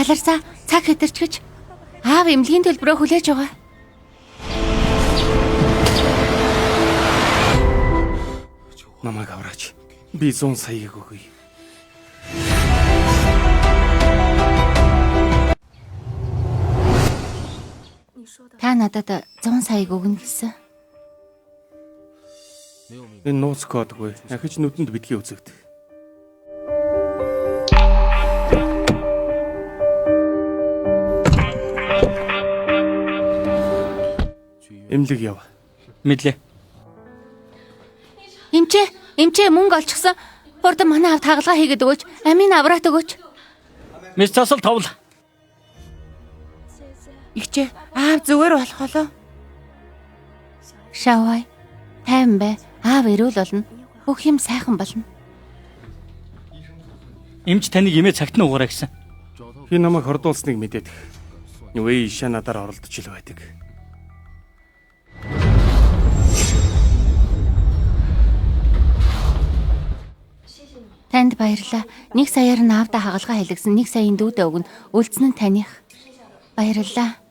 Баларсаа цаг хэтэрч гэж аав эмнэлгийн төлбөрөө хүлээж байгаа. Намайг авраач. Би 100 саяыг өгье. Та надад 100 саяыг өгнө гэсэн. Энэ нууц кодгүй. Ахиж нүдэнд битгий үзэгд. Эмнэлэг яв. Мэдлээ. Эмчээ, эмчээ мөнгө олчихсан. Хурдан манай аавд хагалгаа хийгээд өгөөч. Амийг авраад өгөөч. Мис цасал товл. Игчээ, аав зүгээр болох болоо. Шавай. Тайван бай. Аав эрүүл болно. Бүх юм сайхан болно. Эмч таныг эмээ цагт нь угаарай гэсэн. Хин намайг хордуулсныг мэдээд. Нүвэ иша надаар оролдож ил байдаг. Танд баярлалаа. 1 саяар нь аавдаа хагалгаа хийлгэсэн. 1 саяын дүүдээ өгнө. Үлдсэн нь таних. Баярлалаа.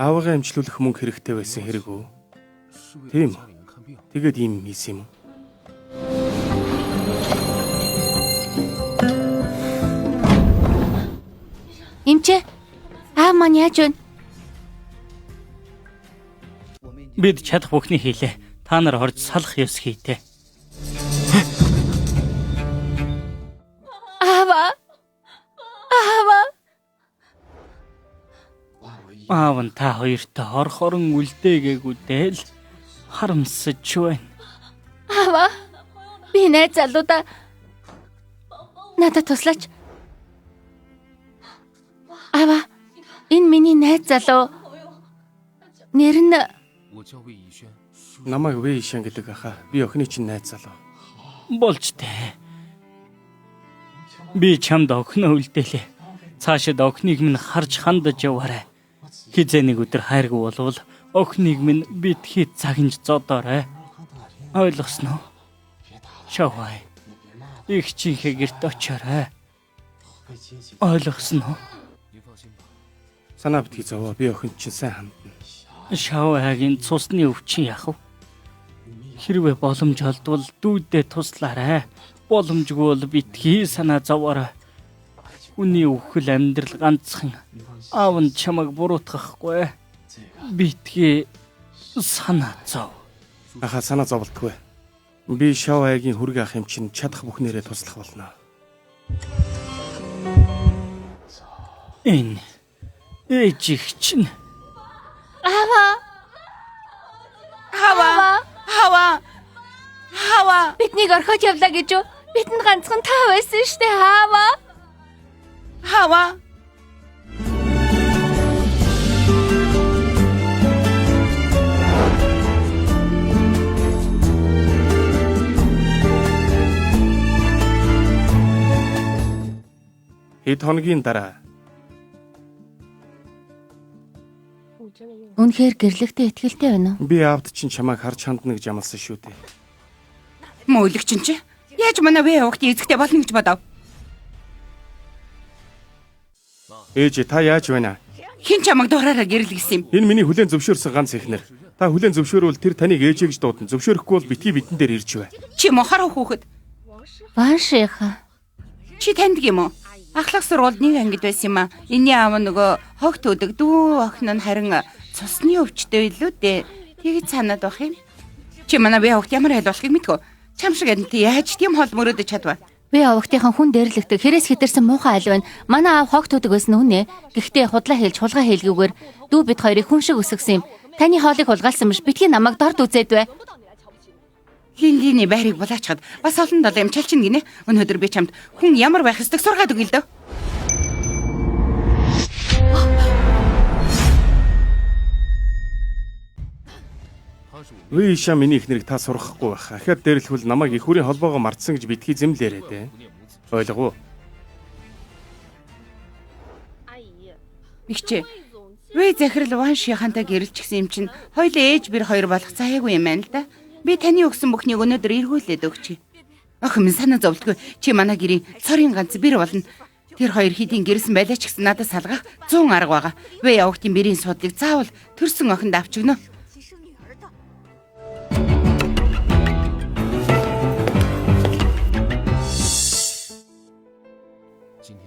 Аавыгаа эмчлүүлэх мөнгө хэрэгтэй байсан хэрэг үү? Тийм үү? Тэгээд ийм хийсэн юм уу? Эмчээ. Аав маань яаж вэ? Бид чадах бүхнийг хийлээ. Та нар орж салах ёс хийтэ. Аава. Аава. Аав нь та хоёртой орхорон үлдээгээгүй дээ л харамсаж байна. Аава. Би найз залуудаа надад туслаач. Аава. Энэ миний найз залуу. Нэр нь Намайг Вэ Ишан гэдэг аха. Би охины чинь найз залуу. Болж тэ. Би чамд охиноо үлдээлээ. Цаашид охиныг минь харж хандаж яваарай. Хизээ нэг өдөр хайргүй болвол охиныг минь битгий загинж зодоорой. Ойлгосноо? Шавай. Их чинхээ гэрт очоорой. Ойлгосноо? Санаа битгий зовоо. Би охин чинь сайн хандна. Шавайгийн цусны өвчин яах вэ? Хэрвээ боломж олдвол дүүдээ туслаарай. Боломжгүй бол битгий санаа зовоорой. Хүний үхэл амьдрал ганцхан. Аав нь чамайг буруутгахгүй. Битгий санаа зов. Аха санаа зовлтгүй. Би Шав аягийн хүрэг ах юм чинь чадах бүхнээрээ туслах болно. Энэ ээж их чинь Аава. Хава. Хава. Хава. Биднийг орхиод явлаа гэж юу? Бидэнд ганцхан та байсан штэ аава. Хава. Хэд хоногийн дараа Үнэхээр гэрлэгтэй итгэлтэй байна уу? би аавд чинь чамайг харж хандна гэж амласан шүү дээ. Мөөлөгч чинь чи. Яаж манай вэ хүүхдийн эзэгтэй болно гэж бодов? Ээж та яаж байна? Хэн чамайг дуурайраа гэрлэгсэн юм? Энэ миний хүлээн зөвшөөрсөн ганц эхнэр. Та хүлээн зөвшөөрвөл тэр таныг ээжээ гэж дуудана. Зөвшөөрөхгүй бол битгий бидэн дээр ирж бай. Чи мохор хүүхэд. Ваншиха. Чи таньдаг юм уу? Ахлах сургуульд нэг ангид байсан юм аа. Энийний аав нь нөгөө хогт өдөг дүү охин нь харин цусны өвчтэй билүү дээ. Тэгж санаад байх юм. Чи манай бэ хүүхд ямар айл болохыг мэдхүү. Чам шиг амьд яаж тийм хол мөрөөдөж чадва? Би овогтынхан хүн дээрлэгдэг хэрээс хэтэрсэн муухай айл байна. Манай аав хог төдөг байсан үнэ. Гэхдээ худлаа хэлж хулгай хийлгүүгээр дүү бид хоёрыг хүн шиг өсгсөн юм. Таны хоолыг хулгайлсан биш. Битгий намайг дорд үзээд бай. Линлиний байрыг булаачхад бас олон долоо юм чалчин гинэ. Өнөөдөр би чамд хүн ямар байх ёстойг сургаад өгье л дөө. Вэ Иша миний эхнэрийг та сургахгүй байх. Ахиад дээрлэхвэл намайг их хүрийн холбоогоо мартсан гэж битгий зэмлээрэй дээ. Ойлгов уу? Бигчээ. Вэ захирал Ван Шихантай гэрэлчихсэн юм чинь хоёул ээж бэр хоёр болох заяагүй юм байна л да. Би таны өгсөн бүхнийг өнөөдөр эргүүлээд өгчье. Охин минь санаа зовлтгүй. Чи манай гэрийн цорын ганц бэр болно. Тэр хоёр хэдийн гэрсэн байлаа ч гэсэн надад салгах 100 арга байгаа. Вэ явагтын бэрийн суудлыг заавал төрсөн охинд авч өгнө.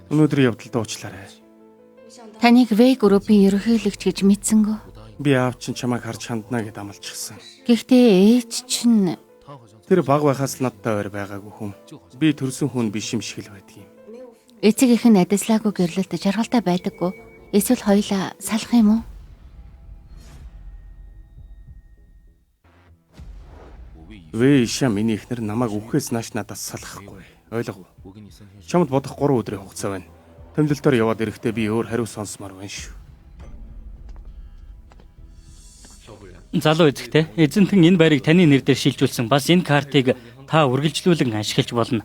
Өнөөдрийн явдалд уучлаарай. Таныг В группийн ерөнхийлөгч гэж мэдсэнгүү. Би аав чинь чамайг харж хандна гэд амлчихсан. Гэхдээ ээж чинь Тэр баг байхаас л надтай ойр байгаагүй хүн. Би төрсөн хүн биш юм шиг л байдгийн. Эцэг их нь адислаагүй гэрлэлт жаргалтай байдаггүй. Эсвэл хоёлаа салах юм уу? Вэ Иша миний эхнэр намайг үхээс нааш надаас салгахгүй. Ойлгов уу? Чамд бодох 3 өдрийн хугацаа байна. Томилолтоор яваад ирэхдээ би өөр хариу сонсомоор байна шүү. Залуу эзэгтэй, эзэнтэн энэ байрыг таны нэр дээр шилжүүлсэн. Бас энэ картыг та үргэлжлүүлэн ашиглаж болно.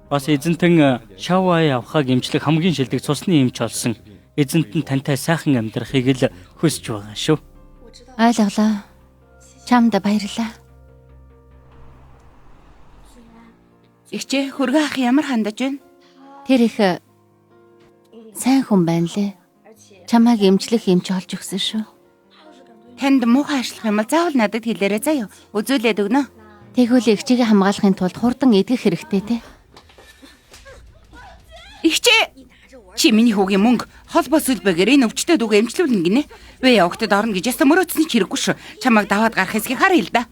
Бас эзэнтэн Шавай авхааг эмчлэх хамгийн шилдэг цусны эмч олсон. Эзэнтэн тантай сайхан амьдрахыг л хүсэж байгаа шүү. Ойлголоо. Чамд баярлалаа. Игчээ хөргөө ах ямар хандаж байна? Тэр их сайн хүн байна лээ. Чамайг эмчлэх эмч олж өгсөн шүү. Танд муухай ажиллах юм бол заавал надад хэлээрэй заяа. Үзүүлээд өгнө. Тэгвэл эгчийг хамгаалахын тулд хурдан идэх хэрэгтэй те. Игчээ чи миний хүүгийн мөнгө холбоо сүлбэгээр энэ өвчтөд үгээ эмчлүүлнэ гинэ. Вэ явагтад орно гэж яста мөрөөдсөний ч хэрэггүй шүү. Чамайг даваад гарах хэсгийг хар хил да.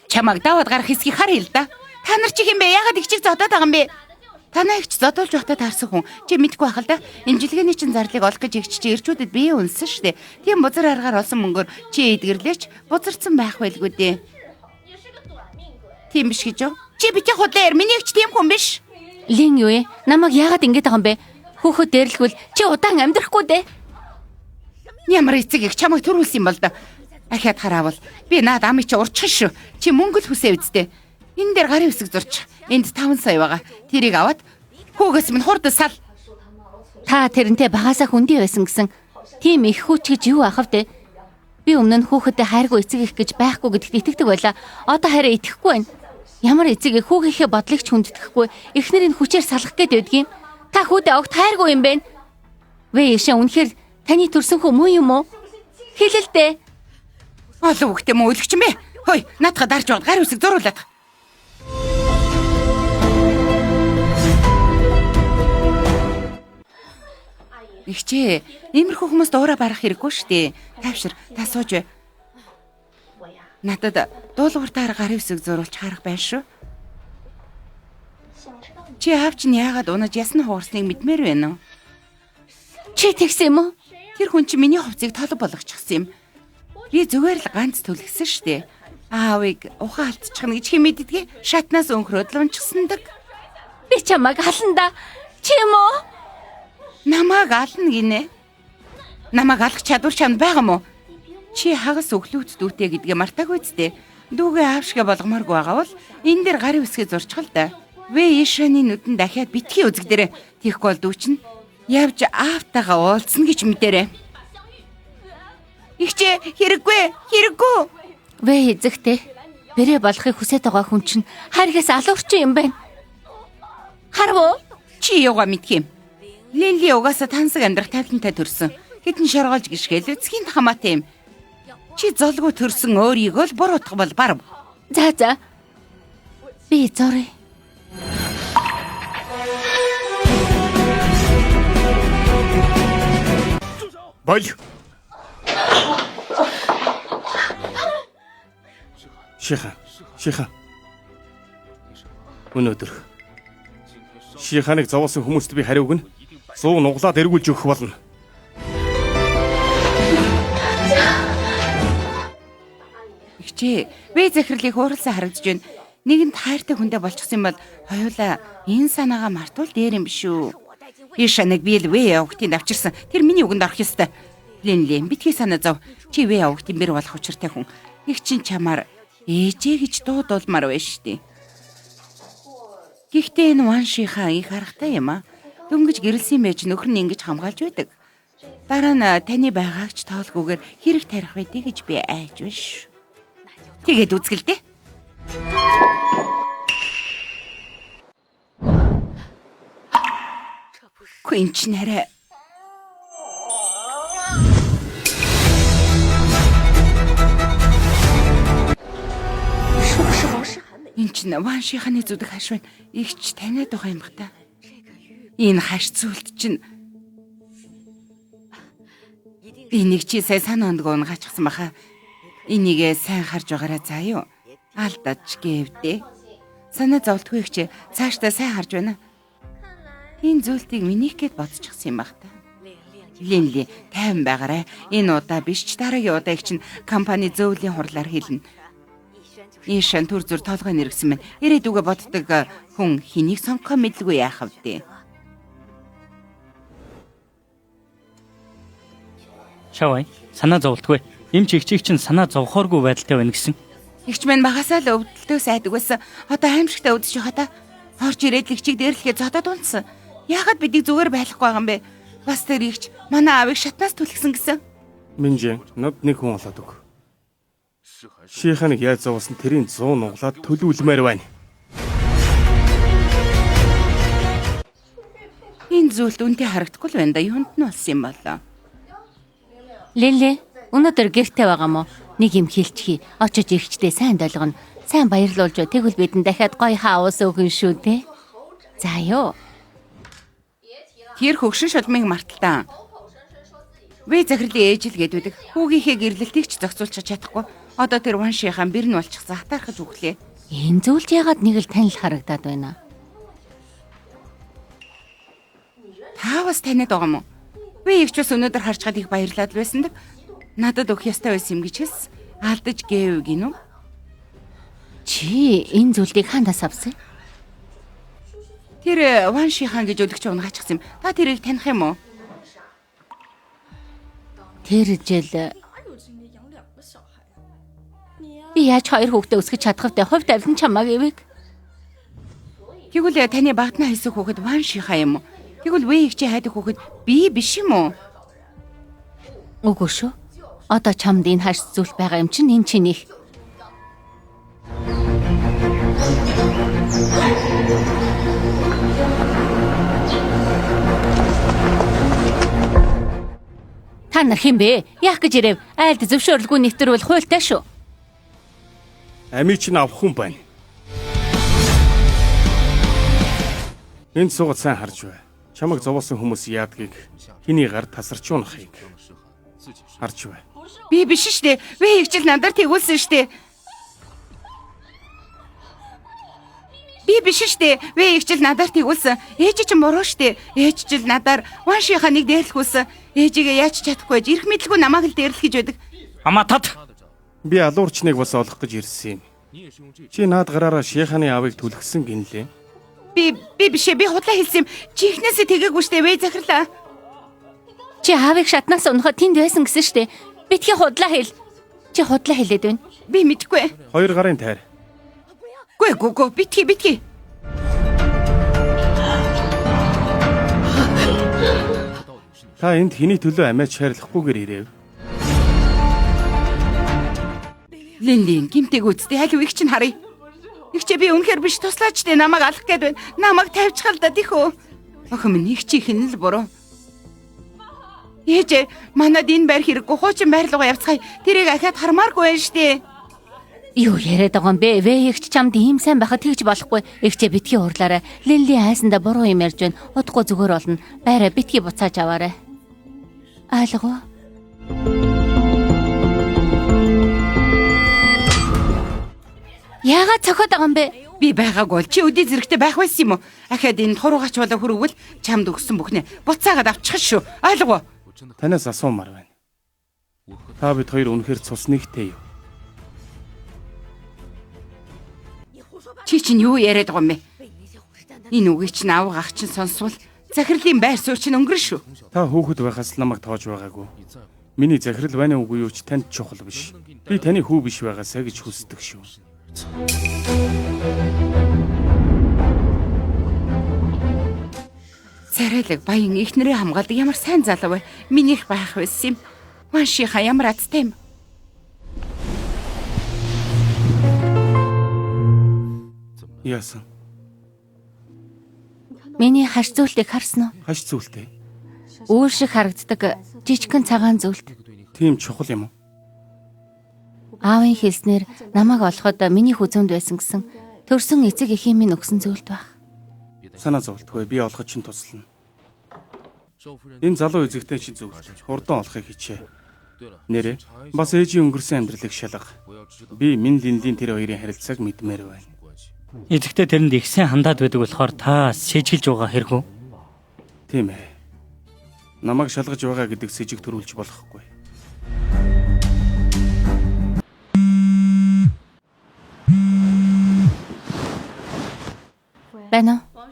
Чамайг даваад гарах хэсгийг хар хил да. Та нар чи хин бэ? Яагаад игчийг зодоод байгаа юм бэ? Танаа игч зодуулж байхдаа таарсан хүн. Чи мэдгүй байх л да. Эмчилгээний чин зарлыг олох гэж игч чи ирчүүдэд бие үнсэн штэ. Тийм бузар аргаар олсон мөнгөөр чи эдгэрлээч бузарцсан байх байлгүй дээ. Тийм биш гэж юу? Чи битгий худлаа яар. Миний игч тийм хүн биш. Лин юу ээ? Намайг яагаад ингэж байгаа юм бэ? Хүүхэд дээрлэхвэл чи удаан амьдрахгүй дээ. Ямар эцэг их чамайг төрүүлсэн юм бол да. Ахиад хараавал би наад амыг чи урчих шүү. Чи мөнгө л хүсээ үсттэй. Энэ дээр гарын үсэг зурч. Энд 5 сая байгаа. Тэрийг аваад хүүгээс минь хурд сал. Та тэрнтэй багасаа хүндий байсан гэсэн. Тийм их хүүч гэж юу ахав дээ? Би өмнө нь хүүхэдтэй хайргүй эцэг их гэж байхгүй гэдэгт итгэдэг байлаа. Одоо харин итгэхгүй байна. Ямар эцэг их хүүгийнхээ бодлыг ч хүндэтгэхгүй, эхнэрийг хүчээр салгах гээд байдгийм. Та хүүдээ огт хайргүй юм бэ? Вэ Ишаа үнэхээр таны төрсөн хүү муу юм уу? Хэлэл дээ. Олон хүүхдээ мөн өлгч юм бэ? Хой, наадха дарж байгаад гар үсэг зуруулаад. Игчээ, иймэрхүү хүмүүст уураа барах хэрэггүй шүү дээ. Тайвшир, та сууж бай. Надад дуулууртаар гарын үсэг зуруулж харах байна шүү. Чи аав чинь яагаад унаж ясна хугарсныг мэдмээр байна уу? Чи тэгсэн юм уу? Тэр хүн чинь миний хувцыг толб болгочихсон юм. Би зүгээр л ганц түлхсэн шүү дээ. Аавыг ухаан алдчихна гэж хэн мэддгийг шатнаас өнхрөөд л унчихсандаг. Би чамайг ална да. Чи юм уу? Намайг ална гинэ. Намайг алах чадвар чамд байгаа мó? Чи хагас өглөөт дүүтэй гэдгээ мартаагүй зү. Дүүгээ аавшгэ болгомооргүй байгаа бол энэ дээр гарын үсгээ зурчихал да. Вэ Ишаны нүдэн дахиад битгий үзэгдэрэ. Тийхгүй бол дүү чинь явж аавтайгаа уулзна гэж мэдэрэ. Игчээ хэрэггүй хэрэггүй. Вэ эзэгтэй. Бэрэ болохыг хүсэж байгаа хүн чинь харгас алуурчин юм байна. Харав уу? Чи юугаа мэдх юм? Линли угаасаа тансаг амьдрах тавилантай төрсөн. Хэдэн шоргоолж гიშгээл эцгийн хамаатай юм. Чи золгүй төрсөн өөрийгөө л буруутгах бол барав. За за. Би зуръя. Боль. Шиха, Шиха. Өнөөдөр Шиханыг зовоосон хүмүүст би хариу өгнө. 100 нуглаад эргүүлж өгөх болно. Игчээ, вэ захирлыг хууралсан харагдаж байна. Нэгэнд хайртай хүндээ болчихсон юм бол хоёулаа энэ санаагаа мартвал дээр юм биш үү? Ишаныг би л вэ явагтын давчирсан. Тэр миний үгэнд орох ёстой. Линли, битгий санаа зов. Чи вэ явагтын бэр болох учиртай хүн. Их чин чамаар ээжээ гэж дуудулмаар байна шүү дээ. Гэхдээ энэ ваншийнхаа их харахтай юм аа. Дөнгөж гэрэлсэн байж нөхөр нь ингэж хамгаалж байдаг. Дараа нь таны байгаагч тоолгүйгээр хэрэг тарих байдгийг гэж би айж байна шүү. Тэгээд үзгэл дээ. Үгүй эн чинь арай Энэ чинь Ваншиханы зүдэг хаш байна. Игч таниад байгаа юм бах та. Энэ хаш зүйлт чинь энийг чи сая санаа ондгоо унгаачихсан баха. Энийгээ сайн харж байгаарай заа юу. Алдаж гэвдээ. Санаа зовлтгүй их чи цаашдаа сайн харж байна. Энэ зүйлтийг минийх гэд бодчихсон юм бах та. Линли тайван байгаарай. Энэ удаа биш ч дараагийн удаа их чинь компани зөөвлийн хурлаар хэлнэ. Ийшэн төр зүр толгой нэргсэн байна. Ирээдүгэ боддог хүн хэнийг сонгохоо мэдлгүй яах вэ? Шавай, санаа зовлтгүй. Эмч эгчийг чинь санаа зовхооргүй байдалтай байна гэсэн. Игч минь багасаа л өвдөлтөөс айдаг байсан. Одоо аимшигтай өвдөж байгаа та. Орж ирээд л эгчийг дээрлэхээ зодоод унтсан. Яагаад бидийг зүгээр байлахгүй байгаа юм бэ? Бас тэр игч манай аавыг шатнаас түлхсэн гэсэн. Минжин, над нэг хүн олоод өг. Шиханыг яаж зовсон тэрийн 100 нуглаад төлөвлөмээр байна. Энэ зүйлд үнтэй харагдахгүй л байна да. Юунд нь болсон юм болоо? Линли, өнөөдөр гэрте байгаа мó? Нэг юм хэлчихье. Очиж эгчтэй сайн долгоно. Сайн баярлуулж бай. Тэгвэл бидэнд дахиад гоё хаус өгөн шүү дээ. За юу. Тэр хөгшин шулмыг марталтаа. Би захирлын ээж л гээд байдаг. Хүүгийнхээ гэрлэлтийг ч зохицуулчих чадахгүй. Одоо тэр Ваншихан бэр нь болчихсон хатаархаж өглөө. Энэ зүйлд ягаад нэг л танил харагдаад байна. Та бас таниад байгаа мó? Би их ч бас өнөөдөр харж чад их баярлаад л байсан даг. Надад өгөх ёстой байсан юм гэж хэлсэн. Алдаж гээв гинүү. Чи энэ зүйлийг хаанаас авсан? Тэр Ваншихан гэж өлөгч унгаачихсан юм. Та тэрийг таних юм уу? Тэр жил би яаж хоёр хүүхдээ өсгөж чадах вэ? Хувь тавилан чамааг ивэг. Тэгвэл таны багтнаа хийсэн хүүхэд Ваншихан юм уу? Тэгвэл вэ их чи хайдаг хүүхэд би биш юм уу? Үгүй шүү. Одоо чамд энэ харс зүйл байгаа юм чинь энэ чинийх. Та нар хэн бэ? Яах гэж ирэв? Айлд зөвшөөрлгүй нэвтрүүл хуйлтай шүү. Амийг чинь авах хүн байна. Энд суугаад сайн харж бай. Чамайг зовоосон хүмүүс яадгийг, хэний гар тасарч унахыг харж бай. Би биш штэ. Би их чил надаар тэгүүлсэн штэ. Би биш штэ. Би их чил надаар тэгүүлсэн. Ээж чинь буруу штэ. Ээж чил надаар Ваншийнхаа нэг дээрлэхүүлсэн. Ээжигээ яаж чадахгүй байж эрх мэдлгүй намайг л дээрлэх гэж байдаг. Амаа тат. Би алуурчныг бас олох гэж ирсэн юм. Чи наад гараараа Шиханы аавыг түлхсэн гинлээ. Би биш ээ. Би худлаа хэлсэн юм. Чи ихнээсээ тэгээгүй штэ. Вэ захирлаа. Чи аавыг шатнаас унахад тэнд байсан гэсэн штэ. Битгий худлаа хэл. Чи худлаа хэлээд байна. Би мэдэхгүй. Хоёр гарын тайр. Гүй гүй гүй битгий битгий. Та энд хэний төлөө амиа чайрлахгүйгээр ирэв. Линлин гимтэйг үсттэй аль их чинь харъя. Их чи би үнэхээр биш туслаач дээ намайг алах гээд байна. Намайг тавьчихал да тийхүү. Охин минь их чи их нь л буруу. Ээж манад энэ байр хэрэггүй хуучин байр руугаа явцгаая. Тэрийг ахиад хармааргүй байна штэ. Юу яриад байгаа юм бэ? Вэ эгч чамд ийм сайн байхад тэгж болохгүй. Эгчээ битгий уурлаарай. Линли айсандаа буруу юм ярьж байна. Удахгүй зүгээр болно. Байраа битгий буцааж аваарай. Ойлгов уу? Яагаад цохиод байгаа юм бэ? Би байгаагүй бол чи өдий зэрэгтэй байх байсан юм уу? Ахиад энэ хуруугач болоо хөрөвөл чамд өгсөн бүхнээ буцаагаад авчих шүү. Ойлгов уу? Танаас асуумаар байна. Та бид хоёр үнэхээр цус нэгтэй юу? Чи чинь юу яриад байгаа юм бэ? Энэ үгийг чинь авга ах чинь сонсвол захирлын байр суурь чинь өнгөрөн шүү. Та хүүхэд байхаас л намайг тоож байгаагүй. Миний захирал байна уугүй юу ч танд чухал биш. Би таны хүү биш байгаасаа гэж хүсдэг шүү. Царайлаг баян эхнэрээ хамгаалдаг ямар сайн залуу вэ? Минийх байх байсан юм. Маншийнхаа ямар азтай юм. Яасан? Миний хаш зүйлтийг харсан уу? Хаш зүйлтэй. Үүр шиг харагддаг жижигхэн цагаан зүйлт. Тийм чухал юм уу? Аавын хэлснээр намайг олоход миний хүзүүнд байсан гэсэн төрсөн эцэг эхийн минь өгсөн зүйлт байх. Санаа зовлтгүй би олоход чинь туслана. Энэ залуу эзэгтэй чинь зөвлөж хурдан олохыг хичээ. Нэрээ бас ээжийн өнгөрсөн амьдралыг шалга. Би Мин Линлийн тэр хоёрын харилцааг мэдмээр байна. Эзэгтэй тэрэнд их сайн хандаад байдаг болохоор та сэжиглж байгаа хэрэг үү? Тийм ээ. Намайг шалгаж байгаа гэдэг сэжиг төрүүлж болохгүй. Байна уу?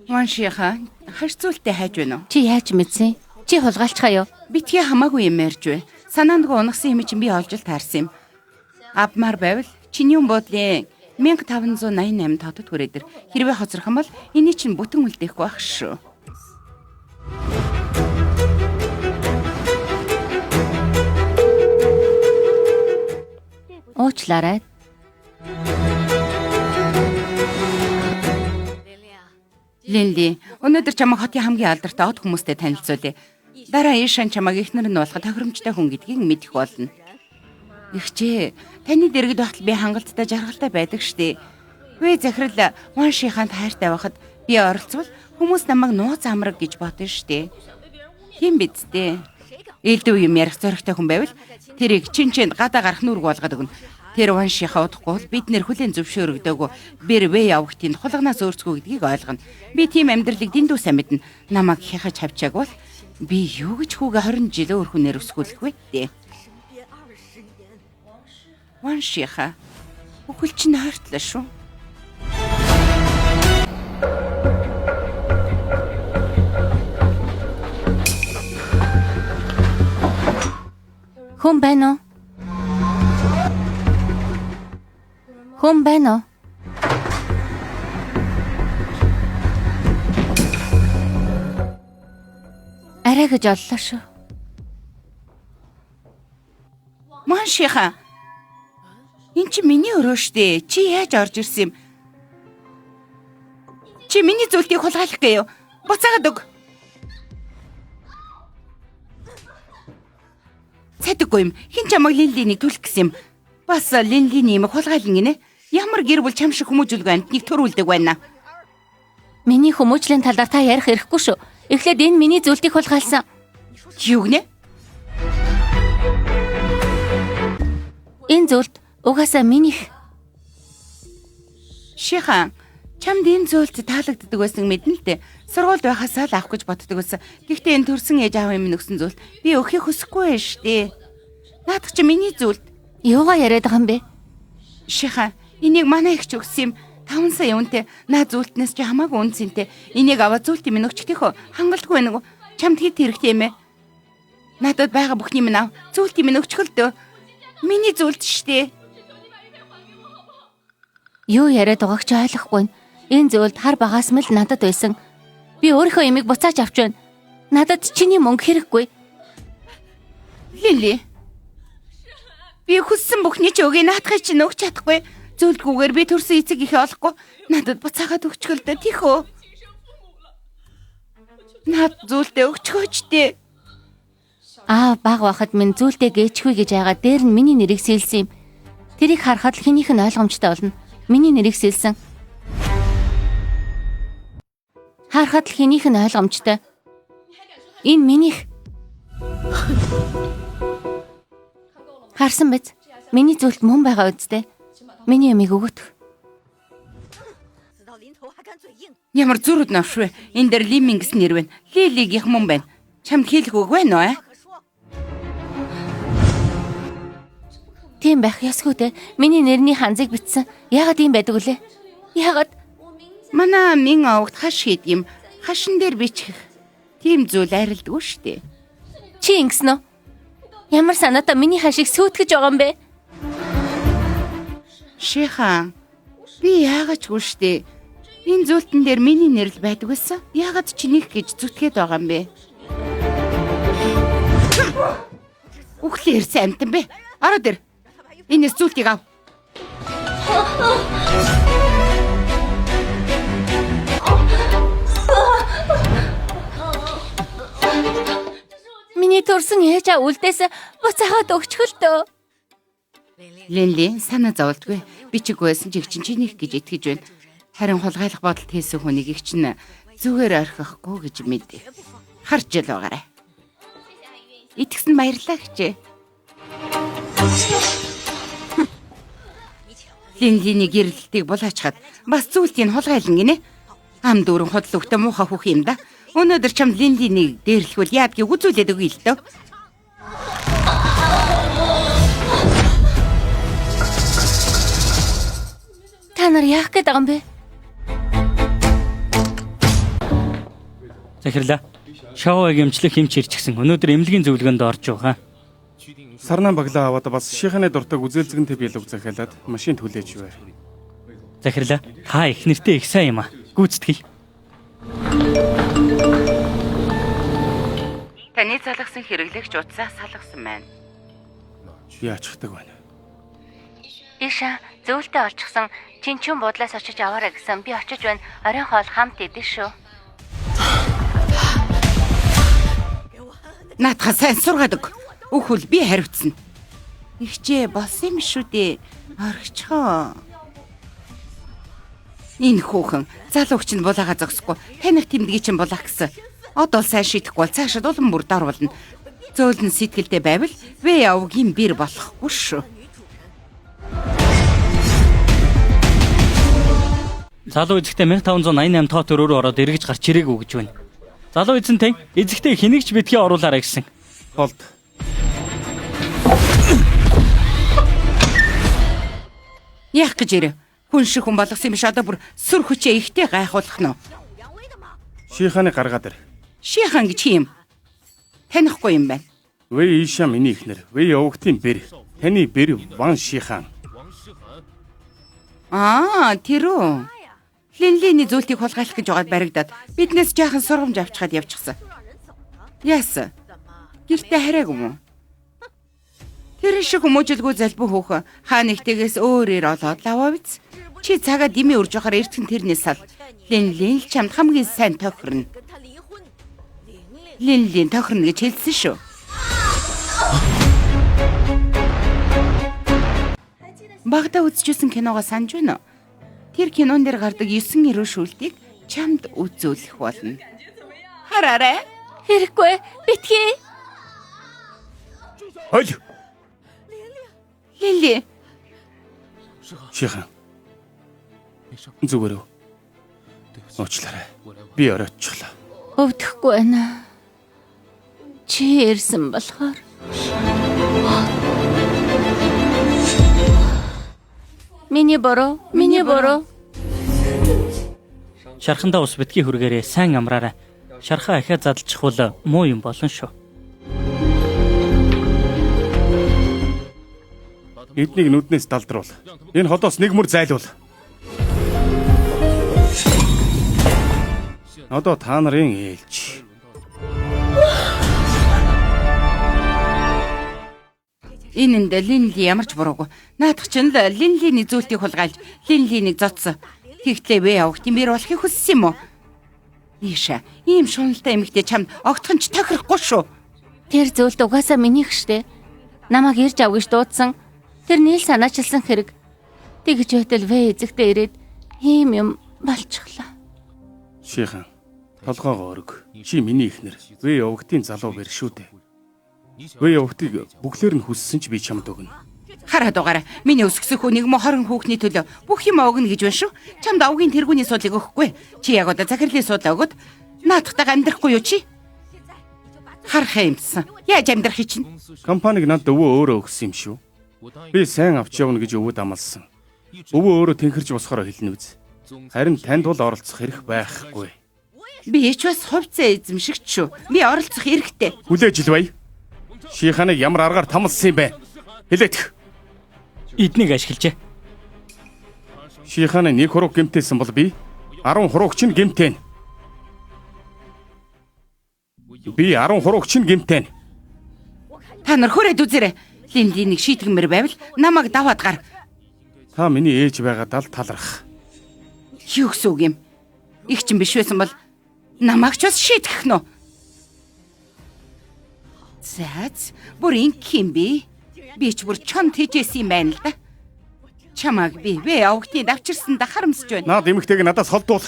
Ваншиха хаш зүйлтэй хайж байна уу? Чи яаж мэдсэн? Чи хулгайлчхаа юу? Битгий хамаагүй юм ярьж бай. Санаандгүй унагсан юм чинь би олж л таарсан юм. Авмаар байвал чиний буудлын 1588 хотод хүрээд ир. Хэрвээ хоцрох юм бол эний чинь бүтэн үлдээхгүй байх шүү. Уучлаарай. Линли, өнөөдөр чамайг хотын хамгийн алдартай од хүмүүстэй танилцуулъя. Дараа Ишан чамайг эхнэр нь болох тохиромжтой хүн гэдгийг мэдэх болно. Ихчээ, таны дэргэд байхад би хангалттай жаргалтай байдаг штэ. Вэ захирал Ваншиханд хайртай байхад би оролцвол хүмүүс намайг нууц амраг гэж бодно штэ. Хэн биз дээ? Элдв юм ярих зоригтой хүн байвал тэрийг чин чинд гадаа гарах нүрг болгоод өгнө. Тэр Ваншиха удахгүй бол бид нэр хүлээн зөвшөөрөгдөөгүй бэр вэ явагтын хулганаас өөрцгөө гэдгийг ойлгоно. Би тийм амьдралыг дэндүү сайн мэднэ. Намайг хяхаж хавчааг бол би юу гэж хүүгээ 20 жил өөр хүнээр өсгүүлэх вэ дээ. Ваншиха бүхэл чинь ойртлоо шүү. Хүн байна уу? Хүн байна уу? Арай гэж оллоо шүү. Маншиха. Эн чи миний өрөө штэ. Чи яаж орж ирсэн юм? Чи миний зүйлтийг хулгайлах гээё. Буцаагаад өг. Цайдаггүй юм. Хэн чамайг Линлинийг түлх гэсэн юм? Бас Линлиний юм хулгайлна гинэ. Ямар гэр бүл чам шиг хүмүүжүүлгүй амтныг төрүүлдэг байна. Миний хүмүүжлийн талаар та ярих эрхгүй шүү. Эхлээд энэ миний зүйлтийг хулгайлсан. Чи юу гинэ? Энэ зүйлт угаасаа минийх. Шихан, чамд энэ зүйлт таалагддаг байсан мэднэ л дээ. Сургуульд байхасаа л авах гэж боддог байсан. Гэхдээ энэ төрсэн ээж аав юм өгсөн зүйлт би өгөхийг хүсэхгүй байж штэ. Наадах чи миний зүйлт. Юугаа яриад байгаа юм бэ? Шихан, энийг манай эгч өгсөн юм. 5 сая үнэтэй. Наа зүйлтнээс чи хамаагүй үн цэнтэй. Энийг аваад зүйлт минь өгчихтэйхөө. Хангалтгүй байна уу? Чамд хэд хэрэгтэй юм бэ? Надад байгаа бүхний минь ав. Зүйлт минь өгчихөл дөө. Миний зүйлт штэ. Юу яриад байгааг ч ойлгохгүй. Энэ зүйлд хар багаас мэл надад байсан. Би өөрийнхөө ямиг буцааж авч байна. Надад чиний мөнгө хэрэггүй. Лили. Би хүссэн бүхний чи өгье наадахыг чинь өгч чадахгүй. Зүйлгүйгээр би төрсөн эцэг ихээ олохгүй. Надад буцаагаад өгчгөл дээ тийх үү? Наад зүйлдээ өгчгөөч дээ. Аа баг байхад минь зүйлдээ гээчгүй гэж айгаад дээр нь миний нэрийг сэлсэн юм. Тэрийг харахад л хэнийх нь ойлгомжтой болно. Миний нэрийг сэлсэн. Харахад л хэнийх нь ойлгомжтой. Энэ минийх. Харсан биз? Миний зүйлт мөн байгаа үсттэй. Миний ямиг өгөтг. Ямар зүрд новш вэ? Энэ дээр Лимин гэсэн нэр байна. Лилигийнх мөн байна. Чамд хэлэх үг байна уу? Аа? Тийм байх ёсгүй дээ. Миний нэрний ханзыг бичсэн. Яагаад ийм байдаг вүлээ? Яагаад? Манай мин овогт хаш хийд юм. Хашин дээр бичих. Тийм зүйл арилдгүй штэ. Чи ингэсэн үү? Ямар санаатай миний хашийг сүйтгэж байгаа юм бэ? Шихан, би яагаад ч үгүй штэ. Энэ зүйлтэн дээр миний нэр л байдаг байсан. Яагаад чинийх гэж зүтгээд байгаа юм бэ? Үхлийн ирсэн амтан бэ? Ороод ир. Энэс зүйлтийг ав. Миний төрсэн ээж аа үлдээс буцаагаад өгчих л дөө. Линли санаа зовлтгүй. Би чиг байсан ч их чинь чинийх гэж итгэж байна. Харин хулгайлах бодолт хийсэн хүнийг их чинь зүгээр орхихгүй гэж мэдээ. Харж л байгаарай. Итгэсэн баярлалаа гэжээ. Линлиний гэрэлтийг булаачхад бас зүйлтийг хулгайлна гинэ. Ам дүүрэн худал өгтө муухай хүүх юм да. Өнөөдөр чамд Линлинийг дээрлэхвэл яадгийг үзүүлээд өгье л дөө. Та нар яах гээд байгаа юм бэ? Захирлаа. Шоуаг эмчлэх эмч ирчихсэн. Өнөөдөр эмнэлгийн зөвлөгөөнд орж байгаа. Сарнаа баглаа аваад бас шиханы дуртаг үзээлзгэнтэй биелэг захиалаад машин түлээж байр. Захирлаа. Та их нэртэй их сайн юм а. Гүйцэтгэе. Таны залгасан хэрэглэгч утсаа салгасан байна. Яачихдаг байна. Иша зөвлөлтөө олчихсан чинчүүн буудлаас очиж аваарай гэсэн. Би очиж байна. Оройн хоол хамт идэх шүү. Наадха сайн сургаад өг. Өөхөл би хариуцна. Ихчээ болсон юм шүү дээ. Орхичихоо. Энэ хүүхэн залуугч нь булаага зогсохгүй. Таних тэмдгийг чинь булаах гэсэн. Од бол сайн шийдэхгүй бол цаашид улам бүр дор болно. Зөөлөн сэтгэлдээ байвал вэ явгийн бэр болохгүй шүү. Залуу эзэгтэй 1588 тоо төрөөр ороод эргэж гарч ирээгүй гэж байна. Залуу эзэнтэй эзэгтэй хэнийг ч битгий оруулаарай гэсэн. Холд. Яах гэж ирэв? Хүн шиг хүн болгосон юм биш одоо бүр сүр хүчээ ихтэй гайхуулах нь. Шиханы гаргаад ир. Шихан гэж хий юм. Танихгүй юм байна. Вэ Иша миний эхнэр. Вэ явгтын бэр. Таны бэр Ван Шихан. Аа, тэр үү. Линлиний зүйлтийг хулгайлах гэж байгаад баригдаад биднээс жаахан сургамж авчхаад явчихсан. Яасан? Гэртээ хараагүй юм уу? Тэр шиг хүмүүжлгүй залбуу хөөхөн хаа нэгтэйгээс өөр ир олоод лаваа биз. Чи цагаа дими үрж явахаар эртхэн тэрнээс сал. Линлин л чамд хамгийн сайн тохирно. Линлин тохирно гэж хэлсэн шүү. Багада үзчихсэн киногоо санаж байна уу? Тэр кинон дээр гардаг 9 эрүү шүлтийг чамд үзүүлэх болно. Хараарай. Хэрэггүй. Битгий. Хойл. Лили, Шихан. Зүгээр үү? Уучлаарай. Би оройтчлаа. Өвдөхгүй байна. Чи ирсэн болохоор. Миний буруу, миний буруу. Шархандаа ус битгий хүргээрээ сайн амраарай. Шархаа ахиа задлчихвал муу юм болно шүү. Эднийг нүднээс далдруул. Энэ холоос нэг мөр зайлуул. Одоо та нарын ээлж. энэнд Линли ямар ч буруугүй. Наадах чинь л Линлиний зүйлтийг хулгайлж Линлинийг зодсон. Тэгтлээ вэ явах тийм бэр болохыг хүссэн юм уу? Иша, ийм шуналтай эмэгтэй чамд огтхон ч тохирохгүй шүү. Тэр зүйлд угаасаа минийх штэ. Намайг ирж ав гэж дуудсан. Тэр нийл санаачилсан хэрэг. Тэгж байтал вэ эзэгтэй ирээд ийм юм болчихлоо. Шихан. Толгоогоо өрг. Чи миний эхнэр. Вэ явгтын залуу бэр шүү дээ. Вэ явгтыг бүглээр нь хүссэн ч би чамд өгнө. Хараад угаарай. Миний өсгсөн хүн нэг мө 20 хүүхний төлөө бүх юм огно гэж байна шүү. Чамд овгийн тэргүүний суудлыг өгөхгүй. Чи яг одоо захирлын суудлаа өгөөд наадахтайгаа амьдрахгүй юу чи? Харах юмсан. Яаж амьдрах чинь? Компаниг надад өвөө өөрөө өгсөн юм шүү. Би сайн авч явна гэж өвөө дамалсан. Өвөө өөрөө тэнхэрч босохоор хэлнэ үз. Харин танд бол оролцох эрх байхгүй. Би ч бас хувьцаа эзэмшигч шүү. Би оролцох эрхтэй. Хүлээж илвэй. Шиханыг ямар аргаар тамлсан юм бэ? Хэлээдэх. Эднийг ашиглажээ. Шиханы нэг хуруу гэмтээсэн бол би 10 хуруугч нь гэмтээн. Би 10 хуруугч нь гэмтээн. Та нар хүрээд үзээрэй. Линлинийг шийтгэмээр байвал намайг даваад гар. Та миний ээж байгаадаа л таларх. Юу гэсэн үг юм? Их чинь биш байсан бол намайг ч бас шийтгэх нь үү? Зац, бүр ингэх юм бэ? Би ч бүр чон тэжээсэн юм байна л да. Чамааг би вэ овгтын давчирсанд харамсаж байна. Наад эмэгтэйг надаас холдуул.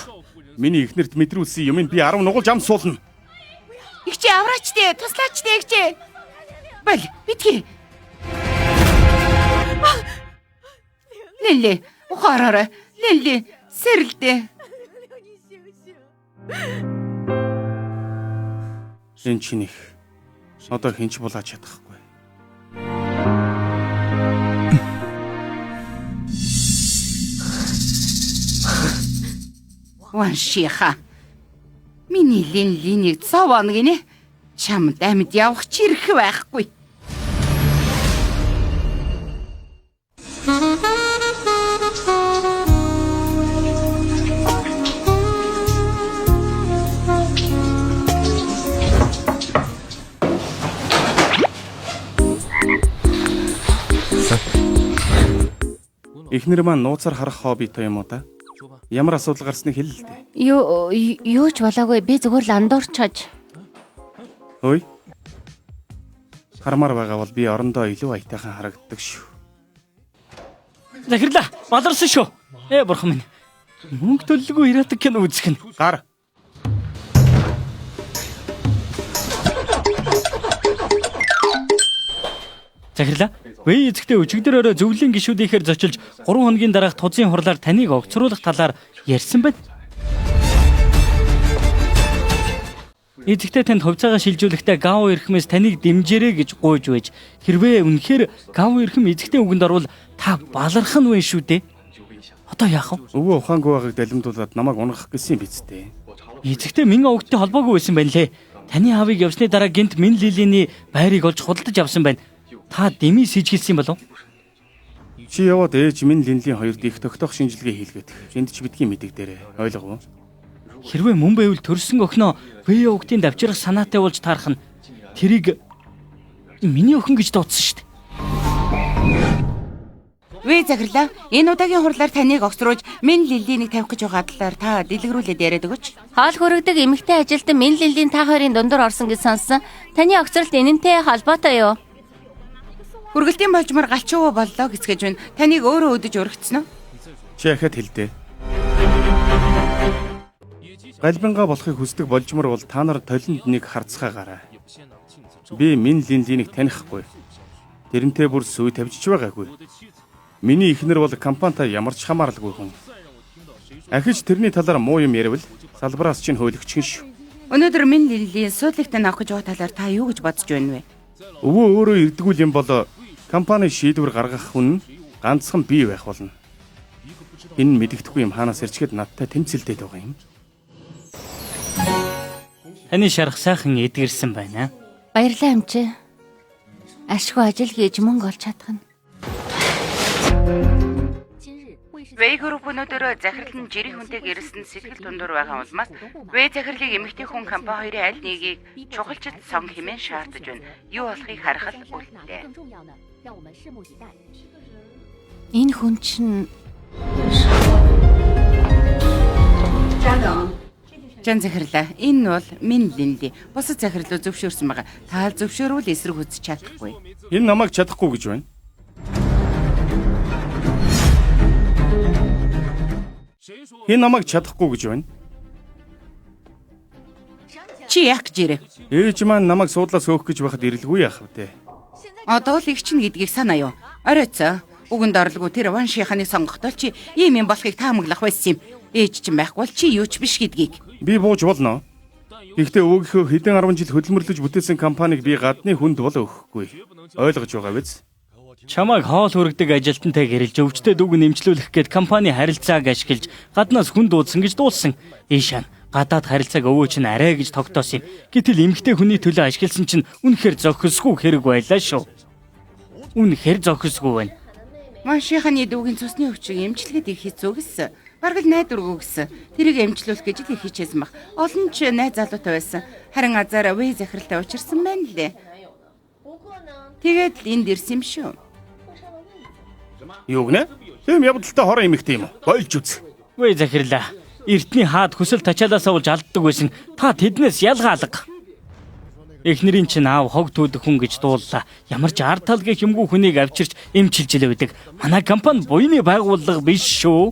Миний эхнэрт мэдрүүлсэн юмыг би 10 нугалж ам суулна. Игчээ авраач дээ, туслаач дээ игчээ. Бол, битгий. Линли, ухаараарай. Линли, сэрэлдэ. Энэ чинийх. Одоо хэн ч булаач чадахгүй. Ваншиха. Миний Линлинийг зовоно гинэ. Чамд амьд явах чирэх байхгүй. Эхнэр маань нууцаар харах хоббитой юм уу та? Ямар асуудал гарсныг хэл л дээ. Юу ч болоогүй. Би зүгээр л андуурчаж. Ой. Хармаар байгаа бол би орондоо илүү аятайхан харагддаг шүү. Захирлаа, баларсан шүү. Ээ бурхан минь. Мөнгө төлөлгүй эротик кино үзэх нь. Гар. Захирлаа. Вэ эзэгтэй өчигдөр өрөө зөвлөлийн гишүүдийнхээр зочилж 3 хоногийн дараах тузын хурлаар таныг огцруулах талаар ярьсан байна. Эзэгтэй танд хувьцаагаа шилжүүлэхдээ Гао эрхмээс таныг дэмжээрэй гэж гуйж байж хэрвээ үнэхээр Гао эрхэм эзэгтэй үгэнд орвол та баларх нь вэ шүү дээ. Одоо яах вэ? Өвөө ухаангүй байгааг далимдуулаад намайг унгах гэсэн юм биз дээ. Эзэгтэй мэн овгттэй холбоогүй байсан байна лээ. Таны аавыг явсны дараа гинт Мин Лилиний байрыг олж худалдаж авсан байна. Та дэмий сэжгэлсэн болов? Чи яваад ээж минь Линлийн хоёрд их тогтоох шинжилгээ хийлгээд. Энд ч битгий мэдэгдээрэй. Ойлгов уу? Хэрвээ мөн байвал төрсөн охиноо Вэ овгтийн давчрах санаатай болж таарах нь тэрийг миний охин гэж дуудсан шүү дээ. Вэ захирлаа. Энэ удаагийн хурлаар таныг огцруулж Мин Лилинийг тавих гэж байгаа талаар та дэлгэрүүлээд яриад өгөөч. Хоол хүргэдэг эмэгтэй ажилтан Мин Линлийн та хоёрын дундуур орсон гэж сонссон. Таны огцролт энэнтэй холбоотой юу? Хүргэлтийн болжмор галчуу боллоо гэцгээж байна. Таныг өөрөө өдөж өргөцсөн үү? Чи ахаад хэлдэ. Галбингаа болохыг хүсдэг болжмор бол та нар толинд нэг харцгаагаарай. Би Мин Линлинийг танихгүй. Тэрнтэй бүр сүй тавьж байгаагүй. Миний эхнэр бол компанитай ямар ч хамааралгүй хүн. Ахиж тэрний талаар муу юм ярил салбараас чинь хөөлөгч шүү. Өнөөдөр Мин Линлийн суудлагт авах гэж байгаа талаар та юу гэж бодож байна вэ? Өвөө өөрөө ирдгүүл юм бол компани шийдвэр гаргах хүн нь ганцхан би байх болно. Энэ мэдэгдэхгүй юм хаанаас ирчгээд надтай тэмцэлдээд байгаа юм. Таны шарах сайхан эдгэрсэн байна. Баярлалаа эмчээ. Ашгүй ажил хийж мөнгө олж чадах нь. Вэ групп өнөөдөр захирал нь жирийн хүнтэйг ирсэн сэтгэл дундуур байгаа улмаас вэ захирлыг эмэгтэй хүн компани хоёрын аль нэгийг чухалчид сон хэмээн шаардаж байна. Юу болохыг харах л үлдээ. Энэ хүн чинь Жан захирлаа. Энэ бол Мин Линли. Бусад захирлуу зөвшөөрсөн байгаа. Та л зөвшөөрвөл эсрэг үзэж чадахгүй. Энэ намайг чадахгүй гэж байна. Энэ намайг чадахгүй гэж байна. Чи яах гэж ирэв? Ээж маань намайг суудлаас өөх гэж байхад ирэлгүй яах вэ? Одоо л их чинь гэдгийг санаа юу? Оройтсоо. Үгэнд орлого тэр Ваншиханы сонгохдоо чи ийм юм болохыг таамаглах байсан юм. Ээж чинь байхгүй бол чи юу ч биш гэдгийг. Би бууж болно. Гэхдээ өвөөгийнхөө хэдэн 10 жил хөдөлмөрлөж бүтээсэн компанийг би гадны хүнд бол өгөхгүй. Ойлгож байгаа биз? Чамайг хоол хүргэдэг ажилтнтай гэрэлж өвчтөй дүүг нэмжлүүлэх гээд компани харилцааг ашиглаж гаднаас хүн дуудсан гэж дуулсан. Ийшаа гадаад харилцааг өвөө чинь арай гэж тогтоосон юм. Гэтэл эмэгтэй хүний төлөө ашигласан чинь үнэхээр зохисгүй хэрэг байлаа шүү. Үнэхээр зохисгүй байна. Ваншиханы дүүгийн цусны өвчийг эмчилгээд их хэцүү гэсэн. Бараг л найдваргүй гэсэн. Тэрийг эмчлүүлэх гэж л их хичээсэн баг. Олон ч найз залуутай байсан. Харин азаараа вэ захиралтай учирсан байна лээ. Тэгээд л энд ирсэн юм шүү. Юу гэнэ? Тийм явдалтай хорон эмэгтэй юм уу? Болж үз. Вэ захирлаа. Эртний хаад хүсэл тачаалаасаа болж алддаг байсан. Та тэднээс ялгаа алга. Эхнэрийн чинь аав хог түүдэг хүн гэж дууллаа. Ямар ч ард тал гэх юмгүй хүнийг авчирч эмчилж л байдаг. Манай компани буйны байгууллага биш шүү.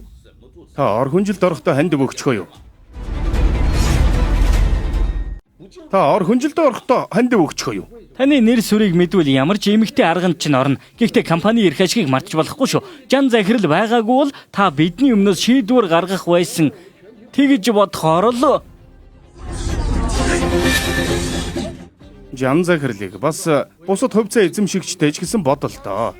Та ор хүнжилд орохдоо ханд бөгчхөө юу? Та ор хүнжилд орохдоо ханд бөгчхөө юу? Таны нэр сүрийг мэдвэл ямар ч эмэгтэй арганд чинь орно. Гэхдээ компани эрх ашигыг мартаж болохгүй шүү. Жан захирал байгаагүй бол та бидний өмнөөс шийдвэр гаргах байсан. Тэгж бодохоор л Жан захирлыг бас бусад хувьцаа эзэмшигчтэй ч гэсэн бодолтоо.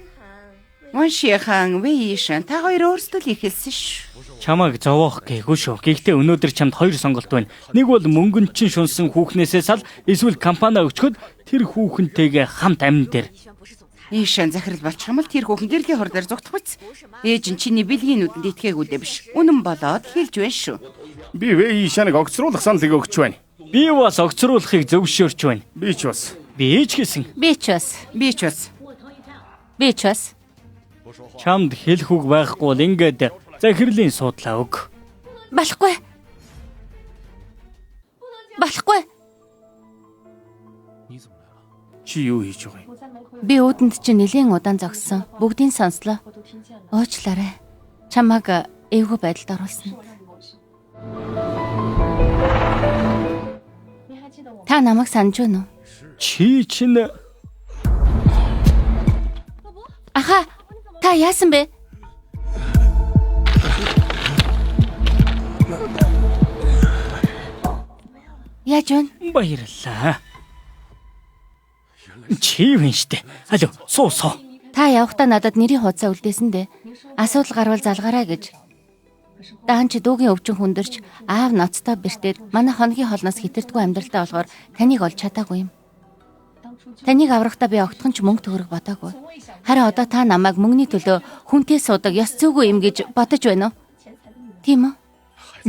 Уншихан, Вэйшэн та хоёр өөрсдөө л ихэлсэн шүү. Чамайг зовоох гээгүй шүү. Гэхдээ өнөөдөр чамд хоёр сонголт байна. Нэг бол мөнгөнд чинь шунсан хүүхнээсээ сал, эсвэл компани өчгөхөд тэр хүүхэнтэйгээ хамт амин дээр. Ийшэн захирал болчих юм бол тэр хүүхэн гэрлийн хор дээр зугтах биз. Ээж нь чиний бэлгийн нүдэнд итгээгүй дээ биш. Үнэн болоод хэлж байна шүү. Би Вэй Шаныг огцруулах саналыг өгч байна. Би бас огцруулахыг зөвшөөрч байна. Би ч бас. Би ч гэсэн Би ч бас. Би ч бас. Би ч бас. Чамд хэлэх үг байхгүй бол ингээд захирлын суудлаа өг. Болохгүй. Болохгүй. Чи юу хийж байгаа юм? Би үүдэнд чинь нэлээд удаан зогссон. Бүгдийг сонслоо. Уучлаарай. Чамайг эвгүй байдалд оруулсан. Та намайг санаж байна уу? Чи чинь Аха, та яасан бэ? Яаж вэ? Баярлалаа. Чи юм штэ. Алло, суу суу. Та явахдаа надад нэрийн хуудасаа үлдээсэн дээ. Асуудал гарвал залгаарай гэж. Даан чи дүүгийн өвчин хүндэрч аав ноцтой бэртээд манай хоногийн хоолноос хитэрдэггүй амьдралтай болохоор таныг олж чадаагүй юм. Таныг аврахдаа би огтхон ч мөнгө төгрөг бодоогүй. Харин одоо та намайг мөнгөний төлөө хүнтэй суудаг ёс зүйгүй юм гэж бодож байна уу? Тийм үү?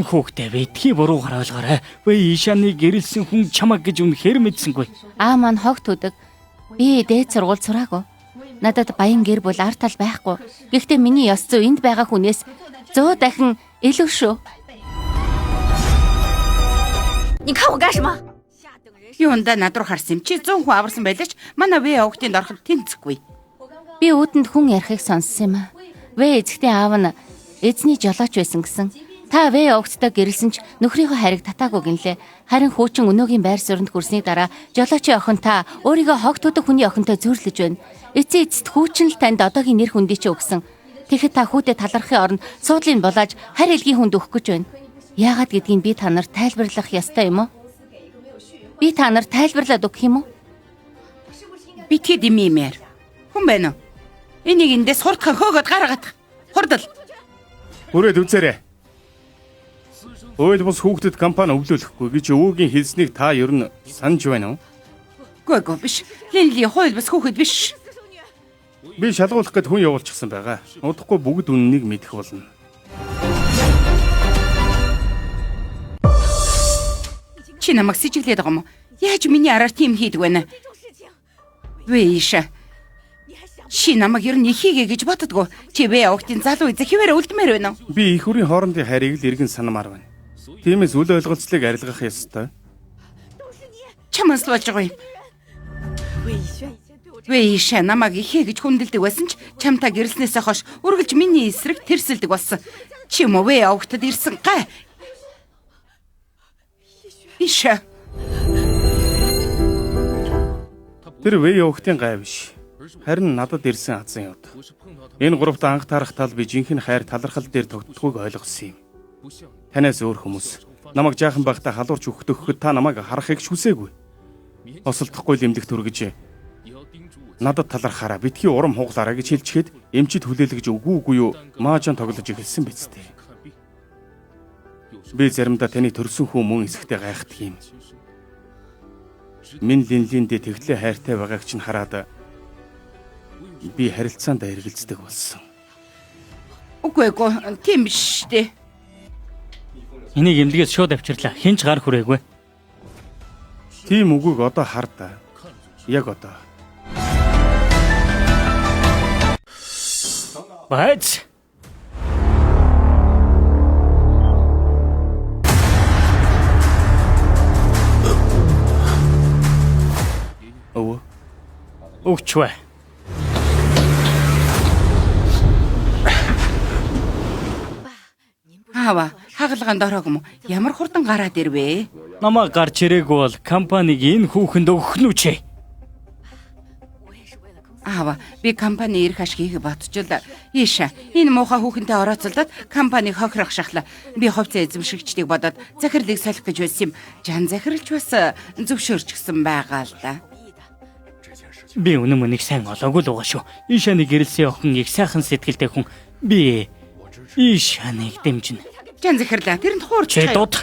Хүүхдээ битгий буруугаар ойлгоорой. Вэ Ишаны гэрэлсэн хүн чамаг гэж үнэхээр мэдсэнгүй. Аа маань хог түдэг. Би дээд сургууль сураагүй. Надад баян гэр бүл ар тал байхгүй. Гэхдээ миний ёс зүй энд байгаа хүнээс 100 дахин илүү шүү. 你看我干什么？ Юунда над руу харсан юм чи 100 хүн аварсан байлаа ч манай вэ огтынд ороход тэнцэхгүй. Би үүдэнд хүн ярихыг сонссон юм аа. Вэ эцэгтэй аав нь эзний жолооч байсан гэсэн. Та вэ огттой гэрэлсэн ч нөхрийнхөө хариг татаагүй гинлээ. Харин хуучин өнөөгийн байр суурьнд хүрсний дараа жолоочийн охин та өөрийгөө хог төдөх хүний охинтой зүйрлэж байна. Эцсийн эцэст хүүчин л танд одоогийн нэр хүндий чи өгсөн. Тэгэхэд та хүүтэй талархахын оронд суудлыг булааж харь элгийн хүнд өгөх гэж байна. Яагаад гэдгийг би та нарт тайлбарлах ёстой юм уу? Би та нарт тайлбарлаад өгөх юм уу? Битгий димимээр. Хүн байна уу? Энийг эндээс хурдхан хөөгөөд гаргаад. Хурдал. Хүрээд үзээрэй. Хууль бус хүүхдэд компани өвлүүлэхгүй гэж өвөөгийн хэлснийг та ер нь санаж байна уу? Үгүй үгүй биш. Линли хууль бус хүүхэд биш. Би шалгуулах гээд хүн явуулчихсан байгаа. Удахгүй бүгд үнэнийг мэдэх болно. Чи намайг сэжиглээд байгаа юм уу? Яаж миний араар тийм хийдэг вэ? Вэйша. Чи намайг ер нь ихийгээ гэж боддгоо. Чи вэ огтын залуу эзэ хിവэр үлдмээр байна уу? Би их хүрийн хоорондын хайрыг л эргэн санамаар байна. Тиймээс үл ойлголцлыг арилгах ёстой. Чамаас л болж байгаа юм. Вэйша намайг ихээ гэж хүндэлдэг байсан ч чамтай гэрэлснээсээ хойш үргэлж миний эсрэг тэрсэлдэг болсон. Чи юм уу вэ огтод ирсэн гай. Иша. Тэр вэ явгтын гай биш. Харин надад ирсэн азан юд. Энэ гуравт анх таарах тал би жинхэнэ хайр талархал дээр тогтдохгүйг ойлгосон юм. Танаас өөр хүмүүс намайг жаахан байхдаа халуурч өгөх та намайг харахыг ч хүсээгүй. Осолдохгүй лэмдэх түргэж надад талархаараа битгий урам хуглаараа гэж хэлчихэд эмчид хүлээлгэж үгүй үгүй юу маажан тоглож эхэлсэн биз дээ. Би заримдаа таны төрсөн хүн мөн эсэхтэй гайхдаг юм. Минь линлиндээ тэгтлээ хайртай байгааг чинь хараад би харилцаанд эргэлздэг болсон. Үгүй үгүй тийм биш дээ. Энийг эмнэлгээс шууд авчирлаа. Хэн ч гар хүрээгүй. Тийм үгийг одоо хар да. Яг одоо. Бааз. Өгч вэ. Аава, хагалгаанд ороог юм уу? Ямар хурдан гараад ирвэ? Намаа гарч ирээгүй бол компаниг энэ хүүхэнд өгөх нь үчээ. Аава, би компани ирэх ашгийг бодчихвол ийшээ энэ муухай хүүхэнтэй орооцолдоод компаниг хохирох шахлаа. Би хувьцаа эзэмшигчдийг бодоод захирлыг солих гэж байсан юм. Жан захиралч бас зөвшөөрчихсөн байгаа л да. Би үнэн мөнийг сайн олоогүй л байгаа шүү. Ийшээ нэг гэрэлсэн охин их сайхан сэтгэлтэй хүн. Би Ийшааныг дэмжинэ. Жан захирлаа тэрэнд хуурч Чи дууд.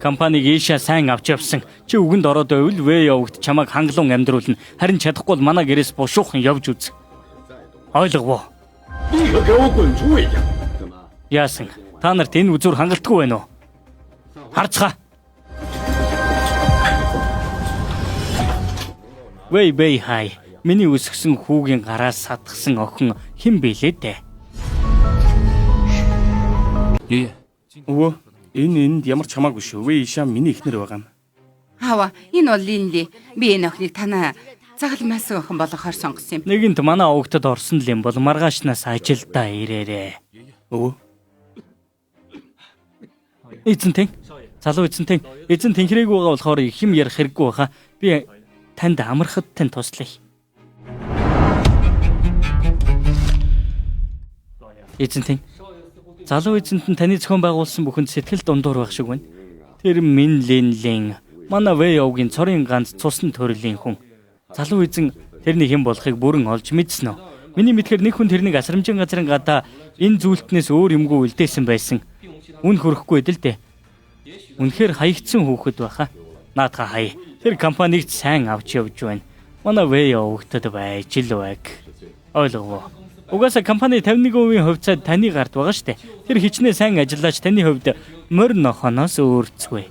Компаниг ийшээ сайн авч явсан. Чи үгэнд ороод байвал вэ явагд чамайг хангалуун амьдруулна. Харин чадахгүй бол манай гэрээс бушуухан явж үз. Ойлгов уу? 立刻给我滚出魏家！怎么？ Яасан? Та нарт энэ үзүүр хангалтгүй байна уу? Харцгаа. Вэй бэй хай. Миний өсгсөн хүүгийн гараас садгсан охин хэн бэлээ дээ? 爷爷， Өвөө, энэ энд ямар ч хамаагүй шүү. Вэ Ишан миний эхнэр байгаа юм. Аава, энэ бол Линли. Би энэ охиныг танаа загалмайсан охин болгохоор сонгосон юм. Нэгэнт манай овогтод орсон л юм бол маргаашнаас ажилдаа ирээрээ. Өвөө, Эзэнтэн. Залуу эзэнтэн. Эзэн тэнхрээгүй байгаа болохоор их юм ярих хэрэггүй баха. Би танд амархад тань туслая. Эзэнтэн. Залуу эзэнтэн таны зохион байгуулсан бүхэнд сэтгэл дундуур байх шиг байна. Тэр Мин Лин Лин манай Вэй овгийн цорын ганц цусны төрлийн хүн. Залуу эзэн тэрний хэн болохыг бүрэн олж мэдсэн үү? Миний мэдхээр нэг хүн тэрнийг асрамжийн газрын гадаа энэ зүйлтнээс өөр юмгүй үлдээсэн байсан. Үн хөрөхгүй дэл дээ. Үнэхээр хаягдсан хүүхэд байха. Наадха хай. Тэр компаниг сайн авч явж байна. Манай Вэй овогтод байж л байг. Ойлгов уу? Угаасаа компани 51% хувьцаа таны гарт байгаа штэ. Тэр хичнээн сайн ажиллаач таны хувьд морь нохоноос өөрцгүй.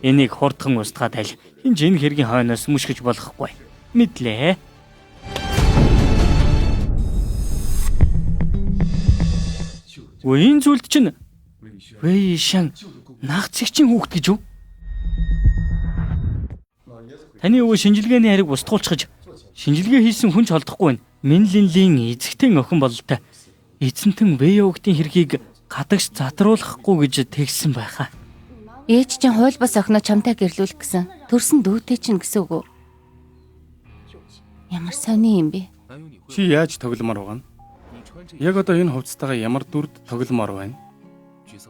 Энийг хурдхан устгаад аль. Хин ч энэ хэргийн хойноос мөшгөж болохгүй. Мэдлээ. Үгүй энэ зүйлд чинь Вэй шан нагц чин хүүхэд гэж юу? Таны өвөө шинжилгээний харийг устгуулчихж шинжилгээ хийсэн хүн ч олдохгүй байна. Минлинлийн эзэгтэн охин бололтой. Эзэнтэн Вэй овгтын хэргийг гадагш затруулахгүй гэж тэгсэн байхаа. Ээж чинь хууль бус охиноо чамтай гэрлүүлэх гэсэн. Төрсөн дүүтэй чинь гэсэн үг үү? Ямар сони юм бэ? чи яаж тогломоор байгаа нь? Яг одоо энэ хувцастайгаа ямар дүрд тогломоор байна?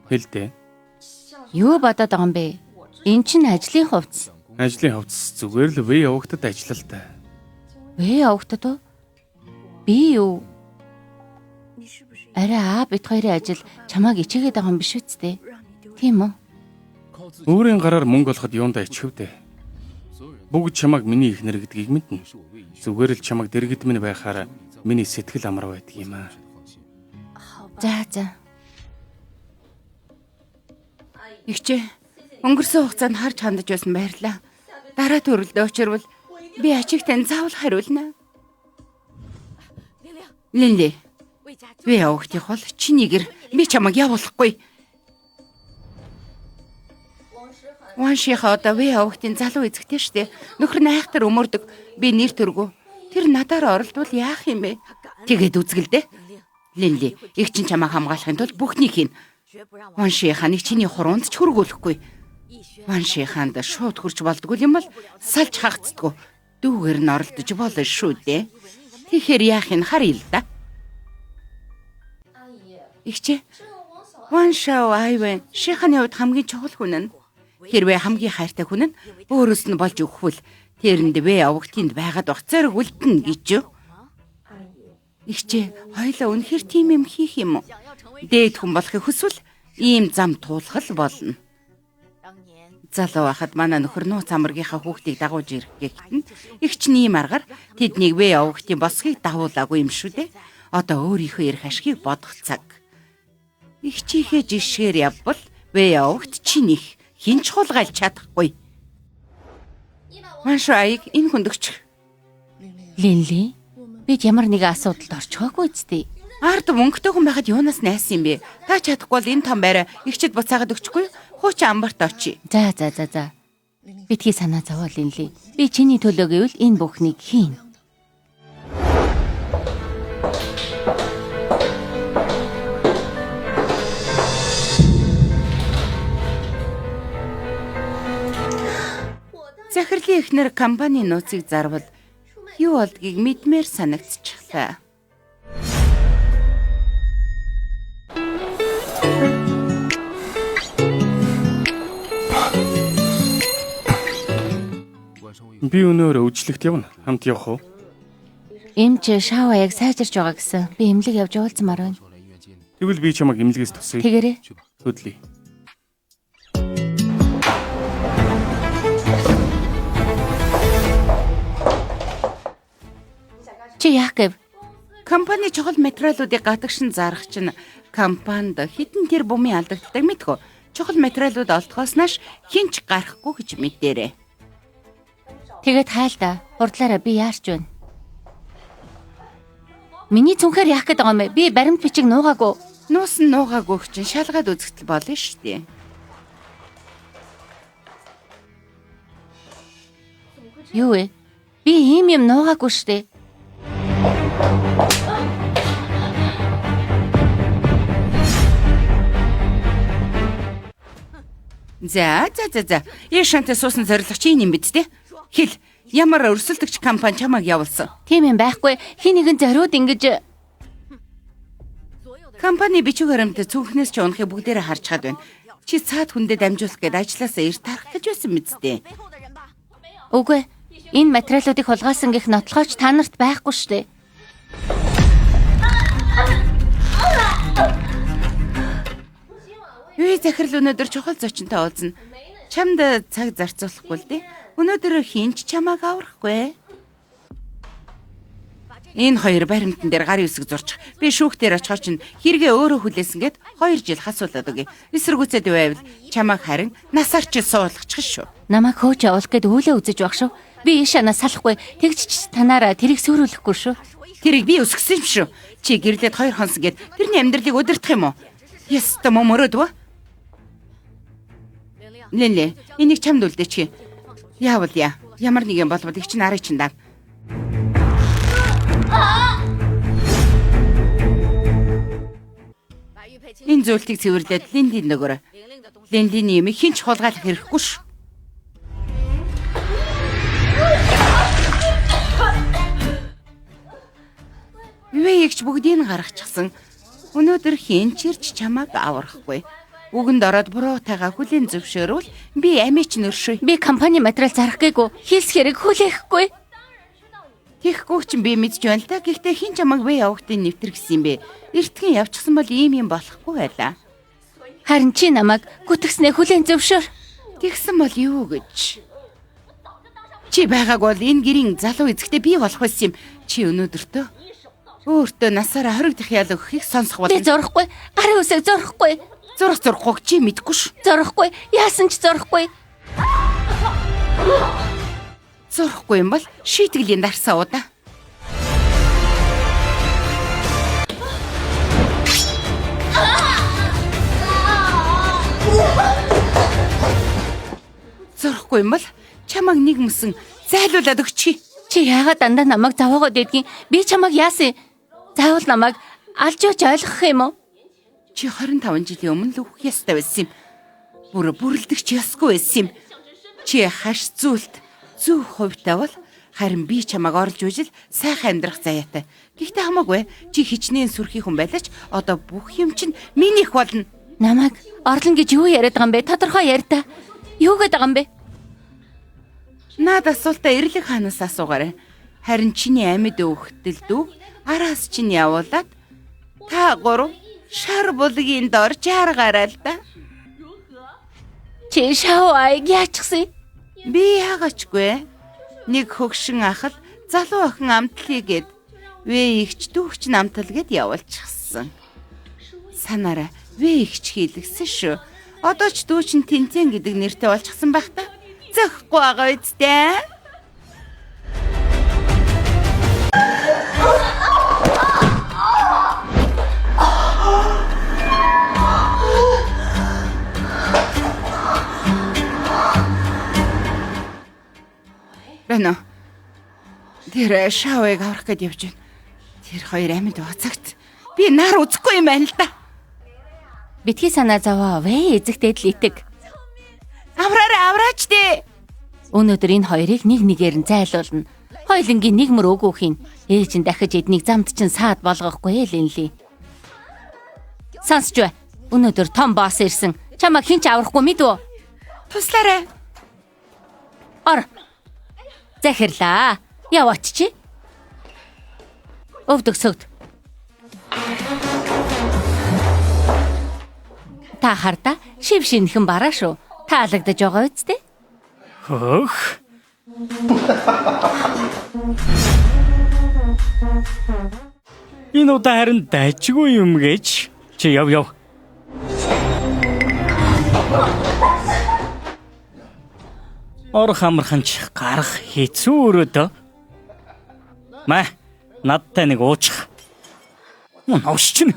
Хэл дээ. Юу бодоод байгаа юм бэ? Эн чинь ажлын хувцас. Ажлын хувцас зүгээр л вэ явагдад ажиллалтай. Вэ овгтод уу? Би юу? Арай аа бит хоёрын ажил чамааг ичээгээд байгаа юм биш үсттэй. Тийм үү? Өөрийн гараар мөнгө олоход юундаа ичихв дээ. Бүгд чамайг миний эхнэр гэдгийг мэднэ. Зүгээр л чамайг дэргэд минь байхаар миний сэтгэл амар байдаг юм аа. За за. Игчээ, өнгөрсөн хугацаанд харж хандаж байсан баярлаа. Дараа төрөлдөө учирвал би ачиг тань заавал хариулна. Линли, би явагдах бол чиний гэр би чамайг явуулахгүй. Ваншийнхаа одоо ви авахтын залуу эзэгтэй штэ. Нөхөр нь айхтар өмөрдөг. Би нэр төргөө. Тэр надаар оролдвол яах юм бэ? Тэгээд үзгэлдэ. Линли, их чинь чамайг хамгаалахын тулд бүхнийг хийн. Ваншийнхаа нэг чиний хуруунд ч хөргүүлэхгүй. Ваншийнхаанд шууд хөрч болдгүй юм бол салж хагацдаггүй. Дүүгээр нь оролдож болно шүү дээ. Тэгэхээр яах нь харъя л да. Игчээ. Ваншао Айвен шиханы хувьд хамгийн чухал хүн нь. Хэрвээ хамгийн хайртай хүн нь өөрөөс нь болж өгөхвөл тэрэнд вэ овогтынд байгаад баг зориг үлдэнэ гэж юу? Игчээ, хоёлаа үнэхэр тийм юм хийх юм уу? Дээд хүн болохыг хүсвэл ийм зам туулах л болно. Залуу байхад манай нөхөр нууц амаргийнхаа хүүхдийг дагуулж ирэх гэхэд нь эгч нь ийм аргаар тэднийг вэ овогтын босхийг дагуулаагүй юм шүү дээ. Одоо өөрийнхөө эрх ашгийг бодох цаг. Эгчийнхээ жишгээр явбал вэ овогт чинийх хэн ч хулгайлж чадахгүй. Маншуу аяг энэ хүнд өгчих. Линли, бид ямар нэгэн асуудалд орчихоогүй үсттэй. Ард мөнгөтэй хүн байхад юунаас найсан юм бэ? Та чадахгүй бол энэ том байраа эгчэд буцаагаад өгчихгүй. Хуучин амбарт очие. За за за за. Битгий санаа зовоо Линли. Би чиний төлөө гэвэл энэ бүхнийг хийнэ. Захирлын эхнэр компани нууцыг зарвал юу болдгийг мэдмээр санагдчихлаа. Би өнөөр өвчлөгт явна. Хамт явах уу? Эмч Шао яг сайжирч байгаа гэсэн. Би эмнэлэг явж уулзмаар байна. Тэгвэл би чамайг эмнэлгээс тусъя. Тэгээрэй. Хөдлөе. Чи яах гэв? Компани чухал материалуудыг гадагшин зарах чинь компанид хэдэн тэр бумын алдагдaltaг мэдхүү. Чухал материалууд олдохоос нааш хэн ч гарахгүй гэж мэдээрэй. Тэгээд хайлта. Хурдлаараа би яарч байна. Миний цүнхээр яах гээд байгаа юм бэ? Би баримт бичиг нуугаагүй. Нуус нь нуугаагүй чинь шалгаад үзэхдээ болно шүү дээ. Юу вэ? Би ийм юм нуугаагүй шүү дээ. За за за за. Яшантай суусан зорилго чи энэ юм биз дээ? Хэл ямар өрсөлдөгч компани чамайг явуулсан? Тийм юм байхгүй. Хин нэгэн зориуд ингэж Компани бичиг баримт цүнхнээс ч унахыг бүгдээрээ харж чад байна. Чи цаад хүндээ дамжуулах гээд ажилласаа эрт тарах гэж байсан мэт дээ. Үгүй. Энэ материалуудыг хулгайлсан гэх нотлохооч та нарт байхгүй шүү дээ. Үе захирал өнөөдөр чухал зочинтой уулзна. Чамд цаг зарцуулахгүй л дээ. Өнөөдөр хэн ч чамайг аврахгүй. Энэ хоёр баримтан дээр гарын үсэг зурчих. Би шүүх дээр очихоор чинь хэрэгээ өөрөө хүлээсэн гэд 2 жил хасуулаад өгье. Эсэргүүцээд байвал чамайг харин насаар чи суулгачих шүү. Намайг хөөж явуулах гээд үүлээ үзэж байх шүү. Би Ишанаас салахгүй. Тэгж ч танаараа тэрийг сүрүүлэхгүй шүү. Тэрийг би өсгсөн юм шүү. Чи гэрлээд 2 хонсон гэд тэрний амьдралыг удирдах юм уу? Яста мө мөрөөдвөө. Лэнлэ, энийг чамд үлдээчих. Яавал яа. Ямар нэгэн болбол их чинь арыг чинь даа. Энэ зүйлтийг цэвэрлээд Линдийн нөгөөрэй. Линдийн юм хэн ч хулгайлах хэрэггүй ш. Вээгч бүгдийг гаргачихсан. Өнөөдөр хэн ч ирж чамайг аврахгүй. Үгэнд ороод буруутайгаа хүлийн зөвшөөрвөл би амийг чинь өршөөе. Би компани материал зарах гээгүй. Хийлс хэрэг хүлээхгүй. Тэгэхгүй чинь би мэдж байна л да. Гэхдээ хэн чамайг вэ явахтын нэвтэр гэсэн юм бэ? Эртхэн явчихсан бол ийм юм болохгүй байлаа. Харин чи намайг гүтгснээ хүлээн зөвшөөр. Тэгсэн бол юу гэж? Чи байгааг бол энэ гэрийн залуу эзэгтэй би болох байсан юм. Чи өнөөдөртөө өөртөө насаараа 20 дэх ял өгөхийг сонсох Би болно. зурхгүй. Гарын үсэг зурхгүй. Зурх зурхгүйг чи мэдэхгүй ш. Зурхгүй. Яасан ч зурхгүй. Зурхгүй юм бол шийтгэлийн дарсаа удаа. Зурхгүй юм бол чамайг нэг мөсөн зайлуулад өгчий. Чи яагаад дандаа намайг зовоогоод байдгийг? Би чамайг яасан? Заавал намайг алж явж ойлгох юм уу? Чи 25 жилийн өмнө л үхэх ёстой байсан юм. Бүр бүрлдэгч ёсгүй байсан юм. Чи хаш зүйлт зөв хувьтай бол харин би чамайг орлож үжил сайхан амьдрах заяатай. Гэхдээ хамаагүй чи хичнээн сүрхий хүн байлаа ч одоо бүх юм чинь минийх болно. Намайг орлон гэж юу яриад байгаа юм бэ? Тодорхой яар та. Юу гээд байгаа юм бэ? Наад асуултаа эрлэг хаанаас асуугаарай. Харин чиний амьд өвхтөл дүү араас чинь явуулаад та гурав шар булгийн дор жаргараа л да. Чи шавайг яачихсан? Би яагачгүй. Нэг хөгшин ахал залуу охин амтлыг гээд вэ ихч дүүгч нь амтал гээд явуулчихсан. Санаарай, вэ ихч хийлгсэн шүү. Одоо ч дүү чинь тэнцэн гэдэг нэртэй болчихсон байх та. Зөхгүй байгаа үсттэй. Бэнэ. Тэр шавыг аврах гээд явж байна. Тэр хоёр амьд байгаа цагт би Би нар үзэхгүй юм байна л да. Битгий санаа зовоо. Вэ эзэгтэд л итэг. Авраарай авраач дээ. Өнөөдөр энэ хоёрыг нэг нэгээр нь зайлуулна. Хоёулангийн нэг мөр өгөөх юм. Ээж нь дахиж эднийг замд чинь саад болгохгүй Линли. Сонсч бай. Өнөөдөр том босс ирсэн. Чамайг хэн ч аврахгүй мэдв үү? Туслаарай. Ор. Захирлаа. Яваач чи. Өвдөг сөгд. Та хардаа шив шинхэн бараа шүү. Таалагдаж байгаа үсттэй. Хөөх. Энэ удаа харин дайчгүй юм гэж. Чи яв яв. Орох амархан ч гарах хэцүү өрөөдөө. Маа, надтай нэг уучих. Новш чинь.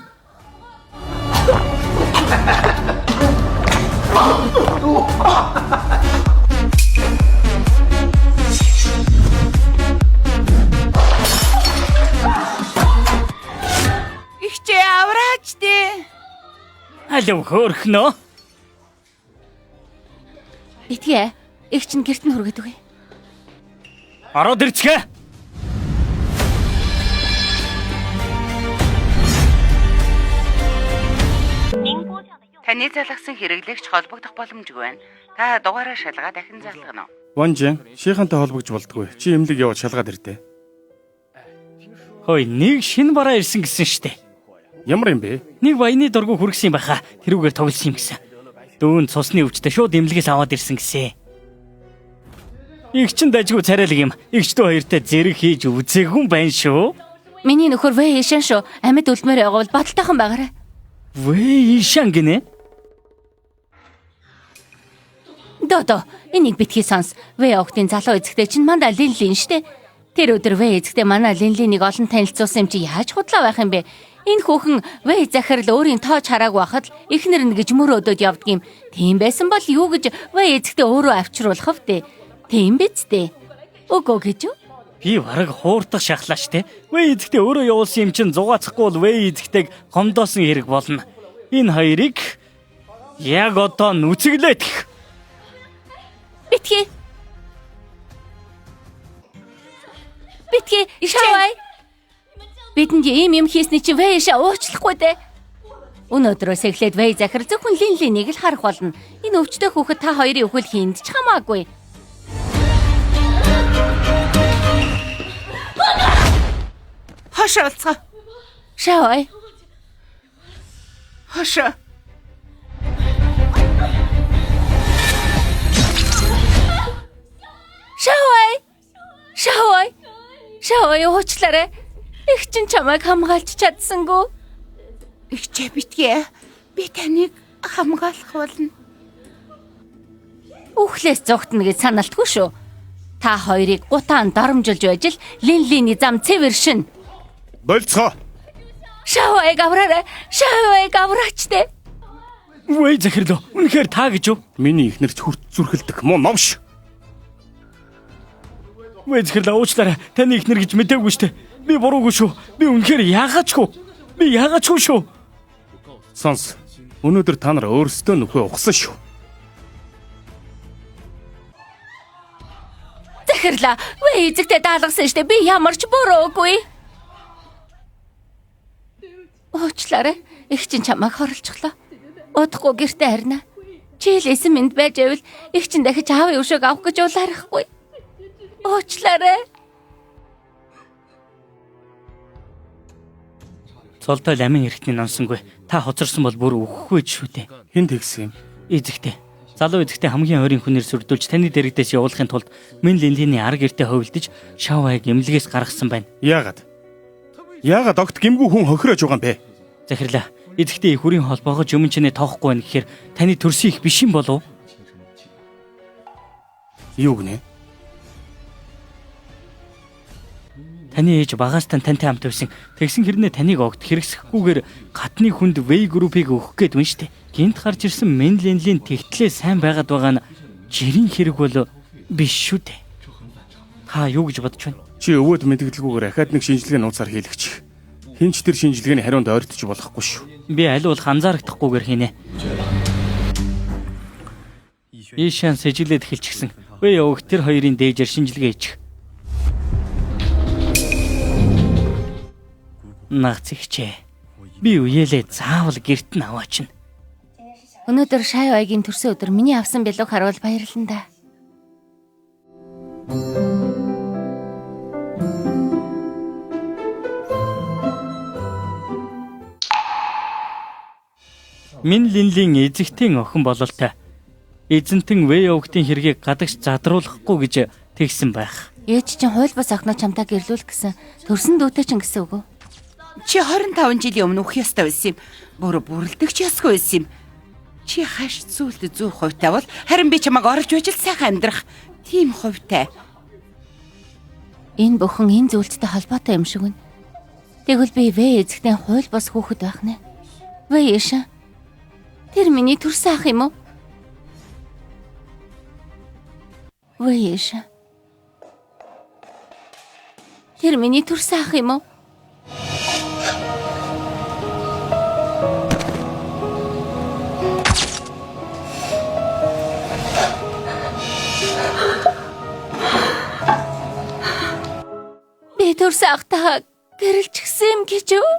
Ихчээ авраач дээ. Алив хөөрхнөө. Битгий. Их чинь гэрт нь хүргээд үгүй. Ороод ирцгээ. Таны залгасан хэрэглэгч холбогдох боломжгүй байна. Та дугаараа шалгаа дахин залгана уу? Ванжин, шийнхантай холбогдож болдгоо. Чи эмнэлэг яваад шалгаад ирдэ. Хөөе, нэг шинэ бараа ирсэн гэсэн штэ. Ямар юм бэ? Нэг баяны дургу хүргэсэн юм байхаа. Тэрүүгээр тоглосон юм гэсэн. Дүүн цусны өвчтөй шууд эмнэлгээс аваад ирсэн гэсэн. Их чин дажгүй царайлаг юм. Игч дүү хоёртой зэрэг хийж үзээгүй юм байна шүү. Миний нөхөр вэ ишэн шүү. Амьд үлдмээр байгаа бол баталтайхан байгаарай. Вэ ишан гинэ? Додо, энийг битгий сонс. Вэ охтын залуу эзэгтэй чинь мандаа Линлин штэ. Тэр өдөр вэ эзэгтэй манай Линлинийг олон танилцуулсан юм чи яаж худлаа байх юм бэ? Энэ хүүхэн вэ захирал өөрийн тоож хараагүй байхад л эхнэр нь гэж мөрөөдөд явдаг юм. Тийм байсан бол юу гэж вэ эзэгтэй өөрөө авчруулах вэ? Тийм биз дээ. Үгүй гэж үү? Би бараг хуурдах шахлаа штэ. Вэ эзэгтэй өөрөө явуулсан юм чинь зугаацахгүй бол вэ эзэгтэйг гомдоосон хэрэг болно. Энэ хоёрыг яг одоо нүцгэлээдэх. Битгий. Битгий, шавай. Бидэнд ийм юм хийсний чинь Вэйша уучлахгүй дээ. Өнөөдрөөс эхлээд Вэй захир зөвхөн Линлинийг л харах болно. Энэ өвчтөй хүүхэд та хоёрын үхэл хийнд ч хамаагүй. Хошоо олцгоо. Шавай. Хошоо. Шавай. Шавай. Шавай уучлаарай. Их чинь чамайг хамгаалж чадсангүй. Ихчээ битгий. Би таныг хамгаалах болно. Үхлээс зугтана гэж саналтгүй шүү. Та хоёрыг гутаан доромжилж байж л Линлиний зам цэвэршин. Болцгоо. Шавайг авраарай. Шавайг авраач дээ. Вэ захирлөө. Үнэхээр та гэж юу? Миний эхнэр ч хүрт зүрхэлдэх муу новш. Вэ захирлаа уучлаарай. Таны эхнэр гэж мдээгүй штэ. Би буруугүй шүү. Би үнэхээр яагаачгүй. Би яагаачгүй шүү. Сонс. Өнөөдөр та нар өөрсдөө нөхөө ухсан шүү. Захирлаа. Вэ эзэгтэй даалгасан штэ. Би ямар ч буруугүй. Уучлаарай. Их чинь чамайг хорлцглоо. Удахгүй гэртээ харина. Чи л эсэн минь байж байвал их чинь дахиж аавын өшөөг авах гэж улаарахгүй. Уучлаарай. Цолтой ламын эрхтний нонсонгүй. Та хоцорсон бол бүр үхэхгүй ч шүү дээ. Хэн тэгсэн юм? Эзэгтэй. Залуу эзэгтэй хамгийн ойрын хүнээр сүрдүүлж таны дэрэгдээс явуулахын тулд Мин Линлиний арга гэртээ хувилдаж Шавайг эмнэлгээс гаргасан байна. Яагаад? Яагаад огт гимгүү хүн хохироож байгаа юм бэ? Захирлаа. Эзэгтэй их хүрийн холбоогоо жөмөн чинээ тоохгүй байна гэхээр таны төрсөн их биш юм болов? Юу гинэ? Таны ээж багаастан тантай хамт байсан. Тэгсэн хэрнээ таныг огт хэрэгсэхгүйгээр гадны хүнд Вэй группийг өгөх гээд байна штэ. Гинт гарч ирсэн Мин Линлин тэгтлээ сайн байгаад байгаа нь жирийн хэрэг бол биш шүү дээ. Та юу гэж бодож байна? Чи өвөөд мэдгэлгүйгээр ахаад нэг шинжилгээ нууцаар хийлгэж. Хинч тэр шинжилгээний хариунд ойртож болохгүй шүү. Би аль болох анзаарагдахгүйгээр хийнэ. Ийшэн сэжиглээд эхэлчихсэн. Вэ явах тэр хоёрын дээжээр шинжилгээ хийчих. Нагц ихчээ. Би үеэлээ заавал гэрт нь аваачна. Өнөөдөр Шай Ойгийн төрсөн өдөр миний авсан бэлэг харуул баярлан да. Мин Линлийн эзэгтийн охин бололтой. Эзэнтэн Вэ явгтын хэргийг гадагш задруулахгүй гэж тэгсэн байх. Ээж чинь хууль бус охиноо чамтаа гэрлүүлэх гэсэн төрсөн дүүтэй чинь гэсэн үг үү? Чи 25 жилийн өмнө үхэх ёстой байсан юм. Бүр бүрлдэгч ёсгүй байсан юм. Чи хаш зүйлд зүүх хувьтай бол харин би чамайг оруулж байж л сайхан амьдрах тийм хувьтай. Энэ бүхэн энэ зүйлтэй холбоотой юм шиг байна. Тэгвэл би вэ эзэгтэй хууль бус хүүхэд байх нэ. Вэ Иша. Тэр миний төрсөн ах юм уу? Вэ Иша. Тэр миний төрсөн ах юм уу? Би төрсөн ахтайгаа гэрэлчихсэн юм гэж үү?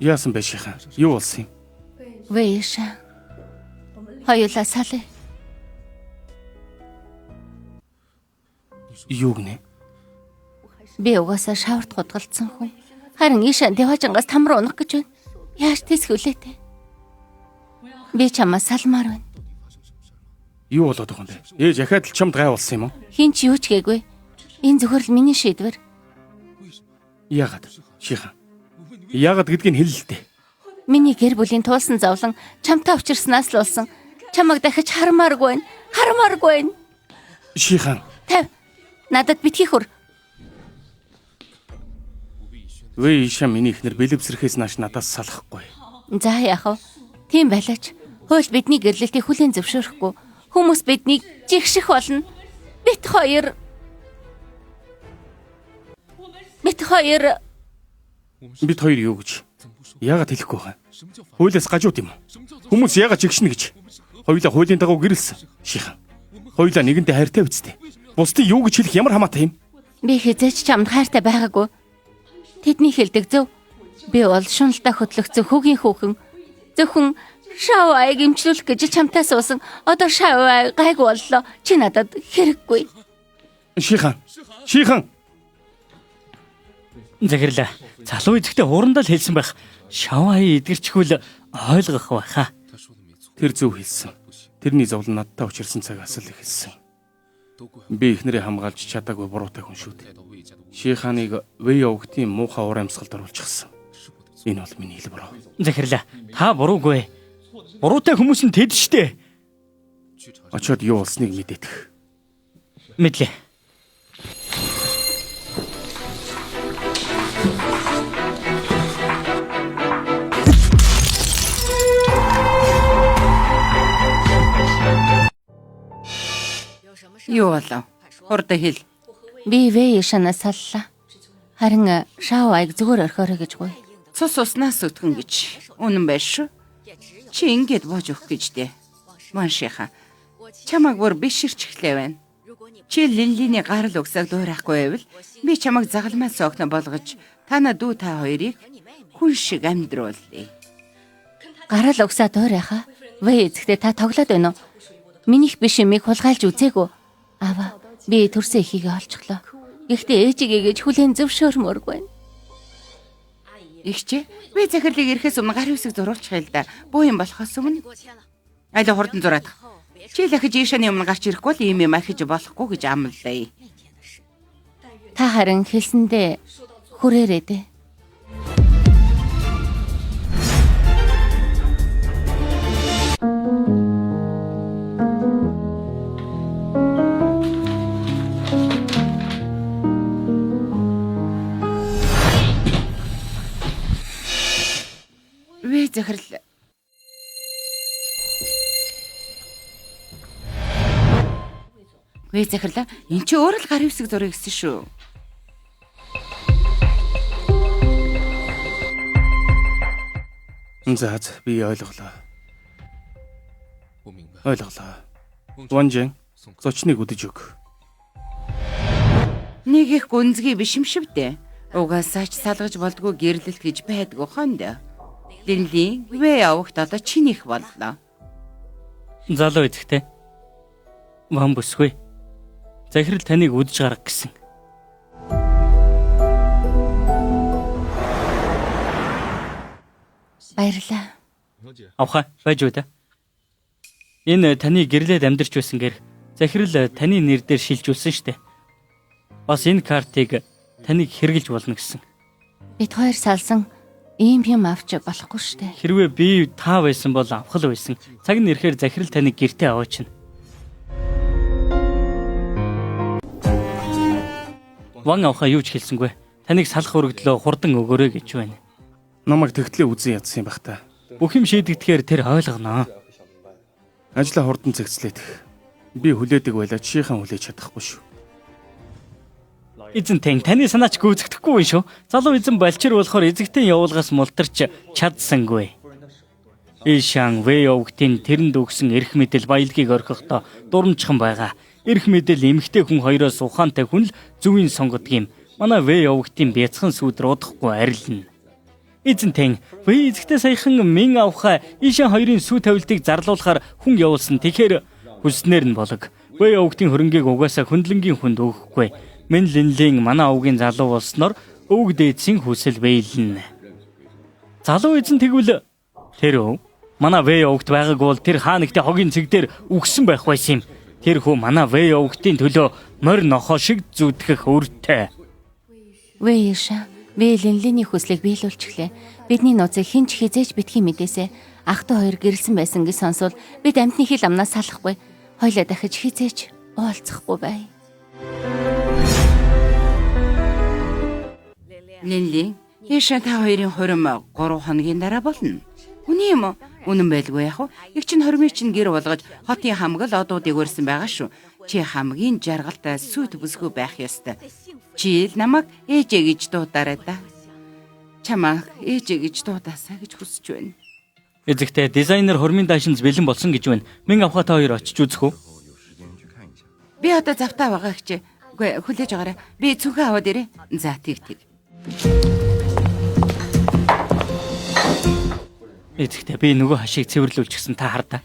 Яасан бэ шихан? Юу болсон юм? Вэ Иша. Хоёулаа салъя. Юу гинэ? Би угаасаа шаварт гудгалдсан хүн. Харин Иша Дэважингаас там руу унах гэж байна. Яаж тэсгүүлээ те? Би чамаас салмаар байна. Юу болоод байгаа юм бэ? Ээж ахаад л чамд гай болсон юм уу? Хин ч юу ч гээгүй. Энэ зөвхөн л миний шийдвэр. Яагаад? Шихан. Яагаад гэдгийг хэл л дээ. Миний гэр бүлийн туулсан зовлон чамтай учирснаас л болсон. Чамайг дахиж хармааргүй байна. Хармааргүй байна. Шихан. Тав. Надад битгий хүр. Вэ Иша миний эхнэр бэлэвсрэхээс нааш надаас салахгүй. За яах вэ? Тийм байлаач. Хууль бидний гэрлэлтийг хүлээн зөвшөөрөхгүй. Хүмүүс биднийг жигших болно. Бит хоёр Бид хоёр юу гэж? Яагаад хэлэхгүй байгаа юм? Хуулиас гажууд юм уу? Хүмүүс яагаад жигшнэ гэж? Хоёулаа хуулийн дагуу гэрэлсэн. Шихан. Хоёулаа нэгэндээ хайртай үсттэй. Бусдын юу гэж хэлэх ямар хамаатай юм? Би хэзээ ч чамд хайртай байгаагүй. Тэдний хэлдэг зөв. Би бол шуналдаа хөтлөгцөн хөгийн хүүхэн. Зөвхөн Шав аяг эмчлүүлэх гэж чамтай суусан. Одоо шав ай гайгүй боллоо. Чи надад хэрэггүй. Шихан. Шихан. Захирлаа. Залуу эзэгтэй хурандаа л хэлсэн байх. Шаваа эдгэрчхүүл ойлгох байхаа. Тэр зөв хэлсэн. Тэрний зовлон надтай учирсан цагаас л эхэлсэн. Би эхнэрээ хамгаалж чадаагүй буруутай хүн шүү дээ. Шиханыг Вэ явгтын муухай уур амьсгалд оруулчихсан. Энэ бол миний хэл буруу. Захирлаа. Та буруугүй. Буруутай хүмүүс нь тэд штэ. Очоод юу болсныг мэдэтэх. Мэдлээ. Юу болов? Хурдан хэл. Би Вэ Ишанаас саллаа. Харин Шао аяг зүгээр орхиорой гэж гуй. Цус уснаас өтгөн гэж. Үнэн байш шүү. Чи ингэж бууж өгөх гэж дээ. Маншиха. Чамайг бүр биширчихлээ байна. Чи Линлиний гарал угсааг дуурайхгүй байвал би чамайг загалмай соогно болгож танаа дүү та хоёрыг хүн шиг амьдруулъя. Гарал угсаа дуурайхаа. Вэ эзэгтэй та тоглоод байна уу? Минийх биш юмыг хулгайлж үзээгүй. Аава, би төрсөн эхийгээ олчихлоо. Гэхдээ ээжигээ гэж хүлээн зөвшөөрмөөргүй байна. Игчээ, би захирлыг ирэхээс өмнө гар үсэг зуруулчих юм л да. Буу юм болохоос өмнө. Айлаа хурдан зураад. Чи л ахиж Ишаны өмнө гарч ирэхгүй бол ийм юм ахиж болохгүй гэж амлая. Та харин хэлсэндээ хүрээрээ дээ. Захирал Вэ захирлаа. Энд чи өөр л гар хэвсэг зураг гэсэн шүү. За би ойлголоо. Ойлголоо. Ванжин зочныг үдэж өг. Нэг их гүнзгий биш юм шиг дээ. Угаасаа ч салгаж болдгоо гэрлэлт гэж байдгүй хонд. Линлин вэ явагт одоо чинийх боллоо. Залуу эзэгтэй. Ван бүсгүй. Захирал таныг үдэж гарга гэсэн. Баярлалаа. Авхаа байж үү та. Энэ таны гэрлээд амьдарч байсан гэр захирал таны нэр дээр шилжүүлсэн штэ. Бас энэ картыг таныг хэрглэж болно гэсэн. Бид хоёр салсан ийм юм авч болохгүй штэ. Хэрвээ би та байсан бол авах л байсан. Цаг нь ирэхээр захирал таныг гэртээ аваачна. Ван авхаа юу ч хэлсэнгүй. Таныг салах өргөдлөө хурдан өгөөрэй гэж байна. Намайг тэгтлээ үзэн ядсан юм бах та. Бүх юм шийдэгдэхээр тэр ойлгоно. Ажлаа хурдан зэгцлээх. Би хүлээдэг байлаа чийхэн хүлээж чадахгүй шүү. Эзэн тань таны санаач гүйцэгдэхгүй юм шүү. Залуу эзэн балчир болохоор эзэгтэн явуулгаас мултарч чадсангүй. Ишан вэ овгтын тэрэнд өгсөн эрх мэдэл баялагийг орхихдоо дурамчхан байгаа. Эрх мэдэл эмэгтэй хүн хоёроос ухаантай хүн л зөвийн сонгодог юм. Манай вэ овгтын бяцхан сүүдэр удахгүй арилна. Эзэн тань вэ эзэгтэй саяхан мэн авхаа Ишан хоёрын сүү тавилтыг зарлуулахаар хүн явуулсан. Тэгэхээр хүснээр нь болог. Вэ овгтын хөрөнгийг угаасаа хөндлөнгийн хүнд өгөхгүй. Мэн линлийн манай овгийн залуу болсноор өвөг дээдсийн хүсэл биелнэ. Залуу эзэн тэгвэл тэр өв манай вэ овгт байгаагүй бол тэр хаа нэгтээ хогийн цэг дээр үгсэн байх байсан юм. Тэр хүү манай вэ овгтын төлөө морь нохоо шиг зүтгэх үртэй. Вэ Иша, вэ Линлиний хүслийг биелүүлчихлээ. Бидний нууцыг хэн ч хизээж битгий мэдээсэ. Ах トゥ хоёр гэрэлсэн байсан гэж сонсвол бид амьтны хил амнаас салахгүй. Хоёлаа дахиж хизээж уулзахгүй бай. Линлин, Иша та хоёрын хурим 3 хоногийн дараа болно. Үнэн юм уу? Үнэн байлгүй яах вэ? Их чинь хормыг чинь гэр болгож хотын хамаг л одуудыг өрсөн байгаа шүү. Чи хамгийн жаргалтай сүт бүсгүй байх ёстой. Чи л намайг ээжээ гэж дуудаарай да. Чамайг ээжээ гэж дуудаасаа гэж хүсэж байна. Эзэгтэй дизайнер хормын даашинз бэлэн болсон гэж байна. Мэн авхаа та хоёр очиж үзэх үү? Би одоо завтаа байгаа гэж. Үгүй хүлээж аваарай. Би цүнхээ аваад ирээ. За тэг тэг. Эзэгтэй би нөгөө хашийг цэвэрлүүлчихсэн та хардаа.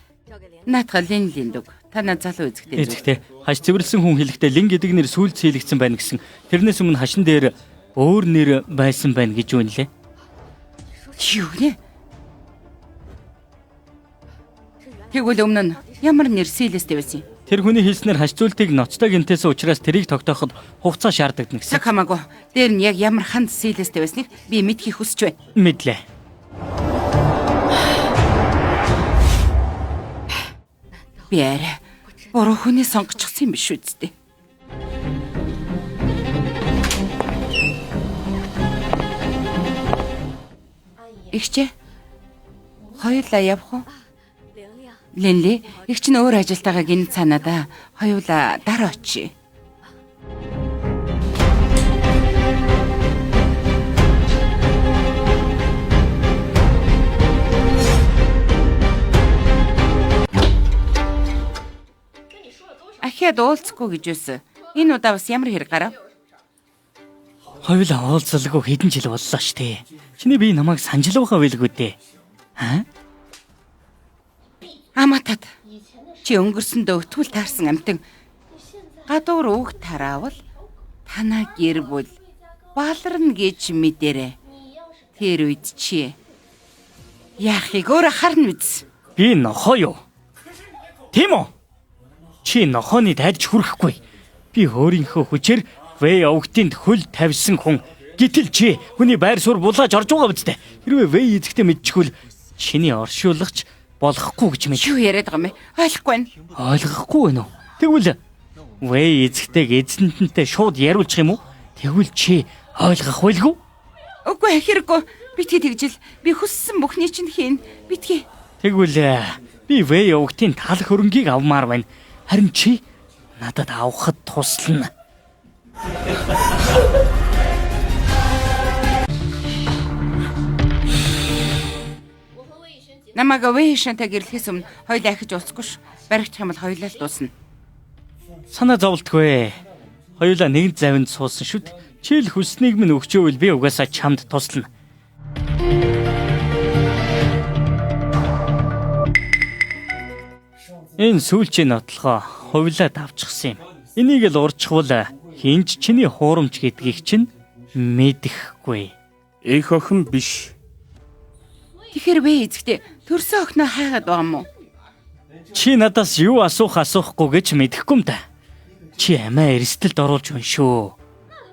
Наатха Линлин дөг. Танаа залуу эзэгтэй. Эзэгтэй хаш цэвэрлсэн хүн хэлэхдээ Лин гэдэг нэр сүүлд сэлэгдсэн байна гэсэн. Тэрнээс өмнө хашин дээр өөр нэр байсан байна гэж үнэлээ. Чи юу гинэ? Тэгвэл өмнө нь ямар нэр сэлэстэй байсан юм? Тэр хүний хэлснээр хаш зүйлтийг ноцтой гинтээсэн учраас тэрийг тогтооход хугацаа шаардлагатай гэсэн. Цаг хамаагүй. Дээр нь яг ямар ханд сэлэстэй байсныг би мэдхийг хүсэж байна. Мэдлээ. Би арай буруу хүнээ сонгочихсон юм биш үсттэй. Игчээ. Хоёулаа явах уу? Линли, их чинь өөр ажилтайгаа гинт санаадаа. Хоёулаа дараа очие. Ахиад уулзахгүй гэж байсан. Энэ удаа бас ямар хэрэг гарав? Хоёулаа уулзалгүй хэдэн жил боллоо штэ. Чиний би намайг санжилуухаа байлгүй дээ. Аа? Аматад. Чи өнгөрсөндөө өтгөл таарсан амтан гадуур үг тараавал танаа гэр бүл баларна гэж мэдэрэ. Тэр үед чи яахыг өөрөө харна биз. Би нохоо юу? Тийм үү? Чи нохооны дайдж хүрэхгүй. Би өөрийнхөө хүчээр вэ овгтынд хөл тавьсан хүн. Гэтэл чи хүний байр суурь булааж орж байгаа биз дээ. Хэрвээ вэ эзэгтэй мэдчихвэл чиний оршуулагч болохгүй гэж мэд. Юу яриад байгаа юм бэ? Ойлгохгүй байна. Ойлгохгүй байна уу? Тэгвэл вэ эзэгтэйг эзэнтэнтэй шууд яриулчих юм уу? Тэгвэл чи ойлгох байлгүй? Үгүй хэрэггүй. Битгий тэгжил би хүссэн бүхний чинь хийн. Битгий. Тэгвэл би Вэй овгтын тал хөрөнгийг авмаар байна. Харин чи надад авахд туслана. Намайг Вэй шантай гэрлэхээс өмнө хоёул ахиж уулзахгүй ш. Баригдах юм бол хоёулаа л дуусна. Санаа зовлтгүй. Хоёулаа нэгэн завинд суусан шүд. Чи л хүснийг минь өгчөөвөл би угаасаа чамд туслана. Энэ сүүлчийн нотлохоо хувилаад авчихсан юм. Энийг л урчхвал хинч чиний хуурамч гэдгийг чинь мэдэхгүй. Эх охин биш. Тэгэхээр Вэй эзэгтэй төрсөн охиноо хайгаад байгаа юм уу? Чи надаас юу асуух асуухгүй гэж мэдэхгүй юм да. Чи амиа эрсдэлд оруулж байна шүү.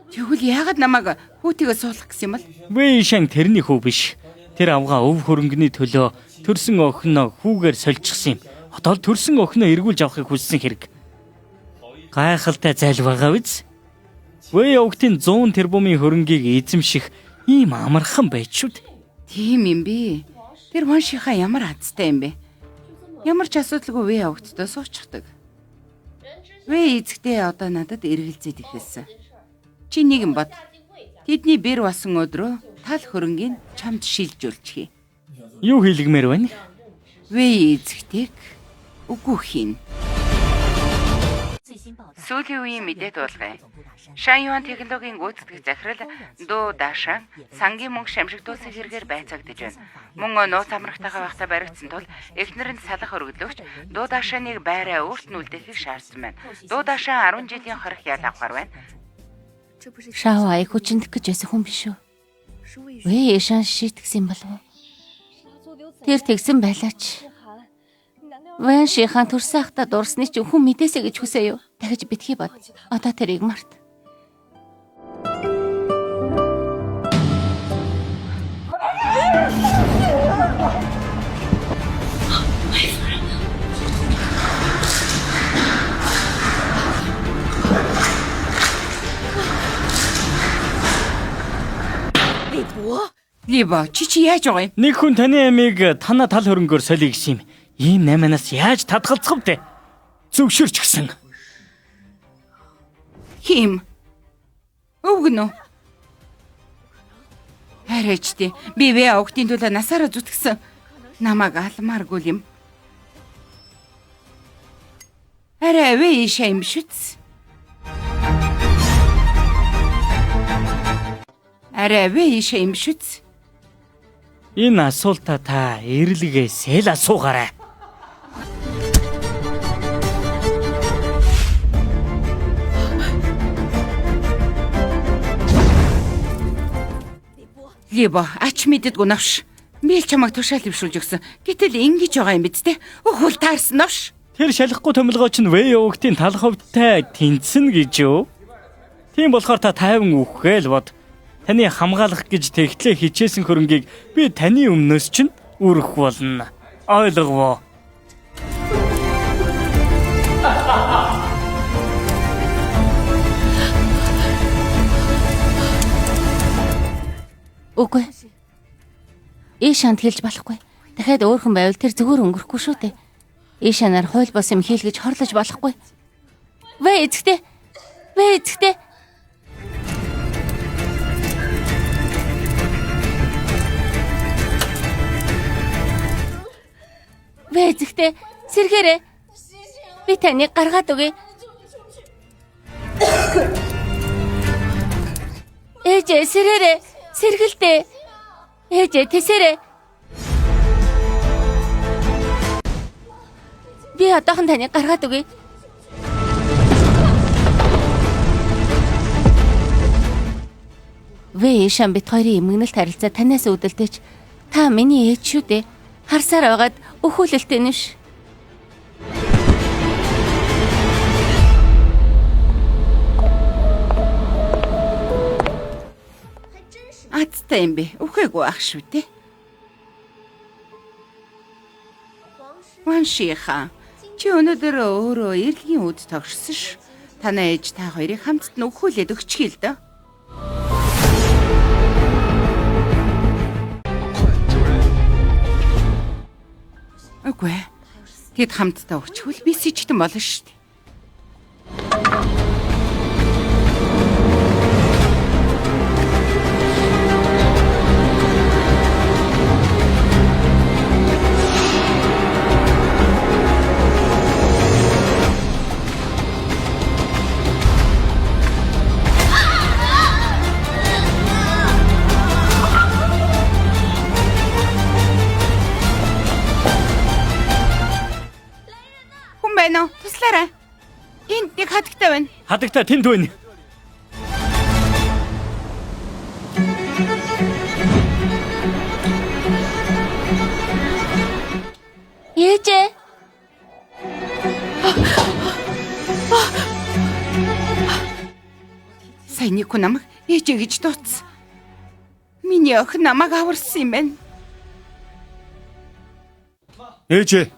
Тэгвэл яагаад намайг хүүтэйгээ суулгах гэсэн юм бол? Вэйшан тэрний хүү биш. Тэр авгаа өв хөрөнгөний төлөө төрсөн охиноо хүүгээр сольчихсан юм. Одоо л төрсөн охиноо эргүүлж авахыг хүссэн хэрэг. Гайхалтай зайл байгаа биз? Вэй овгтын 100 тэрбумын хөрөнгийг эзэмших ийм амархан байж шүү дээ. Тийм юм би. Тэр Ваншиха ямар азтай юм бэ? Ямар ч асуудалгүй Вэй овгтдоо суучихдаг. Вэй эзэгтэй одоо надад эргэлзээд эхэлсэн. Чи нэгэн бод. Тэдний бэр басан өдрөө тал хөрөнгийг чамд шилжүүлчихье. Юу хийлгмээр байна? Вэй эзэгтэйг үгүй хийн. Сүүлийн үеийн мэдээ дуулгая. Шан Юан технологийн гүйцэтгэх захирал Ду Дашан сангийн мөнгө шамшигдуулсан хэрэгээр байцаагдаж байна. Мөн нууц амрагтайгаа байхдаа баригдсан тул эхнэр нь салах өргөдлөгч Ду Дашаныг байраа өөрт нь үлдээхийг шаардсан байна. Ду Дашан 10 жилийн хорих ял авахар байна. Шао аяг хүчиндэх гэж байсан хүн биш үү? Вэ шан шийтгсэн болов уу? Тэр тэгсэн байлаач. Вэн шихан төрсөн ахта дурсны чинь хүн мэдээсэй гэж хүсээ юу? Дахиж битгий бод. Одоо тэрийг март. Либо чи чи яаж байгаа юм? Нэг хүн таны амийг танаа тал хөрөнгөөр солиё гэсэн юм. Ийм найманаас яаж татгалзах вэ? Зөвшөөрч гисэн. Хим. Өвгөн үү? Арайч тий. Би вэ огтын төлөө насаараа зүтгэсэн. Намайг алмааргүй юм. Арай вэ ийшээ юм шүтс. Арай вэ ийшээ юм шүтс. Энэ асуултаа та эрлэгээсээ л асуугаарай. Либо ач мэддэггүй новш. Би л чамайг тушаал дэвшүүлж өгсөн. Гэтэл ингэж байгаа юм биз дээ. Өхөл таарсан новш. Тэр шалахгүй томилгоо чинь вэ явагтын тал хувьтай тэнцэн гэж юу? Тийм болохоор та тайван үхэхээ л бод. Таны хамгаалах гэж тэгтлээ хичээсэн хөрөнгийг би таны өмнөөс чинь өрөх болно. Ойлгов уу? Үгүй. Ишанд хэлж болохгүй. Дахиад өөр хүн байвал тэр зүгээр өнгөрөхгүй шүү дээ. Ишанаар хууль бос юм хийл гэж хорлож болохгүй. Вэ эзэгтэй. Вэ эзэгтэй. Вэ эзэгтэй. Сэргээрэй. Би таныг гаргаад өгье. Ээжээ сэрээрэй. Сэргэлдээ. Ээжээ тэсээрэй. Би одоохон таныг гаргаад өгье. Вэ Ишан бит хоёрын эмгэнэлт харилцаа танаас үүдэлтэй ч та миний ээж шүү дээ. Харсаар байгаад өхүүлэлтэй нэш. Азтай юм бэ. Үхээгүй ах шүү дээ. Ваншиха. Чи өнөөдөр өөрөө эрлэгийн үд тогшсон ш. Танай ээж та хоёрыг хамтд нь өхүүлээд өгчихье л дөө. Үгүй ээ. Тэд хамтдаа өчгөл би сэжигтэн болно шүү дээ. Хүн байна уу? Туслаарай. Энд нэг хадагтай байна. Хадагтай тэнд байна. Ээжээ. Сая нэг хүн намайг ээжээ гэж дуудсан. Миний охин намайг аварсан юм байна. Ээжээ.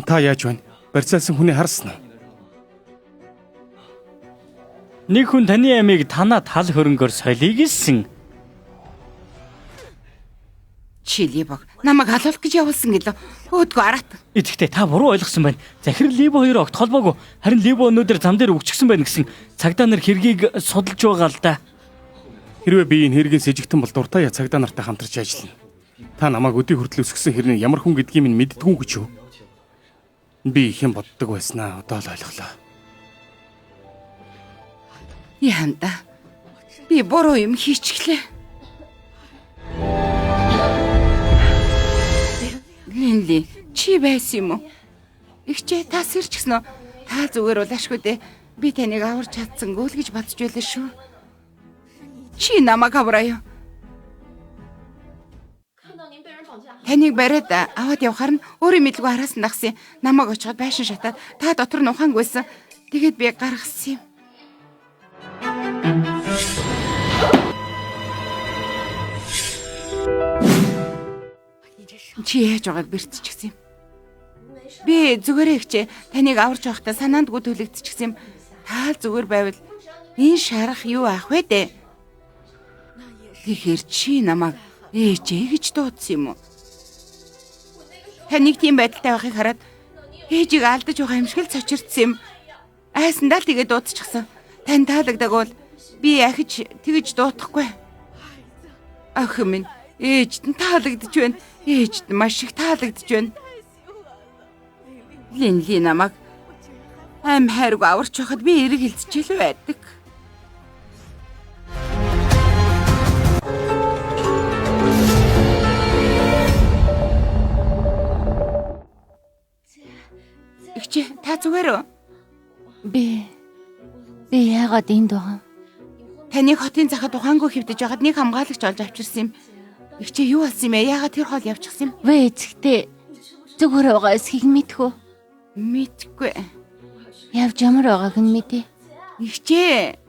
Та яаж байна? Барьцаалсан хүний харсан уу? Нэг хүн таны амийг танаа тал хөрөнгөөр солиё гэсэн. Чи Либог намайг халуулах гэж явуулсан гэлөө. Өөдгөө араат. Эцэгтэй та буруу ойлгосон байна. Захирал Либо хоёр огт холбоогүй. Харин Либо өнөөдөр зам дээр үгчихсэн байна гэсэн. Цагдаа нар хэргийг судалж байгаа л да. Хэрвээ би энэ хэргийн сэжигтэн бол дуртай цагдаа нартай хамтарч ажиллана. Та намайг өдий хүртэл өсгсөн хэрний ямар хүн гэдгийг минь мэддэггүй гэж юу? Би их юм боддог байснаа одоо л ойлголоо. Яанда. Би буруу юм хийчихлээ. Линли, чи байсан юм уу? Игчээ та сэрчгсэн үү? Та зүгээр бол ашгүй дээ. Би таныг аварч чадсангүй л гэж бодож байлаа шүү. Чи намайг авраа юу? Таныг бариад аваад явхаар нь өөрийн мэдлгүй араас нь дагсан. Намайг очиход байшин шатаад та дотор нь ухаангүйсэн. Тэгээд би гаргасан юм. Чи яаж байгааг бэртчихсэн юм. Би зүгээрээ ихчээ таныг аварч явахдаа санаандгүй төлөгдчихсэн юм. Та л зүгээр байвал энэ шарах юу ах вэ дээ? Тэгэхээр чи намайг ээжээ гэж дуудсан юм уу? Таныг тийм байдалтай байхыг хараад ээжийг алдаж байгаа юм шиг л цочирдсан юм. Айсандаа л тэгээ дуудчихсан. Тань таалагдаг бол би ахиж тэгж дуудахгүй. Охин минь ээжд нь таалагдж байна. Ээжд нь маш их таалагдж байна. Линли намайг ам хайрг аварч байхад би эрг хилцчихэл байдаг. Игчээ та зүгээр үү? Би яагаад энд байгаа юм? Таныг хотын захад ухаангүй хэвдэж байхад нэг хамгаалагч олж авчирсан юм. Игчээ юу болсон юм бэ? Яагаад тэр хоол явчихсан юм? Вэ эцэгтэй зүгээр байгаа эсхийг мэдхүү. Мэдгүй. Явж ямар байгааг нь мэдээ. Игчээ.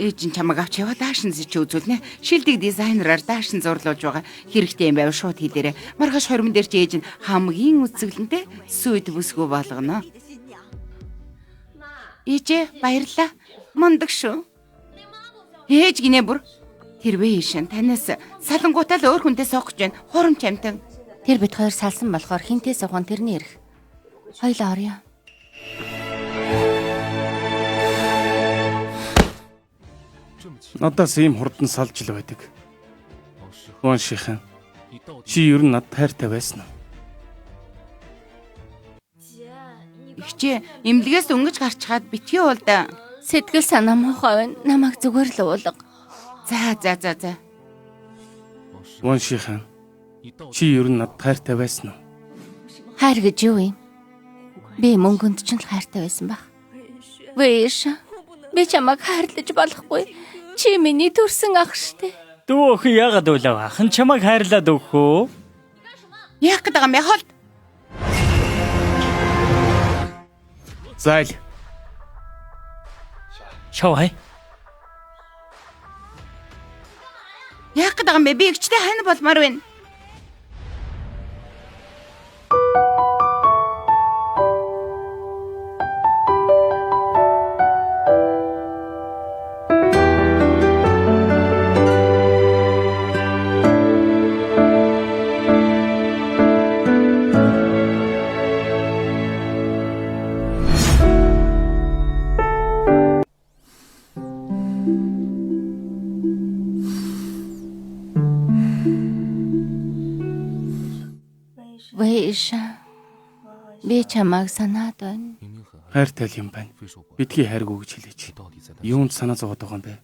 Ээж нь чамайг авч яваа даашин зэж үзүүлнэ. Шилдэг дизайнераар даашин зурлуулж байгаа. Хэрэгтэй юм байв шууд хэлээрэ. Маргааш 20 дээр чи ээж нь хамгийн үзэсгэлэнтэй сүйд бүсгүй болгоно. Ээжээ баярлалаа. Мундаг шүү. Ээж гинэ бүр. Тэрвээ ийшэн танаас салангуутаа л өөр хүнтэй суух гэж байна. Хурамч амтан. Тэр бит хоёр салсан болохоор хинтээ суух нь тэрний эрх. Хоёлаа орё. Надаас ийм хурдан салж л байдаг. Вон шихэн. Чи ер нь надад хайртай байсан уу? Игчээ эмнэлгээс өнгөж гарчхаад битгий уулда. Сэтгэл санаа муухай байна. Намайг зүгээр л уулга. За за за за. Вон шихэн. Чи ер нь надад хайртай байсан уу? Хайр гэж юу юм? Би мөнгөнд ч л хайртай байсан баг. Вэш. Би чамайг хайрлаж болохгүй. Чи миний төрсэн ах штэ. Дүү охин яагаад үлэв? Ах нь чамайг хайрлаад өгөх үү? Яах гээд байгаа юм бэ? Холд. Зайл. Шавай. Яах гээд байгаа юм бэ? Би игчтэй хань болмоор байна. Вэша. Би чамайг санаад байна. Хайртай л юм байна. Битгий хайргүй гэж хэлээч. Юунд санаа зовоод байгаа юм бэ?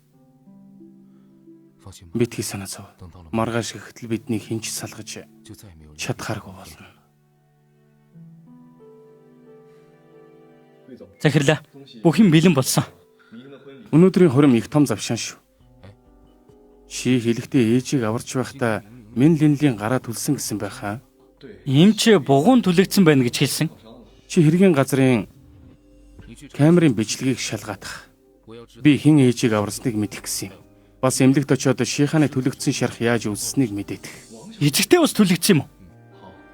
Битгий санаа зов. Маргааш гэхтэл биднийг хэн ч салгаж чадхааргүй болно. Захирлаа. Бүх юм бэлэн болсон. Өнөөдрийн хурим их том завшаан шүү. Чи хэлэхдээ ээжийг аварч байхдаа Мин Линлийн гараа түлсэн гэсэн байхаа. Эмч бугуун түлэгдсэн байна гэж хэлсэн. Чи хэргийн газрын камерын бичлэгийг шалгаадах. Би хэн ээжийг аварсныг мэдэх гэсэн юм. Бас эмнэлэгт очиод Шиханы түлэгдсэн шарх яаж үүссэнийг мэдээдэх. Эзэгтэй бас түлэгдсэн юм уу?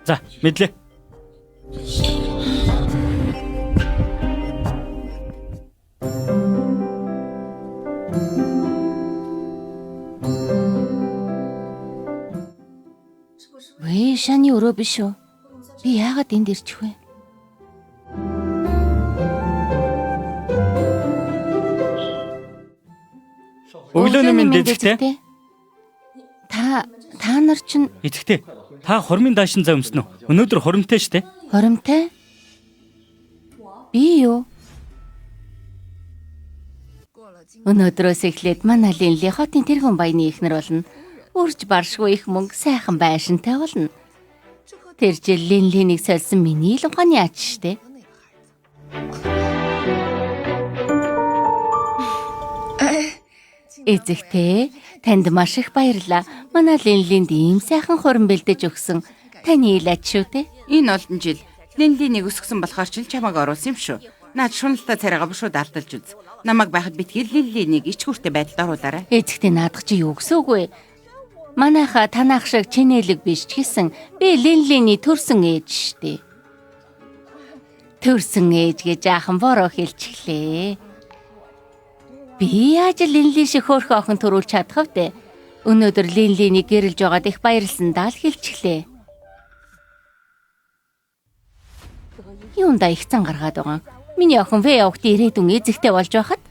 За, мэдлээ. Вэшаны өрөө биш үү? Би яагаад энд ирчих вэ? Өглөөний мэнд эзэгтэй. Та та нар чинь Эзэгтэй. Та хормын даашин зам өмснө үү? Өнөөдөр хоромтой штэ. хоримтой? Би юу? Өнөөдрөөс эхлээд манай Линли хотын тэргүүн баяны эхнэр болно. Үрж баршгүй их мөнгө сайхан байшинтай болно. Тэр жил Линлинийг сольсон миний л ухааны ач штэ. Эзэгтэй, танд маш их баярлалаа. Манай Линлинд ийм сайхан хурим бэлдэж өгсөн. Таны ил ач шүү дээ. Энэ олон жил Линлинийг өсгсөн болохоор ч л чамайг оруулсан юм шүү. Наад шуналтай царайгаа бушууд алдалж үз. Намайг байхад битгий Линлинийг ичгүүртэй байдалд оруулаарай. Эзэгтэй наадах чи юу гэсэн үг вэ? Манайха танаах шиг чинэлэг биш ч гэсэн би Линлиний төрсөн ээж штэ. Төрсөн ээж гэж аахан бороо хэлчихлээ. Би яаж Линли шиг хөөрхөн охин төрүүлж чадах вэ? Өнөөдөр Линлинийг гэрэлж байгаад их баярлсан даа л хэлчихлээ. Юунда их зан гаргаад байгаа юм? Миний охин вэ явахт ирээдүйн эзэгтэй болж байхад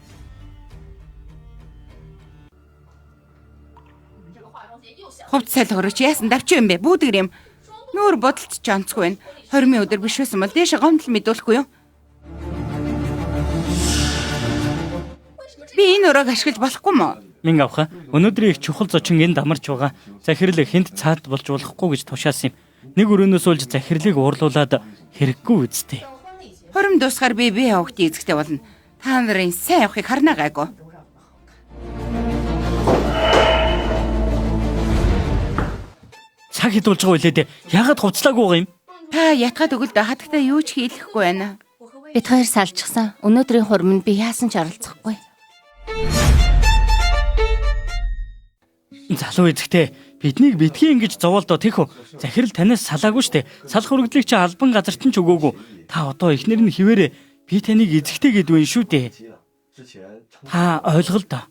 Хувц салхи өрөөч яасан давч юм бэ? Бүүдгэр юм. Нүүр бодолт ч онцгүй байна. 20 өдөр биш байсан бол дээш гомдол мэдүүлэхгүй юу? Би энэ өрөөг ашиглаж болохгүй мó? Мин авха. Өнөөдрийн их чухал зочин энд амарч байгаа. Захирал хүнд цаад болж болохгүй гэж тушаасан юм. Нэг өрөөнөөс үлж захирлыг уурлуулад хэрэггүй үсттэй. Хором дуусгаар би бие авахтын эзэгтэй болно. Та нарын сайн явахыг харна гайгүй. Цаг хэд болж байгаа вэ дээ? Яагаад хувцлаагүй байгаа юм? Та ятгаад өгөлдөө хатагтай юу ч хийлэхгүй байна. Бид хоёр салчихсан. Өнөөдрийн хурманд би яасан ч оролцохгүй. Залуу эзэгтэй, биднийг битгий ингэж зовоолдоо тэхүү. Захирал танаас салаагүй штэ. Салах өргөдлийг чи албан газарт нь ч өгөөгүй. Та одоо эхнэр нь хിവэрэ би таныг эзэгтэй гэдвэн шүү дээ. Та ойлгол доо.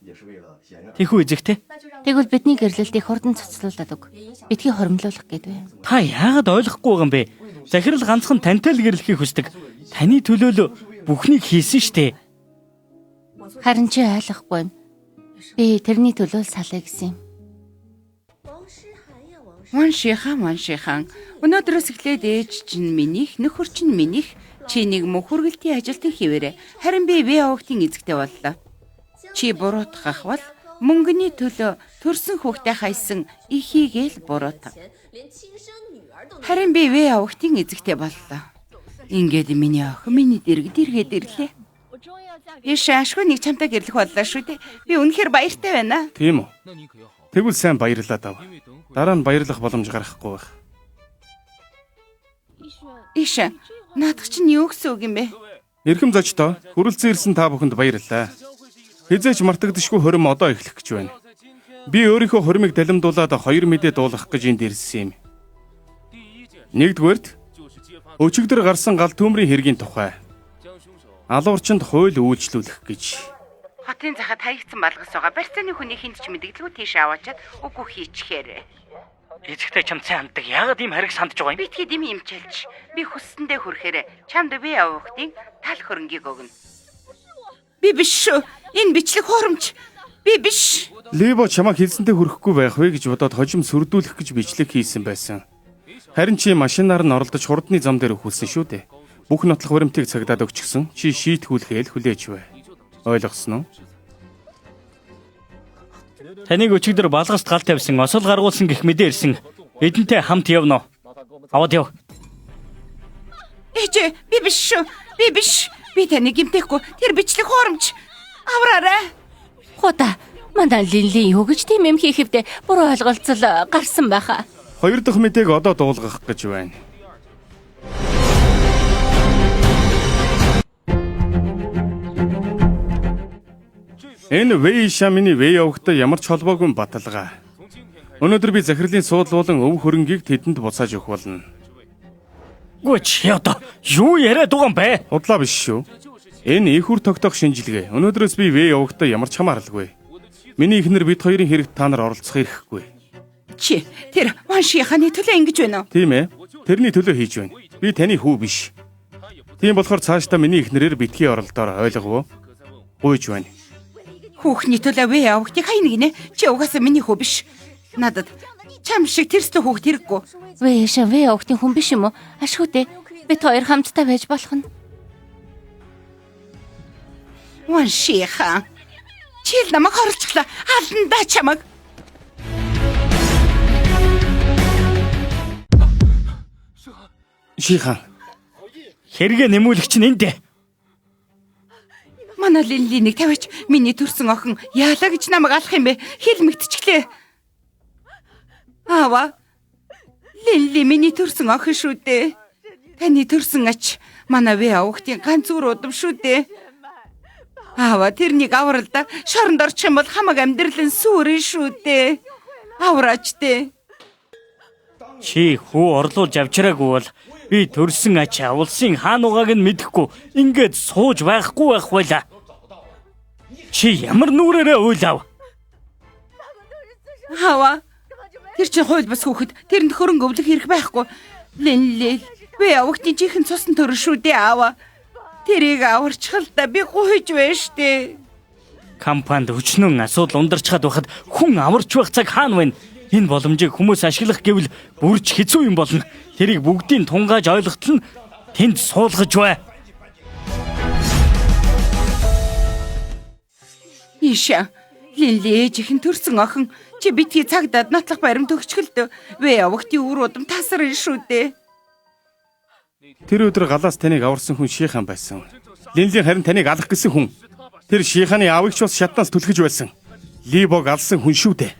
Тэхүү эзэгтэй. Тэгвэл бидний гэрлэлтийг хурдан цуцлуулад өг. Битгий хоримлуулах гэдвэ. Та яагаад ойлгохгүй байгаа юм бэ? Захирал ганцхан тантай л гэрлэхийг хүсдэг. Таны төлөө л бүхнийг хийсэн штэ. Харин чи ойлгохгүй юм. Би тэрний төлөө л салъя гэсэн юм. Ваншихан ваншихан. Өнөөдрөөс эхлээд ээж чинь минийх, нөхөр чинь минийх. Чи нэг мөх хүргэлтийн ажилтан хിവэрэ. Харин би бие авахтын эзэгтэй боллоо. Чи буруутгах бол мөнгөний төлөө төрсөн хүүхдээ хайсан ихийгээл буруутга. Харин би бие авахтын эзэгтэй боллоо. Ингээд миний охин миний дэрэг дэргээд ирлээ. Иш ашгүй нэг чамтай гэрлэх боллоо шүү дээ. Би үнэхээр баяртай байна. Тийм үү? Тэгвэл сайн баярлалаа дав. Дараа нь баярлах боломж гаргахгүй байх. Иш наадах чинь юу гэсэн үг юм бэ? Эрхэм зочдоо, хүрэлцэн ирсэн та бүхэнд баярлалаа. Хизээч мартагдашгүй хорим одоо эхлэх гэж байна. Би өөрийнхөө хоримыг далимдуулаад хоёр мэдээ дуулгах гэж энд ирсэн юм. Нэгдүгээрт өчигдөр гарсан гал төмрийн хэргийн тухай алуурчинд хууль үйлчлүүлэх гэж. Хотын захад хаягдсан балгас байгаа. Барьцааны хүний хүнд ч мэдгэлгүй тийш аваачаад үгүй хийчихээрээ. Эзэгтэй чам сайн ханддаг. Яагаад ийм хэрэг сандж байгаа юм? Битгий дэм имчилж. Би хүссэндээ хүрэхээр чамд би авахтын тал хөрөнгийг өгнө. Би биш шүү. Энэ бичлэг хуурамч. Би биш. Либо чамайг хэлсэнтэй хүрэхгүй байх вэ гэж бодоод хожим сүрдүүлэх гэж бичлэг хийсэн байсан. Харин чи машинаар нь оролдож хурдны зам дээр өхүүлсэн шүү дээ. Бүх нотлох баримтыг цагдаад өгчихсөн. Чи шийтгүүлэхээ л хүлээж бай. Ойлгосон уу? Таныг өчигдөр балгаст гал тавьсан, осол гаргуулсан гэх мэдээ ирсэн. Эдэнтэй хамт явна уу? Аваад яв. Ээжээ, би биш шүү. Би биш. Би таныг гэмтээхгүй. Тэр бичлэг хуурамч. Авраарай. Худа манай Линлин юу гэж тийм юм хийх вдэ? Буруу ойлголцол гарсан байхаа. Хоёр дахь мэдээг одоо дуулгах гэж байна. Энэ Вэй Шамины Вэй овогтой ямар ч холбоогүй баталгаа. Өнөөдөр би захирлын суудал болон өв хөрөнгийг тэдэнд буцааж өгөх болно. Гүч одоо юу яриад байгаа юм бэ? Худлаа биш шүү. Энэ их үр тогтоох шинжилгээ. Өнөөдрөөс би Вэй овогтой ямар ч хамааралгүй. Миний эхнэр бид хоёрын хэрэгт та нар оролцох эрхгүй. Чи тэр Ванши хааны төлөө ингэж байна уу? Тийм ээ. Тэрний төлөө хийж байна. Би таны хүү биш. Тийм болохоор цаашдаа миний эхнэрээр битгий оролдоор ойлгов уу? Гуйж байна. Хүүхний төлөө вэ авахтыг хайна гинэ. Чи угаасаа миний хүү биш. Надад чам шиг тэрслэн хүүхд хэрэггүй. Вэй шам вэ огтын хүн биш юм уу? Ашгүй дээ. Бид хоёр хамтдаа байж болох нь. Ванши хаан. Чи л намайг хорлцглаа. Аландаа чамаг. Шихан. Хэрэгээ нэмүүлэгч нь энд. Манай Линлинийг тавиач миний төрсөн охин яалаа гэж намайг алах юм бэ? Хил мэгтчихлээ. Аава. Линли миний төрсөн охин шүү дээ. Таны төрсөн ач манай вэ авахтын ганц үр удам шүү дээ. Аава тэрнийг аврал да. Шоронд орчих юм бол хамаг амьдрал нь сүрэн шүү дээ. Авраач дээ. Чи хүү орлуулж авчираагүй бол би төрсөн ач улсын хаан угааг нь мэдэхгүй ингээд сууж байхгүй байх байла. Чи ямар нүрээрээ уйлав? Аава. Тэр чинь хууль бас хүүхэд тэрэнд хөрөнгө өвлөх хэрэг байхгүй. Линли би авахтын жинхэнэ цусны төрөн шүү дээ аава. Тэрийг аварчхал да би гуйж байна штэ. Компанид өчнөн асуудал ундарчхад байхад хүн аварч байх цаг хаана вэ? Энэ боломжийг хүмүүс ашиглах гэвэл бүрч хэцүү юм болно. Тэрийг бүгдийг тунгааж ойлгохтол нь тэнд суулгаж бай. Иша. Линли ээжийнхэн төрсөн охин чи битгий цагдаад нотлох баримт өгчгөл дөө. Вэ авахтын үр удам тасарна шүү дээ. Тэр өдөр галаас таныг аварсан хүн Шихан байсан. Линлин харин таныг алах гэсэн хүн. Тэр Шиханы аавыг ч бас шатнаас түлхэж байсан. Либог алсан хүн шүү дээ.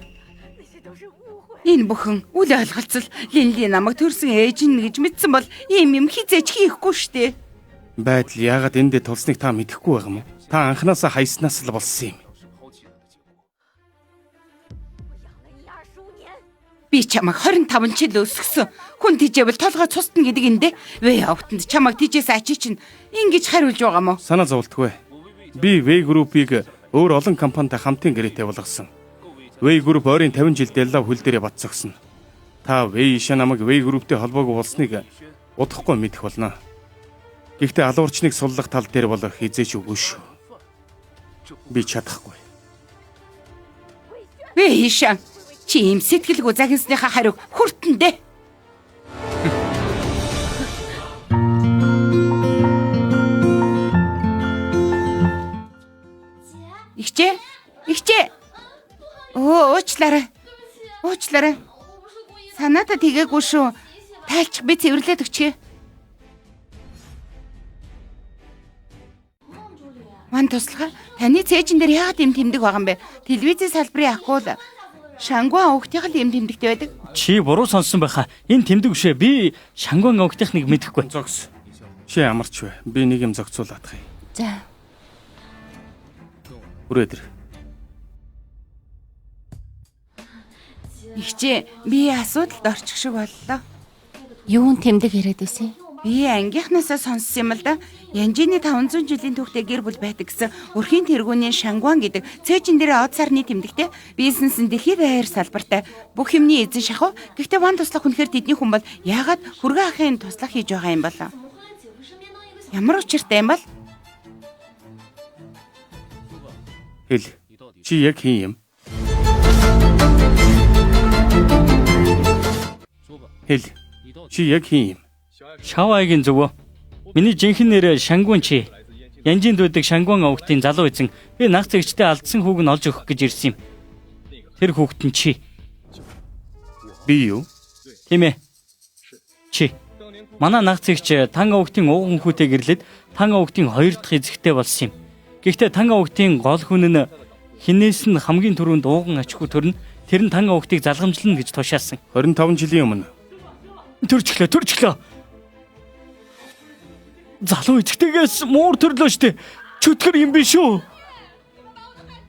Энэ бүхэн үл ойлголцол Линли намайг төрсөн ээж нь гэж мэдсэн бол ийм юм хизээч хийхгүй штэ. Байдал яагаад эндээ тулсныг та мэдэхгүй байгаа юм уу? Та анханасаа хайснаас л болсон юм. Би чамайг 25 жил өсгсөн. Хүн тижээвэл толгой цусна гэдэг эндэ. Вэ авахтанд чамайг тижээс ачи чинь ингэж хариулж байгаа мó? Санаа зовлтгүй. Би V Group-ыг өөр олон компанитай хамтын гэрээтэй болгосон. V Group ойрын 50 жилд Яллав хөл дээрээ батцогсон. Та V Иша намайг V Group-тэй холбоогүй болсныг удахгүй мэдэх болно. Гэхдээ алуурчныг суллах тал дээр бол хизээч үгүй шүү. Би чадахгүй. V Иша чи ийм сэтгэлгүй загинсныхаа хариу хүртэн дээ. Ихчээ. Ихчээ. Өө уучлаарай. Уучлаарай. Санаата тэгээгүй шүү. Тайлчих би цэвэрлээд өгчээ. Ман туслахаа таны цээжин дээр яагаад юм тэмдэг байгаа юм бэ? Телевизийн салбарын ах гул Шангуан овгтийнх л юм тэмдэгтэй байдаг. Чи буруу сонссон байхаа. Энэ тэмдэг үшээ. Би Шангуан овгтынхныг мэдэхгүй. Зогс. Чи амарч бай. Би нэг юм зохицуулах юм. За. Хүрээд ир. Ихчээ би асуудалд орчих шиг боллоо. Юун тэмдэг яриад байсан? Би ангийнхнаасаа сонссон юм л да. Янжины 500 жилийн түүхтэй гэр бүл байдаг гэсэн өрхийн тэргүүний Шангуан гэдэг цээжин дээр од сарны тэмдэгтэй бизнес нь дэлхийд даяар салбартай бүх юмны эзэн шахуу. Гэхдээ ван туслах үнэхээр тэдний хүн бол яагаад хүргэн ахын туслах хийж байгаа юм болоо? Ямар учиртай юм бол? Хэл. Чи яг хин юм? Хэл. Чи яг хин юм? Шавайгийн зөвөө. Миний жинхэнэ нэр Шангун чи. Янжинд байдаг Шангуан овгтын залуу эзэн. Би наг зэгчтэй алдсан хүүг нь олж өгөх гэж ирсэн юм. Тэр хүүхэд нь чи. Би юу? Тийм ээ. Чи. Манай наг зэгч Тан овгтын ууган хүүтэй гэрлээд Тан овгтын хоёр дахь эзэгтэй болсон юм. Гэхдээ Тан овгтын гол хүн нь хинээс нь хамгийн түрүүнд ууган ачгүй төрнө. Тэр нь Тан овгтыг залгамжлана гэж тушаасан. 25 жилийн өмнө. Төрчлөө, төрчлөө. Залуу эзэгтэйгээс муур төрлөө штэ. Чөтгөр юм биш үү?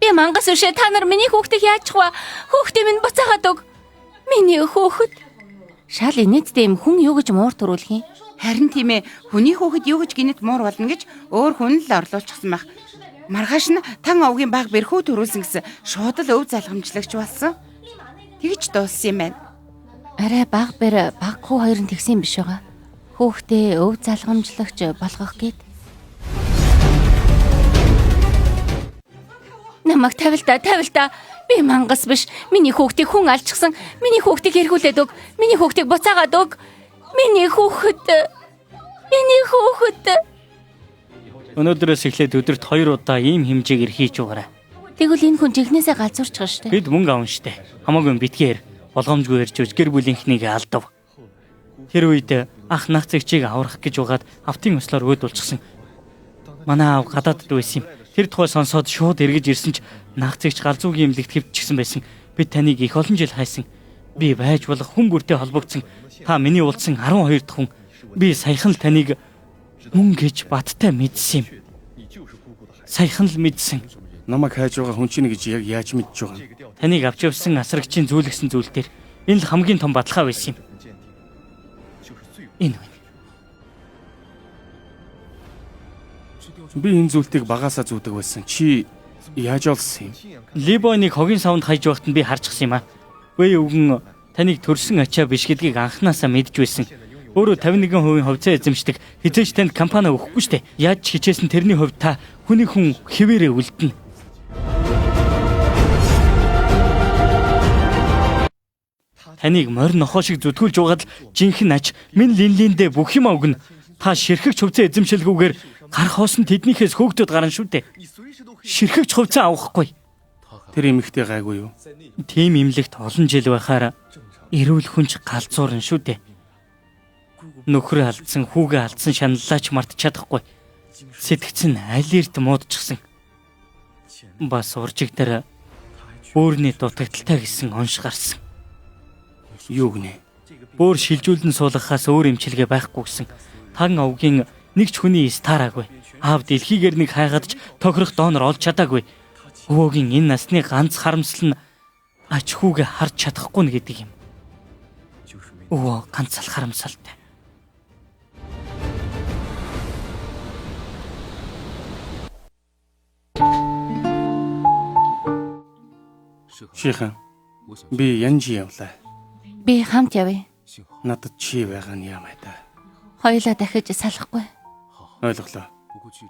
Би мангас үшээ та нар миний хүүхдийг яачих вэ? Хүүхдийг минь буцаагаад өг. Миний хүүхэд. Шал инээдтэй юм хүн юу гэж муур төрүүлэх юм? Харин тийм ээ, хүний хүүхэд юу гэж гинэт муур болно гэж өөр хүн л орлуулчихсан байх. Маргааш нь Тан овгийн баг бэрхүү төрүүлсэн гэсэн шууд л өв залгамжлагч болсон. Тэгж дууссан юм байна. Арай баг бэр баг хүү хоёр нь тэгсэн юм биш байгаа. Хүүхдээ өв залгамжлагч болгох гээд. Намайг тавилдаа, тавилдаа. Би мангас биш. Миний хүүхдийг хүн алчихсан. Миний хүүхдийг эргүүлээд өг. Миний хүүхдийг буцаагаад өг. Миний хүүхэд. Миний хүүхэд. Өнөөдрөөс эхлээд өдөрт 2 удаа ийм хэмжээгээр хийж угаарай. Тэгвэл энэ хүн жихнээсээ галзуурчих штэ. Бид мөнгө авна штэ. Хамаагүй битгээр болгоомжгүй ярьж өж гэр бүлийнхнийг алдав. Тэр үед ах нах зэгчийг аврах гэж угаад автын ослоор өөд болчихсон. Манай аав гадаадд байсан юм. Тэр тухай сонсоод шууд эргэж ирсэн ч нах зэгч галзуугийн имлэгт хэвтчихсэн байсан. Би таныг их олон жил хайсан. Би байж болох хүн бүртэй холбогдсон. Та миний уулзсан 12 дахь хүн. Би саяхан л таныг мөн гэж баттай мэдсэн юм. Саяхан л мэдсэн. Намайг хайж байгаа хүн чинь гэж яг яаж мэдж байгаа юм? Таныг авч явсан асрагчийн зүүлгсэн зүйл дээр энэ л хамгийн том баталгаа байсан юм. Энэ байна. Би энэ зүйлтийг багасаа зүүдэг байсан. Чи яаж олсон юм? Либоныг хогийн савнд хайж байхад нь би харчихсан юм аа. Вэ өвгөн таныг төрсөн ачаа биш гэдгийг анханасаа мэдж байсан. Өөрөө 51% хувьцаа эзэмшдэг. Хизээч танд компани өгөхгүй штэ. Яаж ч хичээсэн тэрний хувьд та хүний хүн хэвээрээ үлдэнэ. Таныг морь нохоо шиг зүтгүүлж байгаад л жинхэнэ ач минь линлиндээ бүх юм өгнө. Та ширхэгч хувьцаа эзэмшилгүүгээр гар хоосон тэднийхээс хөөгдөд гарна шүү дээ. Ширхэгч хувьцаа авахгүй. Тэр эмэгтэй гайгүй юу? Тийм имлэгт олон жил байхаар эрүүл хүнч галзуурна шүү дээ. Нөхрөө алдсан, хүүгээ алдсан шаналлаач мартаж чадахгүй. Сэтгцэн нь аль эрт муудчихсан. Бас уржиг дээр бөөрний дутагдaltaй гэсэн онш гарсан. Юу гинэ? Бөөр шилжүүлэн суулгахаас өөр эмчилгээ байхгүй гэсэн. Тан овгийн нэг ч хүний эс таараагүй. Аав дэлхийгээр нэг хайгаад ч тохирох донор олж чадаагүй. Өвөөгийн энэ насны ганц харамсал нь ач хүүгээ харж чадахгүй нь гэдэг юм. Өвөө ганц л харамсалтай. Шихан. Би янжи явлаа. Би хамт явъя. Надад чи байгаа нь яамай та. Хоёулаа дахиж салахгүй. Ойлголоо.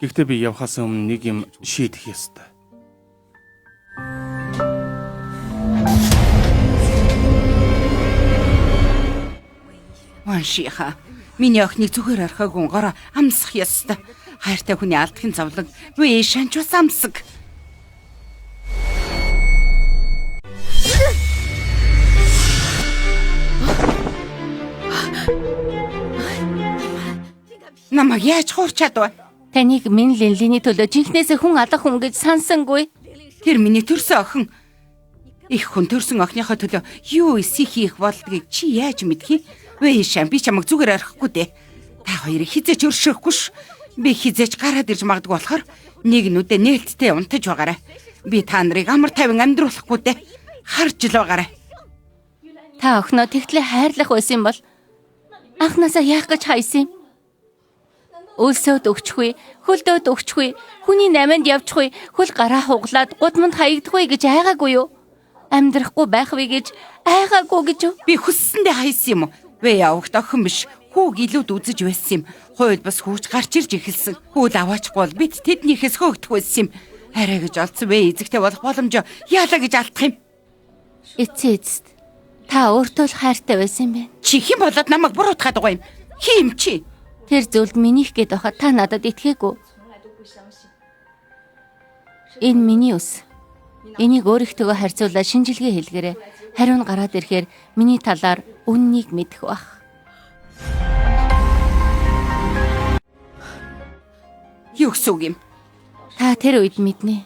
Гэхдээ би явхаас өмнө нэг юм шийдэх ёстой. Ваншиха. Миний охиныг зүгээр орхиогүй гороо амсах ёстой. Хайртай хүний алдахын зовлон вэ шанч бас амсаг. Намайг яаж хуурчаад байна? Таныг минь линлиний төлөө жинхнээсээ хүн алах хүн гэж сансангүй. Тэр миний төрсөн охин. Их хүн төрсөн охиныхоо төлөө юу эсийг хийх болдгийг чи яаж мэдх юм? Вэ шам би чамайг зүгээр орхихгүй дээ. Та хоёрыг хизээч өршөөхгүй ш. Би хизээч гараад ирж магадгүй болохоор нэг нүдэ нээлттэй унтаж байгаарай. Би та нарыг амар тайван амьдруулахгүй дээ. Харж л байгаарай. Та охиноо тэгтлээ хайрлах байсан юм бол анхнаасаа яах гэж хайсан юм? Өлсөөд өгчихгүй, хөлдөөд өгчихгүй, хүний наманд явчихгүй, хөл гараа хуглаад гудамд хаягдахгүй гэж айгаагүй юу? Амьдрахгүй байх вэ гэж айгаагүй гэж юу? Би хүссэндээ хайсан юм уу? Вэ явагт охин биш. Хүүг илүүд үзэж байсан юм. Хууль бас хүүч гарч ирж эхэлсэн. Хүүл аваачихгүй бол бид тэднийхээс хөөгдөх байсан юм. Арай гэж олдсон вэ эзэгтэй болох боломжоо яалаа гэж алдах юм. Эцсийн эцэст Та өөртөө л хайртай байсан юм байна. Чи хэн болоод намайг буруутгаад байгаа юм? Хин юм чи? Тэр зүйлд минийх гээд байхад та надад итгээгүй. Энэ миний ус. Энийг өөрийнхтэйгөө харьцуулаад шинжилгээ хийлгээрэй. Хариу нь гараад ирэхээр миний талаар үннийг мэдэх байх. Юу гэсэн үг юм? Та тэр үед мэднэ.